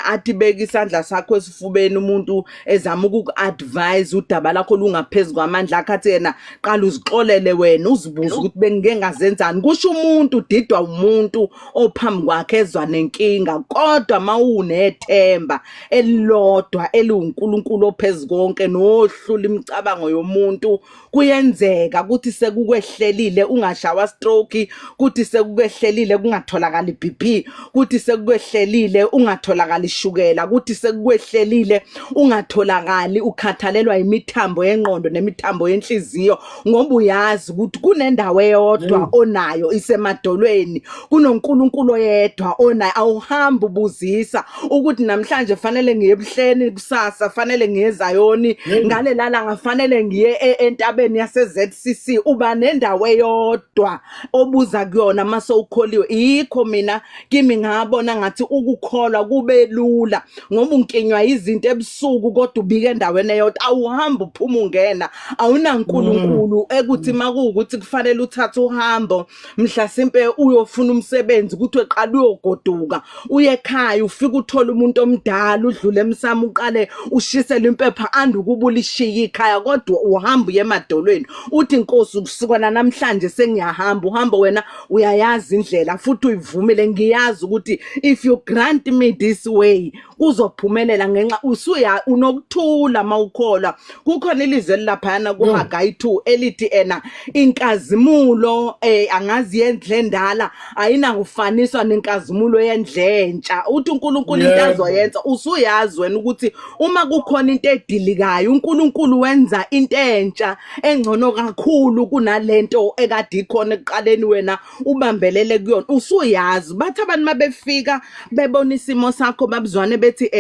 athi beka isandla sakho esifubeni umuntu ezama ukuku-advise udaba lakho lungaphezu kwamandla akhe, athi yena qala uzixolele wena uzibuze ukuthi bengike ngazenzani. Kusho umuntu udidwa umuntu ophambi kwakhe ezwa nenkinga, kodwa mawunethemba elilodwa eliwuNkulunkulu ophezu konke nohlula imicabango yomuntu, kuyenzeka ukuthi sekukwehlelile ungashawa stroke, kuthi sekukwehlelile kungatholakali BP, kuthi sekukwehlelile ungatholakali shukela, kuthi sekukwehlelile ungatholakali ukhathalelwa imithambo yengqondo nemithambo yenhliziyo, ngoba uyazi ukuthi kunendawo eyodwa onayo isemadolweni, kunoNkulunkulu oyedwa onayo. Awuhambi ubuzisa ukuthi namhlanje fanele ngiye ebuhleni, kusasa fanele ngiye eZayoni, ngalelala ngafanele ngiye entabeni yase ZCC. Uba nendawo indawo eyodwa obuza kuyona mase ukholiwe. Yikho mina kimi ngabona ngathi ukukholwa kube lula ngoba unkinywa izinto ebusuku kodwa ubike endaweni eyodwa, awuhambi uphuma ungena, awunankulunkulu ekuthi makuwukuthi kufanele uthathe uhambo mhlasimpe uyofuna umsebenzi ukuthi uqala uyogoduka uye ekhaya, ufike uthole umuntu omdala udlule emsamo uqale ushisele impepha ande ukuba ulishiye ikhaya, kodwa uhamba uye emadolweni uthi inkosi kusukela namhlanje sengiyahamba. Uhamba wena uyayazi indlela futhi uyivumile, ngiyazi ukuthi if you grant me this way kuzophumelela, ngenxa usuya unokuthula mawukholwa. Kukhona ilizwi elilaphayana kuHagai 2 elithi ena inkazimulo angazi yendle endala ayinakufaniswa nenkazimulo yendle entsha. Uthi uNkulunkulu into azoyenza usuyazi wena ukuthi uma kukhona into edilikayo uNkulunkulu wenza into entsha engcono kakhulu kunalento ekade ikhona ekuqaleni, wena ubambelele kuyona usuyazi. Bathi abantu mabefika bebona isimo sakho babuzwane bethi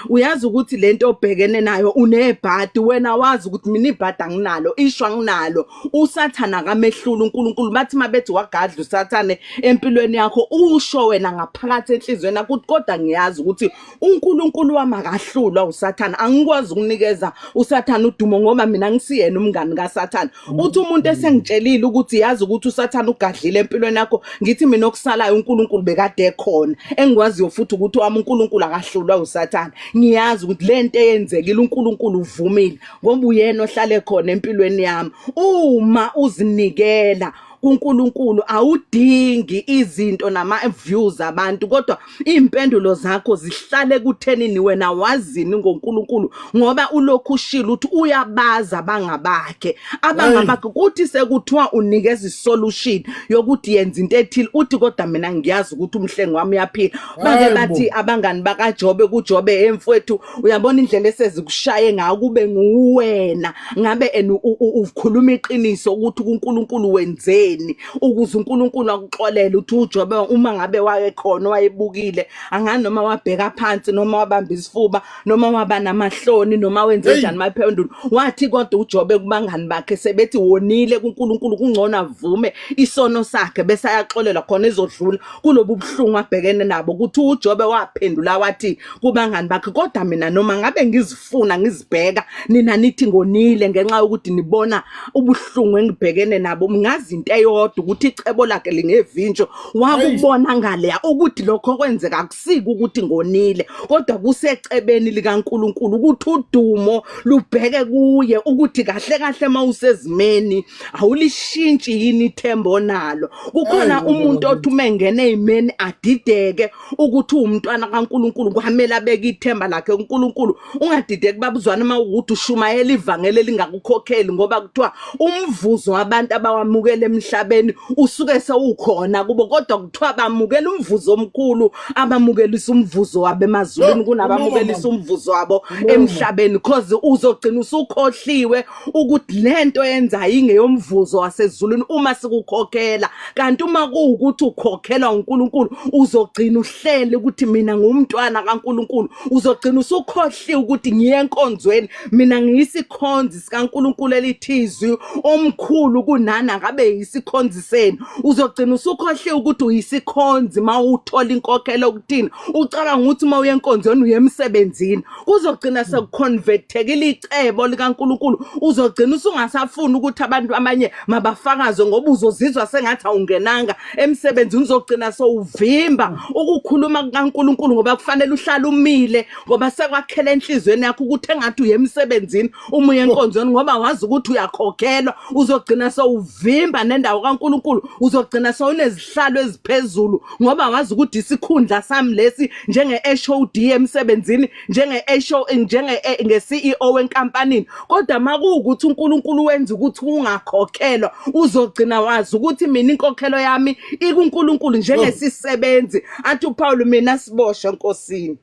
uyazi ukuthi lento obhekene nayo unebhadi, wena wazi ukuthi mina ibhadi anginalo, ishwa anginalo, usathana akamehlula uNkulunkulu. Bathi mabethi wagadla usathane empilweni yakho, usho wena ngaphakathi enhliziyweni yakho ukuthi kodwa ngiyazi ukuthi uNkulunkulu wami akahlulwa usathana, angikwazi ukunikeza usathana udumo ngoba mina ngisiyena umngani kasathana. Uthi umuntu esengitshelile ukuthi yazi ukuthi usathana ugadlile empilweni yakho, ngithi mina okusalayo uNkulunkulu bekade ekhona, engikwaziyo futhi ukuthi wami uNkulunkulu akahlulwa usathana. Ngiyazi ukuthi lento eyenzekile uNkulunkulu uvumile ngoba uyena ohlale khona empilweni yami. Uma uzinikela kuNkulunkulu awudingi izinto nama views abantu, kodwa impendulo zakho zihlale kuthenini wena wazini ngoNkulunkulu, ngoba ulokhu ushilo ukuthi uyabaza abangabakhe abangabakhe. Kuthi sekuthiwa unikeza isolution yokuthi yenza into ethile, uthi kodwa mina ngiyazi ukuthi umhlengi wami uyaphila. Bake bathi abangani bakaJobe kuJobe, emfowethu uyabona indlela esezikushaye ngayo, kube nguwena ngabe en ukhuluma iqiniso ukuthi kuNkulunkulu wenzeni ukuze uNkulunkulu akuxolele. Uthi uJobe uma ngabe wayekhona wayebukile angani noma wabheka phansi noma wabamba isifuba noma waba namahloni noma wenze njani maphendula, wathi kodwa uJobe kubangani bakhe sebethi wonile kuNkulunkulu, kungcono avume isono sakhe bese ayaxolelwa khona ezodlula kulobu buhlungu abhekene nabo. Ukuthi uJobe waphendula wathi kubangani bakhe, kodwa mina noma ngabe ngizifuna ngizibheka nina nithi ngonile ngenxa yokuthi nibona ubuhlungu engibhekene nabo, ngazi into eyodwa ukuthi icebo lakhe lingevintsho. Wakubona ngaleya ukuthi lokho kwenzeka akusiki ukuthi ngonile, kodwa kusecebeni likaNkuluNkulu ukuthi udumo lubheke kuye, ukuthi kahle kahle mawusezimeni awulishintshi yini ithemba onalo. Kukhona umuntu othi uma engena ezimeni adideke ukuthi uwumntwana kaNkuluNkulu, kwamele abeke ithemba lakhe kuNkulunkulu. Ungadideki babuzwana uma ukuthi ushumayela ivangeli elingakukhokheli, ngoba kuthiwa umvuzo wabantu abawamukela emhlabeni usuke sewukhona kubo, kodwa kuthiwa bamukela umvuzo omkhulu abamukelisa umvuzo wabo emazulwini kunabamukelisa umvuzo wabo emhlabeni, cause uzogcina usukhohliwe ukuthi lento yenzayo ingeyomvuzo wasezulwini uma sikukhokhela. Kanti uma kuwukuthi ukhokhelwa uNkulunkulu uzogcina uhlele ukuthi mina ngumntwana kaNkulunkulu, uzogcina usukhohliwe ukuthi ngiye enkonzweni, mina ngiyisikhonzi sikaNkulunkulu elithizwi omkhulu kunani akabe yisikhonzi senu. Uzogcina usukhohliwe ukuthi uyisikhonzi mawuthola inkokhelo ukuthini, ucabanga ukuthi uma uye enkonzweni uye emsebenzini, kuzogcina sekuconvertekile icebo likaNkulunkulu. Uzogcina usungasafuni ukuthi abantu abanye mabafakaze ngoba uzozizwa sengathi awungenanga emsebenzini. Uzogcina sowuvimba ukukhuluma kukaNkulunkulu ngoba kufanele uhlale umile, ngoba sekwakhela enhliziyweni yakho ukuthi engathi uye emsebenzini uma uye enkonzweni ngoba wazi ukuthi uyakhokhelwa. Uzogcina sowuvimba nendawo kaNkulunkulu, uzogcina sewunezihlalo eziphezulu ngoba wazi ukuthi isikhundla sami lesi njenge-HOD emsebenzini, njenge-HO, njenge nge-CEO wenkampanini. Kodwa makuwukuthi uNkulunkulu wenza ukuthi ungakhokhelwa, uzogcina wazi ukuthi mina inkokhelo yami ikuNkulunkulu njengesisebenzi. Athi uPaul mina siboshwe enkosini.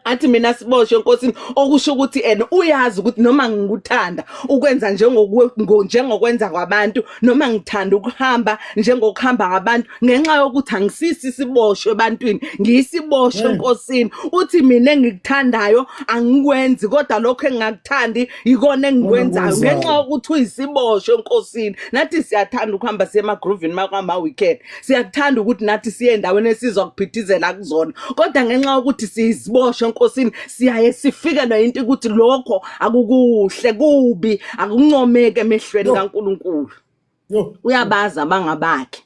Athi mina siboshwe enkosini, okusho ukuthi ena uyazi ukuthi noma ngikuthanda ukwenza njengokwenza kwabantu, noma ngithanda ukuhamba njengokuhamba kwabantu, ngenxa yokuthi angisisi siboshwe ebantwini, ngiyisiboshwe enkosini. Uthi mina engikuthandayo angikwenzi, kodwa lokho engingakuthandi yikona engikwenzayo, ngenxa yokuthi uyisiboshwe enkosini. Nathi siyathanda ukuhamba siye emagroovini makwama-weekend, siyakuthanda ukuthi nathi siye endaweni esizwa kuphithizela kuzona, kodwa ngenxa yokuthi siziboshwe enkosini siyaye sifikelwe into ukuthi lokho akukuhle, kubi, akuncomeki emehlweni kaNkulunkulu. Uyabazi abangabakhe.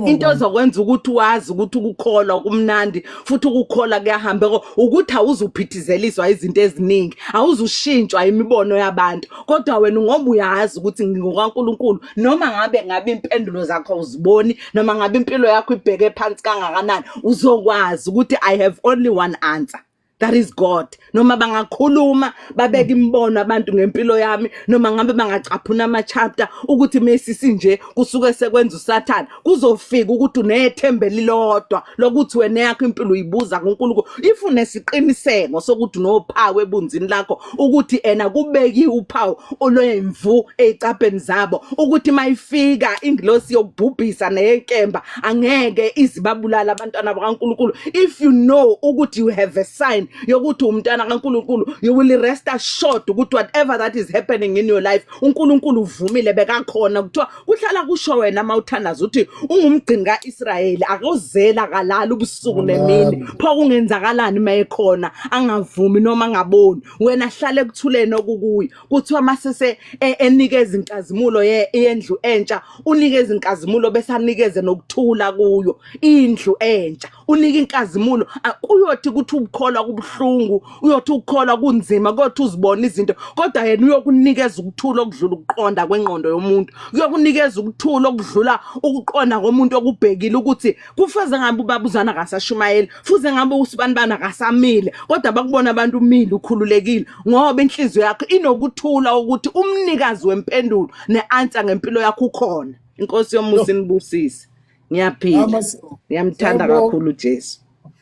Into ezokwenza ukuthi wazi ukuthi ukukholwa kumnandi futhi ukukholwa kuyahambeka ukuthi awuzuphithizeliswa izinto eziningi, awuzushintshwa imibono yabantu, kodwa wena ngoba uyazi ukuthi ngingokaNkulunkulu, noma ngabe ngabe impendulo zakho awuziboni, noma ngabe impilo yakho ibheke phansi kangakanani, uzokwazi ukuthi I have only one answer, that is God. Noma bangakhuluma babeka imibono abantu ngempilo yami, noma ngabe bangacaphuna ama-chapter ukuthi mesisi nje kusuke sekwenza uSathane, kuzofika ukuthi unethemba elilodwa lokuthi wena yakho impilo uyibuza kuNkulunkulu. If unesiqiniseko sokuthi unophawu ebunzini lakho ukuthi ena kubekiwe uphawu olwemvu ey'cabheni zabo, ukuthi mayifika ingilosi yokubhubhisa neyenkemba angeke izibabulala abantwana bakaNkulunkulu. If you know ukuthi you have a sign yokuthi umntwana kaNkulunkulu, you will rest assured ukuthi whatever that is happening in your life, uNkulunkulu uvumile, bekakhona. Kuthiwa kuhlala kusho wena mawuthandaza uthi ungumgcini kaIsrayeli, akozela kalala ubusuku nemini. Pho kungenzakalani mayekhona angavumi noma angaboni? Wena hlale ekuthuleni okukuye. Kuthiwa masese enikeza inkazimulo yendlu entsha, unikeza inkazimulo bese anikeze nokuthula kuyo indlu entsha, unika inkazimulo. Kuyothi kuthi ukukholwa kubuhlungu, uyothi ukukholwa kunzima, kuyothi uzibona izinto, kodwa yena uyokunikeza ukuthula okudlula ukuqonda kwengqondo yomuntu, uyokunikeza ukuthula okudlula ukuqonda komuntu okubhekile ukuthi kufuze ngabe ubabuzana akasashumayeli, fuze ngabe usibanibani akasamile, kodwa bakubona abantu umile ukhululekile, ngoba inhliziyo yakho inokuthula ukuthi umnikazi wempendulo ne-answer ngempilo yakho ukhona. Inkosi yomusa inibusise. Ngiyaphila, ngiyamthanda kakhulu uJesu.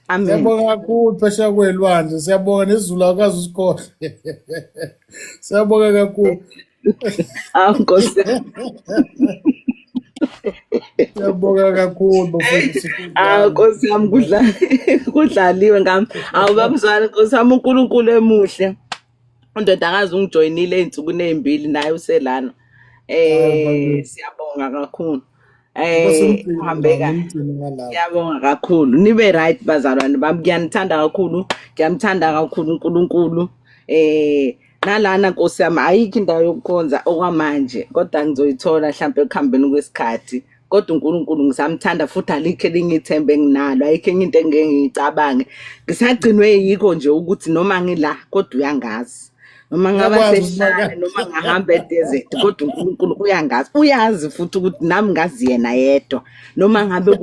Amen. Siyabonga kakhulu phesheya kwelwandle, siyabonga nezulu akazi usikhohle. Siyabonga kakhulu. Awu Nkosi. Siyabonga kakhulu bafowethu. Awu Nkosi yami, kudla kudlaliwe ngami. Awu babuzwana Nkosi yami, uNkulunkulu emuhle. Undodakazi ungijoyinile ey'nsukwini ey'mbili naye uselana. Siyabonga kakhulu. Uhambe kahle. Ngiyabonga kakhulu. Nibe right bazalwane bami. Ngiyanithanda kakhulu. Ngiyamthanda kakhulu uNkulunkulu. Nalana Nkosi yami ayikho indawo yokukhonza okwamanje, kodwa ngizoyithola mhlampe ekuhambeni kwesikhathi. Kodwa uNkulunkulu ngisamthanda futhi alikho elinye ithemba enginalo, ayikho enye into engeke ngiyicabange. Ngisagcinwe yikho nje ukuthi noma ngila kodwa uyangazi. Noma ngaba sehlane noma ngahamba edesert, kodwa uNkulunkulu uyangazi. Uyazi futhi ukuthi nami ngazi yena yedwa. Noma ngabe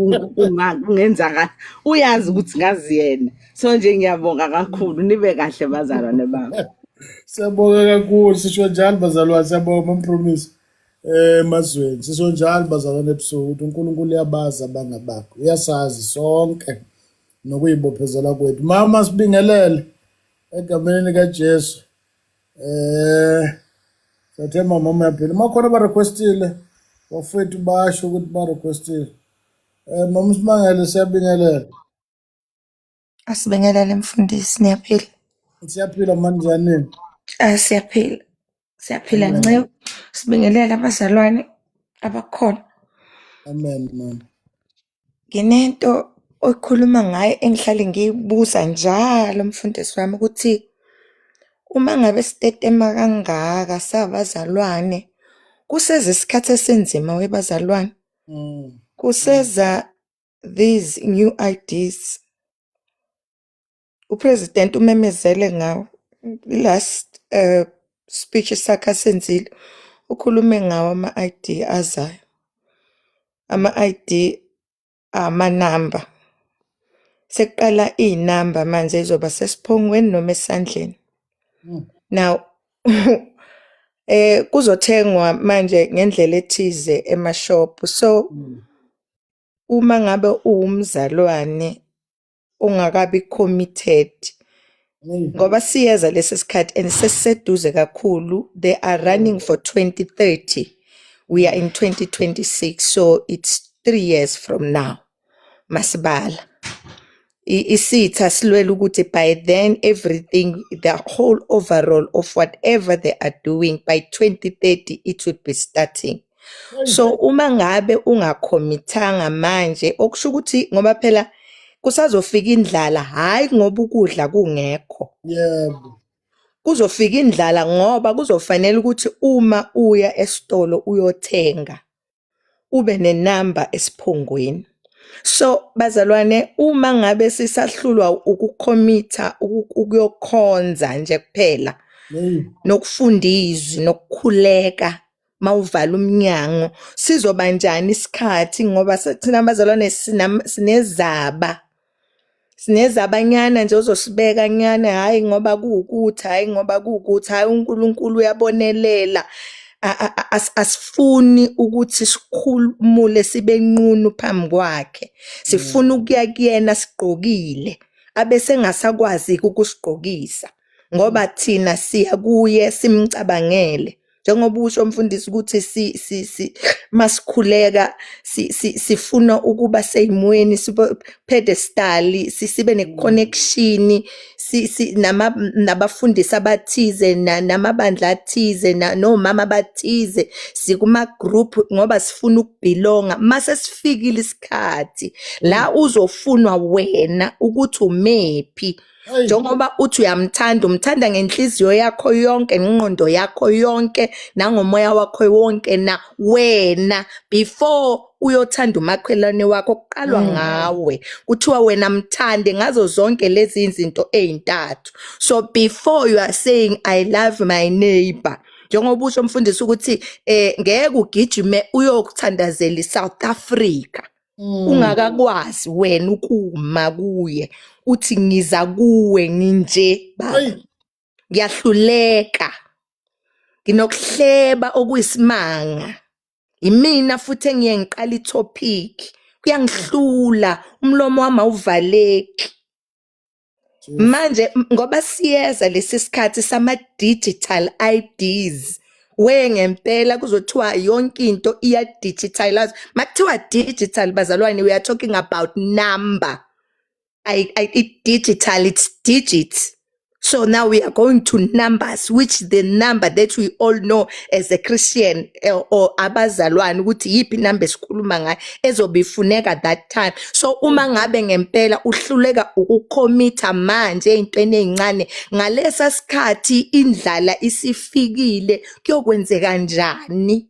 kungenzakala, uyazi ukuthi ngazi yena. So nje ngiyabonga kakhulu, nibe kahle bazalwane bami. Siyabonga kakhulu, sisho njalo bazalwane, siyabonga Mampromise. Emazweni sisho njalo bazalwane ebusuku ukuthi uNkulunkulu uyabazi abangabakhe, uyasazi sonke nokuyibophezela kwethu. Mama, sibingelele egameni likaJesu. Sathemba mama uyaphila. Uma khona ba-requestile bafethu, basho ukuthi ba-requestile. Mama Simangele, siyabingelela. Asibingelele mfundisi, niyaphila? Siyaphila, manjani? Ah, siyaphila. Siyaphila. Amen. Nceku. Sibingelele abazalwane abakhona. Amen, mama. Nginento okhuluma ngayo engihlale ngiyibuza njalo mfundisi wami ukuthi uma ngabe sitetema kangaka sabazalwane, kuseza isikhathi esinzima webazalwane. Kuseza these new IDs. UPresident umemezele ngawo last speech sakhe asenzile, ukhulume ngawo ama-ID azayo. Ama-ID amanamba. Sekuqala iy'namba manje ey'zoba sesiphongweni noma esandleni. Now kuzothengwa manje ngendlela ethize emashophu. So uma ngabe uwumzalwane ongakabi committed Ngoba siyeza lesi sikhathi and sesiseduze kakhulu. They are running for 2030. We are in 2026, so it's 3 years from now. Masibala. Isitha silwela ukuthi by then everything, the whole overall of whatever they are doing by 2030 it will be starting. So uma ngabe ungakhomithanga manje, okusho ukuthi ngoba phela kusazofika indlala, hayi ngoba ukudla kungekho. Kuzofika indlala ngoba kuzofanele ukuthi uma uya esitolo uyothenga ube nenamba esiphongweni. So bazalwane, uma ngabe sisahlulwa ukukhomitha ukuyokhonza nje kuphela nokufunda izwi nokukhuleka mawuvala umnyango, sizoba njani isikhathi? Ngoba thina bazalwane sinezaba, sinezabanyana nje ozosibeka nyana, hayi ngoba kuwukuthi, hayi ngoba kuwukuthi, hayi uNkulunkulu uyabonelela. Asifuni ukuthi sikhulumule sibe nqunu phambi kwakhe, sifuna ukuya kuyena sigqokile, abese engasakwazi ukusigqokisa ngoba thina siya kuye simcabangele. Njengoba usho mfundisi ukuthi si si si masikhuleka sifuna ukuba seyimweni, sibe pedestal, sibe ne-connection si nabafundisi abathize, namabandla athize, nomama abathize, sikuma group ngoba sifuna ukubelonga. Mase sifikile isikhathi la uzofunwa wena ukuthi umephi. Njengoba uthi uyamthanda, umthanda ngenhliziyo yakho yonke, nengqondo yakho yonke, nangomoya wakho wonke, na wena before uyothanda umakhelwane wakho kuqalwa ngawe. Kuthiwa wena mthande ngazo zonke lezi izinto ezintathu. So before you are saying I love my neighbor, njengoba usho mfundisi ukuthi ngeke ugijime uyokuthandazela iSouth Africa ungakakwazi wena ukuma kuye uthi ngiza kuwe nginje baba, ngiyahluleka, nginokuhleba okuyisimanga, imina futhi engiye ngiqala itopic, kuyangihlula, umlomo wami awuvaleki. Manje ngoba siyeza lesi sikhathi sama digital IDs, we ngempela kuzothiwa yonke into iya digitalize. Makuthiwa digital bazalwane, we are talking about number. It digital, it's digits. So now we are going to numbers, which the number that we all know as a Christian or abazalwane ukuthi yiphi number esikhuluma ngayo ezobe ifuneka that time. So uma ngabe ngempela uhluleka ukukhomitha manje ey'ntweni ey'ncane, ngalesa sikhathi indlala isifikile, kuyokwenzeka kanjani?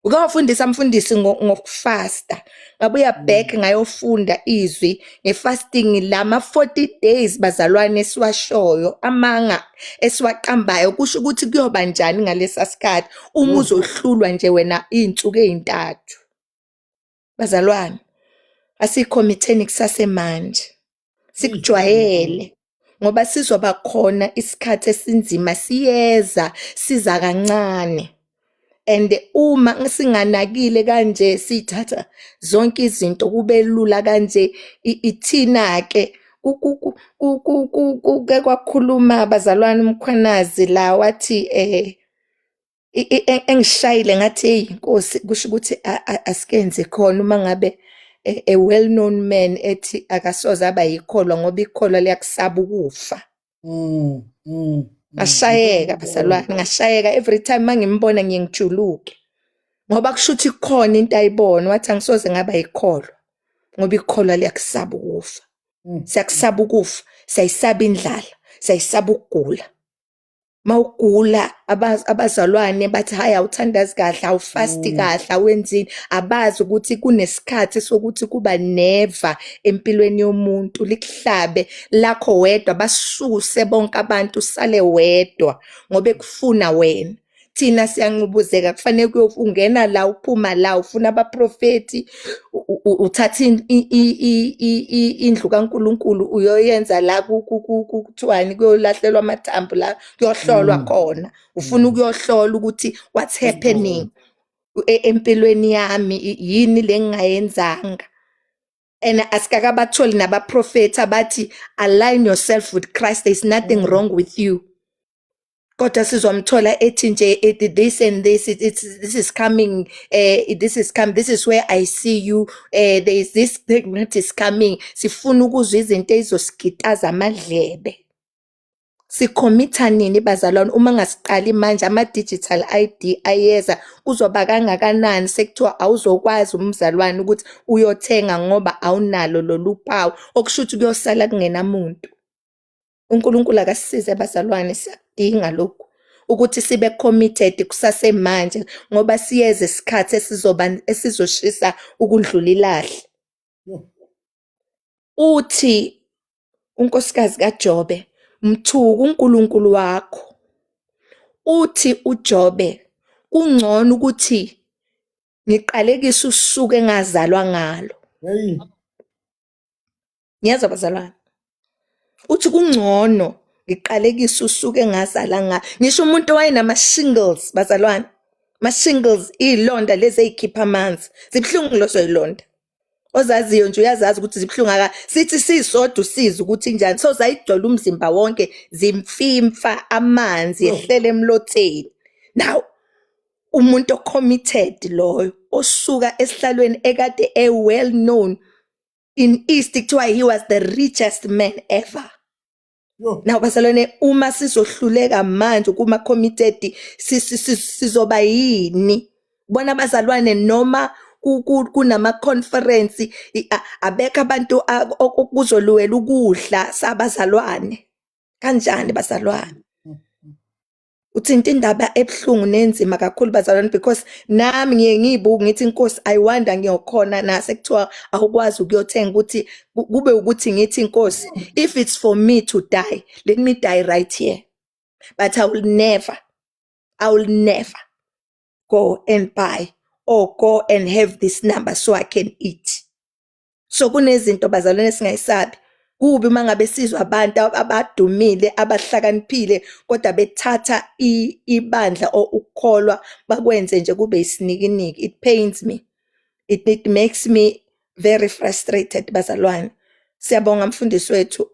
Uke wafundisa mfundisi ngokufasta, ngabuya back ngayofunda izwi nge-fasting, lama 40 days bazalwane esiwashoyo, amanga esiwaqambayo, kusho ukuthi kuyoba njani ngalesa sikhathi uma uzohlulwa nje wena iy'nsuku ey'ntathu. Bazalwane, asikhomitheni kusasemanje, sikujwayele ngoba sizoba khona isikhathi esinzima siyeza, siza kancane. And uma singanakile kanje sithatha zonke izinto kube lula kanje, ithina ke kuke kwakhuluma bazalwane uMkhwanazi la wathi engishayile ngathi hey Nkosi, kusho ukuthi asikenze khona uma ngabe a well known man ethi akasoze aba yikholwa ngoba ikholwa liyakusaba ukufa. Ngashayeka bazalwane, ngashayeka. Every time mangimbona ngiye ngijuluke ngoba kusho ukuthi kukhona into ayibona, wathi angisoze ngaba yikholwa ngoba ikholwa liyakusaba ukufa. Siyakusaba ukufa, siyayisaba indlala, siyayisaba ukugula. Mawugula abazalwane bathi hayi awuthandazi kahle, awufasti kahle, awenzini, abazi ukuthi kunesikhathi sokuthi kuba neva empilweni yomuntu, likuhlabe lakho wedwa, basuse bonke abantu usale wedwa ngoba ekufuna wena. Thina siyanqubuzeka, kufanele ungena la uphuma la, ufuna abaprofethi, uthatha indlu kaNkulunkulu uyoyenza la kuthiwani, kuyolahlelwa amathambo la, kuyohlolwa khona, ufuna ukuyohlola ukuthi what's happening empilweni yami, yini le ngingayenzanga. And asikakabatholi nabaprofethi abathi align yourself with Christ, there's nothing wrong with you. Kodwa sizomthola ethi nje ethi this and this, this is coming, this is coming, this is where I see you, there is this thing that is coming. Sifuna ukuzwa izinto ezizosigitaza amadlebe. Sikhomitha nini bazalwane uma ngasiqali manje? Ama-digital ID ayeza, kuzoba kangakanani sekuthiwa awuzokwazi umzalwane ukuthi uyothenga ngoba awunalo lolu phawu, okusho ukuthi kuyosala kungenamuntu. UNkulunkulu akasisize bazalwane, siyakudinga lokhu ukuthi sibe committed kusasemanje, ngoba siyeza isikhathi esizoba esizoshisa ukundlula ilahle. Uthi unkosikazi kaJobe, mthuka uNkulunkulu wakho. Uthi uJobe, kungcono ukuthi ngiqalekise usuku engazalwa ngalo. Hey. Ngiyezwa bazalwane. Uthi kungcono ngiqalekise usuku engazala ngalo. Ngisho umuntu owayenama-shingles bazalwane. Ma-shingles, iy'londa lezi ey'khipha amanzi. Zibuhlungu lezo y'londa. Ozaziyo nje uyazazi ukuthi zibuhlungu, aka sithi sisodwa usize ukuthi njani. So zayigcwele umzimba wonke, zimfimfa amanzi ehlele emlotheni. Now umuntu o-committed loyo osuka esihlalweni ekade e well known in East, kuthiwa he was the richest man ever. Now bazalwane, uma sizohluleka manje kuma committed, sizoba yini? Bona bazalwane, noma kunama conference, abekho abantu okuzoluwela ukudla sabazalwane. Kanjani bazalwane? Uthinta indaba ebuhlungu nenzima kakhulu bazalwane, because nami ngiye ngiyibuke ngithi, Inkosi, I wonder ngiyokhona nase kuthiwa awukwazi ukuyothenga, ukuthi kube ukuthi ngithi, Inkosi, if it's for me to die, let me die right here, but I will never, I will never go and buy or go and have this number so I can eat. So kunezinto bazalwane singayisabi. Kubi uma ngabe sizwa abantu abadumile, abahlakaniphile, kodwa bethatha ibandla or ukukholwa bakwenze nje kube isinikiniki. It pains me, it makes me very frustrated bazalwane. Siyabonga mfundisi wethu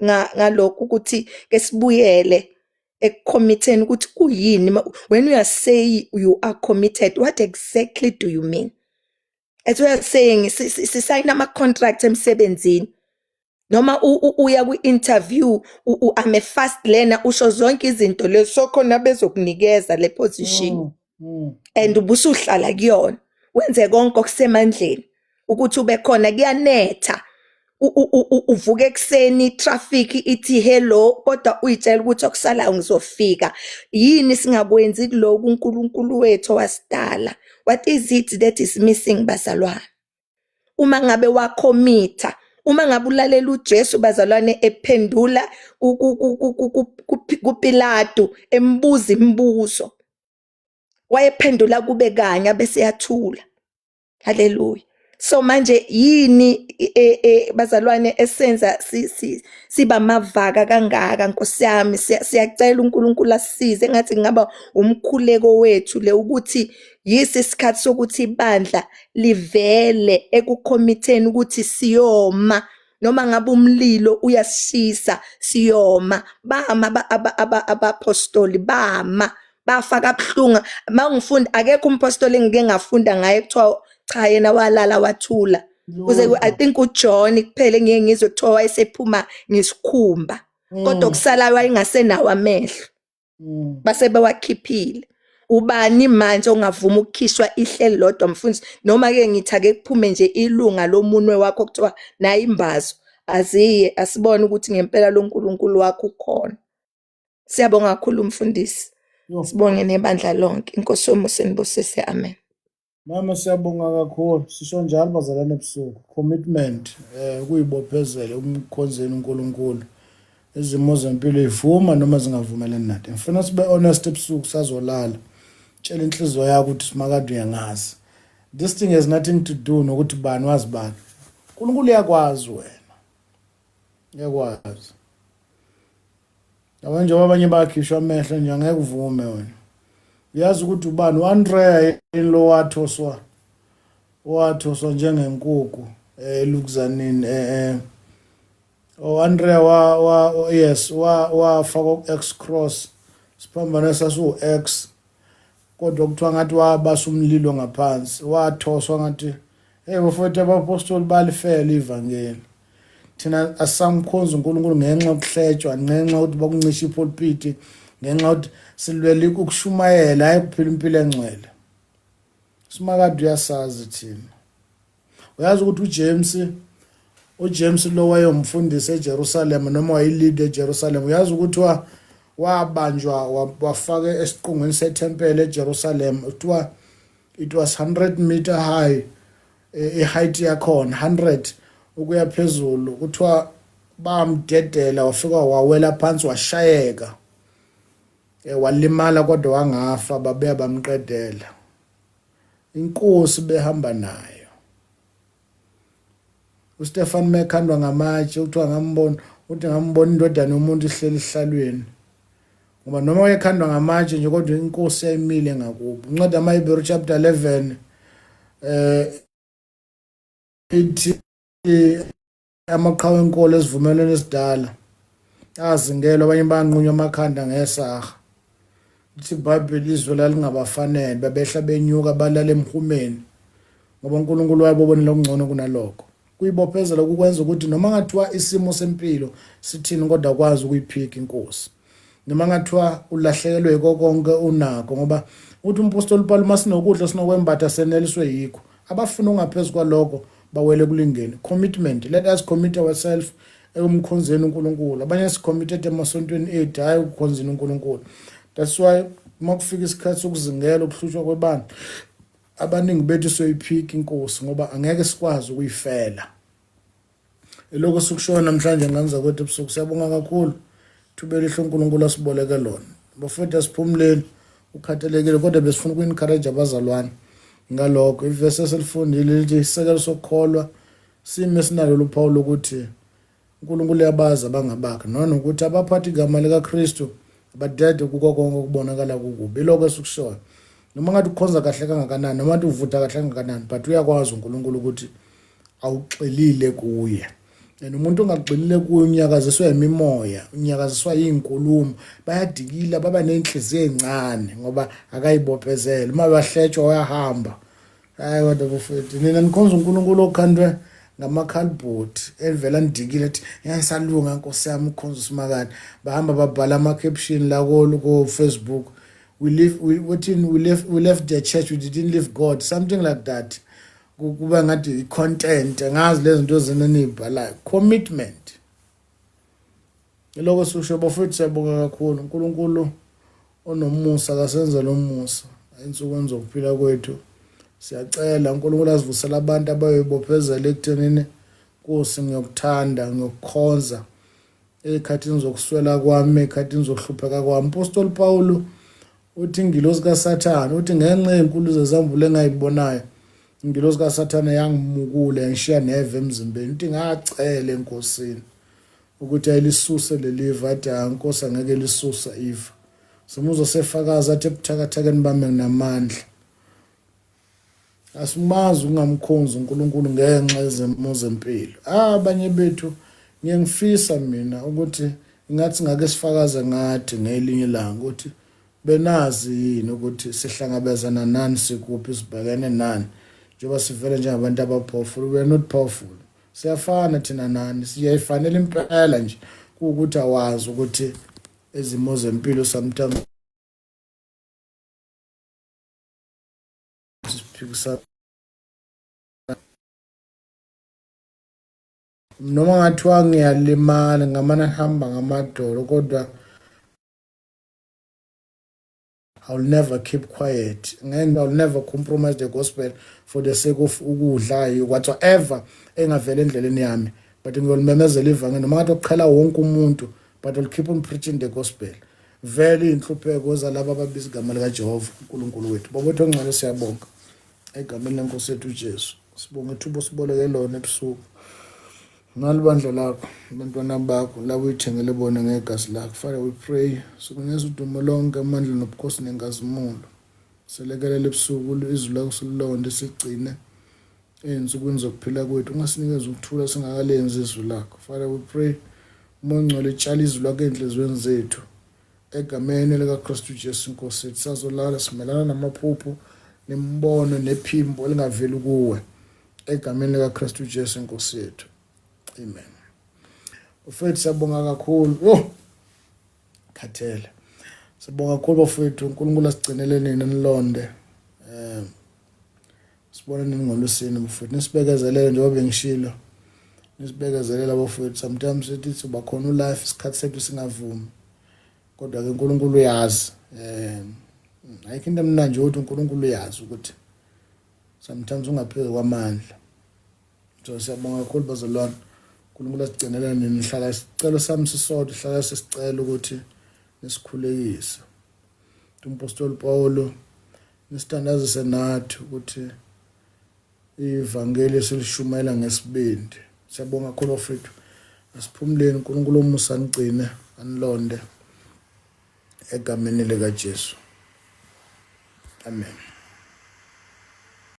ngalokhu ukuthi ke sibuyele ekukhomitheni ukuthi kuyini. When you are say you are committed, what exactly do you mean? As we are saying, sisayina ama-contract emsebenzini, noma uya kwi-interview, I'm a fast learner, usho zonke izinto lezo, so khona bezokunikeza le position and ubusuhlala kuyona, wenze konke okusemandleni ukuthi ube khona. Kuyanetha, uvuke ekuseni, traffic ithi hello, kodwa uyitshela ukuthi okusalayo ngizofika. Yini singakwenzi kuloku uNkulunkulu wethu owasidala? What is it that is missing bazalwane? Uma ngabe wakhomitha, uma ngabe ulalela uJesu bazalwane ephendula kuPilato embuza imibuzo, wayephendula kube kanye bese yathula. Haleluya. So manje yini bazalwane esenza siba mavaka kangaka? Nkosi yami, siyacela uNkulunkulu asisize. Engathi kungaba umkhuleko wethu le ukuthi yisi isikhathi sokuthi ibandla livele ekukhomitheni ukuthi siyoma noma ngabe umlilo uyasishisa, siyoma. Bama abapostoli, bama, bafa kabuhlungu. Mangifunda, akekho umpostoli engike ngafunda ngaye kuthiwa cha, yena walala wathula kuze I think uJohn kuphela engiye ngizwe kuthiwa wayesephuma ngesikhumba, kodwa okusalayo wayengasenawo amehlo, base bewakhiphile. Ubani manje ongavuma ukukhishwa ihleli lodwa mfundisi? Noma ke ngithi ake kuphume nje ilunga lomunwe wakho, kuthiwa nayo imbazo aziye, asibone ukuthi ngempela lo nkulunkulu wakho ukhona. Siyabonga kakhulu mfundisi. Sibonge nebandla lonke. Inkosi yomusa inibusise, amen. Mama, siyabonga kakhulu. Sisho njalo bazalwane ebusuku. Commitment, kuyibophezela umkhonzeni uNkulunkulu. Izimo zempilo ivuma noma zingavumelani nathi. Ngifuna sibe honest ebusuku sazolala. Tshela inhliziyo yakho ukuthi simakade uyangazi. This thing has nothing to do nokuthi bani wazi bani. uNkulunkulu uyakwazi wena. Uyakwazi. Yabo, njengoba abanye bakhishwa amehlo nje, angeke uvume wena. Uyazi ukuthi ubani u-Andrea yini lo wathoswa njengenkukhu. Elukuzanini o-Andrea wa, wa yes wa wafaka u-X cross siphambano sasiwu-X kodwa kuthiwa ngathi wabasa umlilo ngaphansi wathoswa ngathi hey bafowethu abapostoli balifela ivangeli thina asamkhonza uNkulunkulu ngenxa yokuhletshwa ngenxa yokuthi bakuncisha ipulpiti ngenxa yokuthi silwela ukushumayela hayi kuphila impilo engcwele simakade uyasazi thina uyazi ukuthi uJames uJames lo wayomfundisi eJerusalem noma wayilead eJerusalem uyazi ukuthi wa wabanjwa wafaka esiqongweni sethempeli eJerusalem kuthiwa it was 100 meter high i-height yakhona 100 ukuya phezulu kuthiwa bamdedela wafika wawela phansi washayeka walimala kodwa wangafa babeya bamqedela inkosi behamba nayo uStefan mekhandwa ngamatshe kuthiwa ngambona uthi ngambona indodana yomuntu ihleli esihlalweni ngoba noma wayekhandwa ngamatshe nje kodwa inkosi yayimile ngakubo incwadi yamaHebheru chapter 11 ithi amaqhawe enkolo esivumelwene esidala azingelwa abanye banqunywa amakhanda ngesaha lithi iBhayibheli izwe lalingabafanele babehla benyuka balala emhumeni ngoba uNkulunkulu wayebobonela okungcono kunalokho kuyibophezela ukukwenza ukuthi noma ngathiwa isimo sempilo sithini kodwa kwazi ukuyiphika inkosi noma ngathiwa ulahlekelwe yiko konke unakho ngoba uthi umpostoli uPawulu uma sinokudla sinokwembatha seneliswe yikho abafuna okungaphezu kwalokho bawele kulingeni commitment let us commit ourselves ekumkhonzeni uNkulunkulu abanye sicommitted emasontweni ethu hayi ukukhonzeni uNkulunkulu that's why uma kufika isikhathi sokuzingela ukuhlushwa kwebandla abaningi bethu soyiphika inkosi ngoba angeke sikwazi ukuyifela Ilokhu sikushoyo namhlanje ngane zakwethu ebusuku siyabonga kakhulu thuba elihle uNkulunkulu asiboleke lona bafowethu asiphumuleni ukhathalekile kodwa besifuna uku-encourage abazalwane ngalokho ivesi esilifundile lithi isisekelo sokukholwa sime esinalo luphawu lokuthi uNkulunkulu uyabazi abangabakhe nanokuthi abaphatha igama likaKristu badede kuko konke okubonakala kukubi ilokho esikushoyo noma ngathi ukhonza kahle kangakanani noma ngathi uvutha kahle kangakanani but uyakwazi uNkulunkulu ukuthi awugxilile kuye and umuntu ongagxilile kuye unyakaziswa imimoya unyakaziswa izinkulumo bayadikila baba nenhliziyo encane ngoba akayibophezele uma bahletshwa uyahamba hayi kodwa bafethu nina nikhonza uNkulunkulu okhandwe ngamakhalibhodi elivela nidikile ethi ngiyasalunga nkosi yami ukhonza usimakade bahamba babhala ama-caption la ko-Facebook we live we, we left the church we didn't leave God something like that kuba ngathi i-content angazi lezi zinto zena niyibhalayo commitment iloko sikusho bafowethu siyabonga kakhulu uNkulunkulu onomusa akasenzele umusa ensukwini zokuphila kwethu siyacela uNkulunkulu asivusele abantu abayoyibophezela ekuthenini Nkosi ngiyokuthanda ngiyokukhonza ey'khathini zokuswela kwami ey'khathini zokuhlupheka kwami Apostoli Pawulu uthi ingilosi kaSathane uthi ngenxa yenkulu zezambulo engayibonayo ingilosi kaSathane yangimukula yangishiya neve emzimbeni uthi ngacela enkosini ukuthi ayilisuse leliva athi ha nkosi angeke lisuse iva simuzwa sefakaza athi ebuthakathakeni bami nginamandla asimazi ukungamkhonzi uNkulunkulu ngenxa yezimo zempilo ah abanye bethu ngiye ngifisa mina ukuthi ngathi ngake sifakaze ngathi ngelinye ilanga ukuthi benazi yini ukuthi sihlangabezana nani sikuphi sibhekene nani njengoba sivele njengabantu aba-powerful we are not powerful siyafana thina nani siyayifanela impela nje kuwukuthi awazi ukuthi izimo zempilo sometimes siphikisana noma ngathiwa ngiyalimala ngamane hamba ngamadolo kodwa I will never keep quiet and I will never compromise the gospel for the sake of ukudla whatsoever engavela endleleni yami but ngiyolimemezela ivangeli noma ngathi okuqhela wonke umuntu but I'll keep on preaching the gospel vele inhlupheko zalabo ababiza igama likaJehova uNkulunkulu wethu bobethu ongcwele siyabonga egameni lenkosi yethu uJesu sibonga ithuba osiboleke lona ebusuku nalibandla lakho abantwana bakho labo uyithengele bona ngegazi lakho Father we pray sikunikeza udumo lonke amandla nobukhosi nenkazimulo selekelele ebusuku izwi lakho sililonde sigcine. Ey'nsukwini zokuphila kwethu ungasinikeza ukuthula singakalenzi izwi lakho. Father, we pray uMoya oNgcwele tshala izwi lakho ey'nhliziyweni zethu egameni likaKristu Jesu inkosi yethu. Sazolala simelana namaphupho nemibono nephimbo elingaveli kuwe egameni likaKristu Jesu inkosi yethu. Amen. Bafethu siyabonga kakhulu. Oh. Khathele. Sibonga kakhulu bafethu uNkulunkulu asigcinele nina nilonde. Eh sibona nini ngolwesine bafethu nisibekezelele njengoba bengishilo. Nisibekezelele bafethu sometimes sithi siba khona ulife isikhathi sethu singavumi. Kodwa ke uNkulunkulu uyazi. Eh ayikho into emnandi ukuthi uNkulunkulu uyazi ukuthi sometimes ungaphezulu kwamandla. So siyabonga kakhulu bazalwane. uNkulunkulu asigcinele nini hlala isicelo sami sisodwa hlala sisicela ukuthi nisikhulekise. Umpostoli Paulo nisithandazise nathi ukuthi ivangeli silishumayela ngesibindi. Siyabonga kakhulu bafethu. Asiphumuleni uNkulunkulu omusa anigcine anilonde egameni likaJesu. Amen.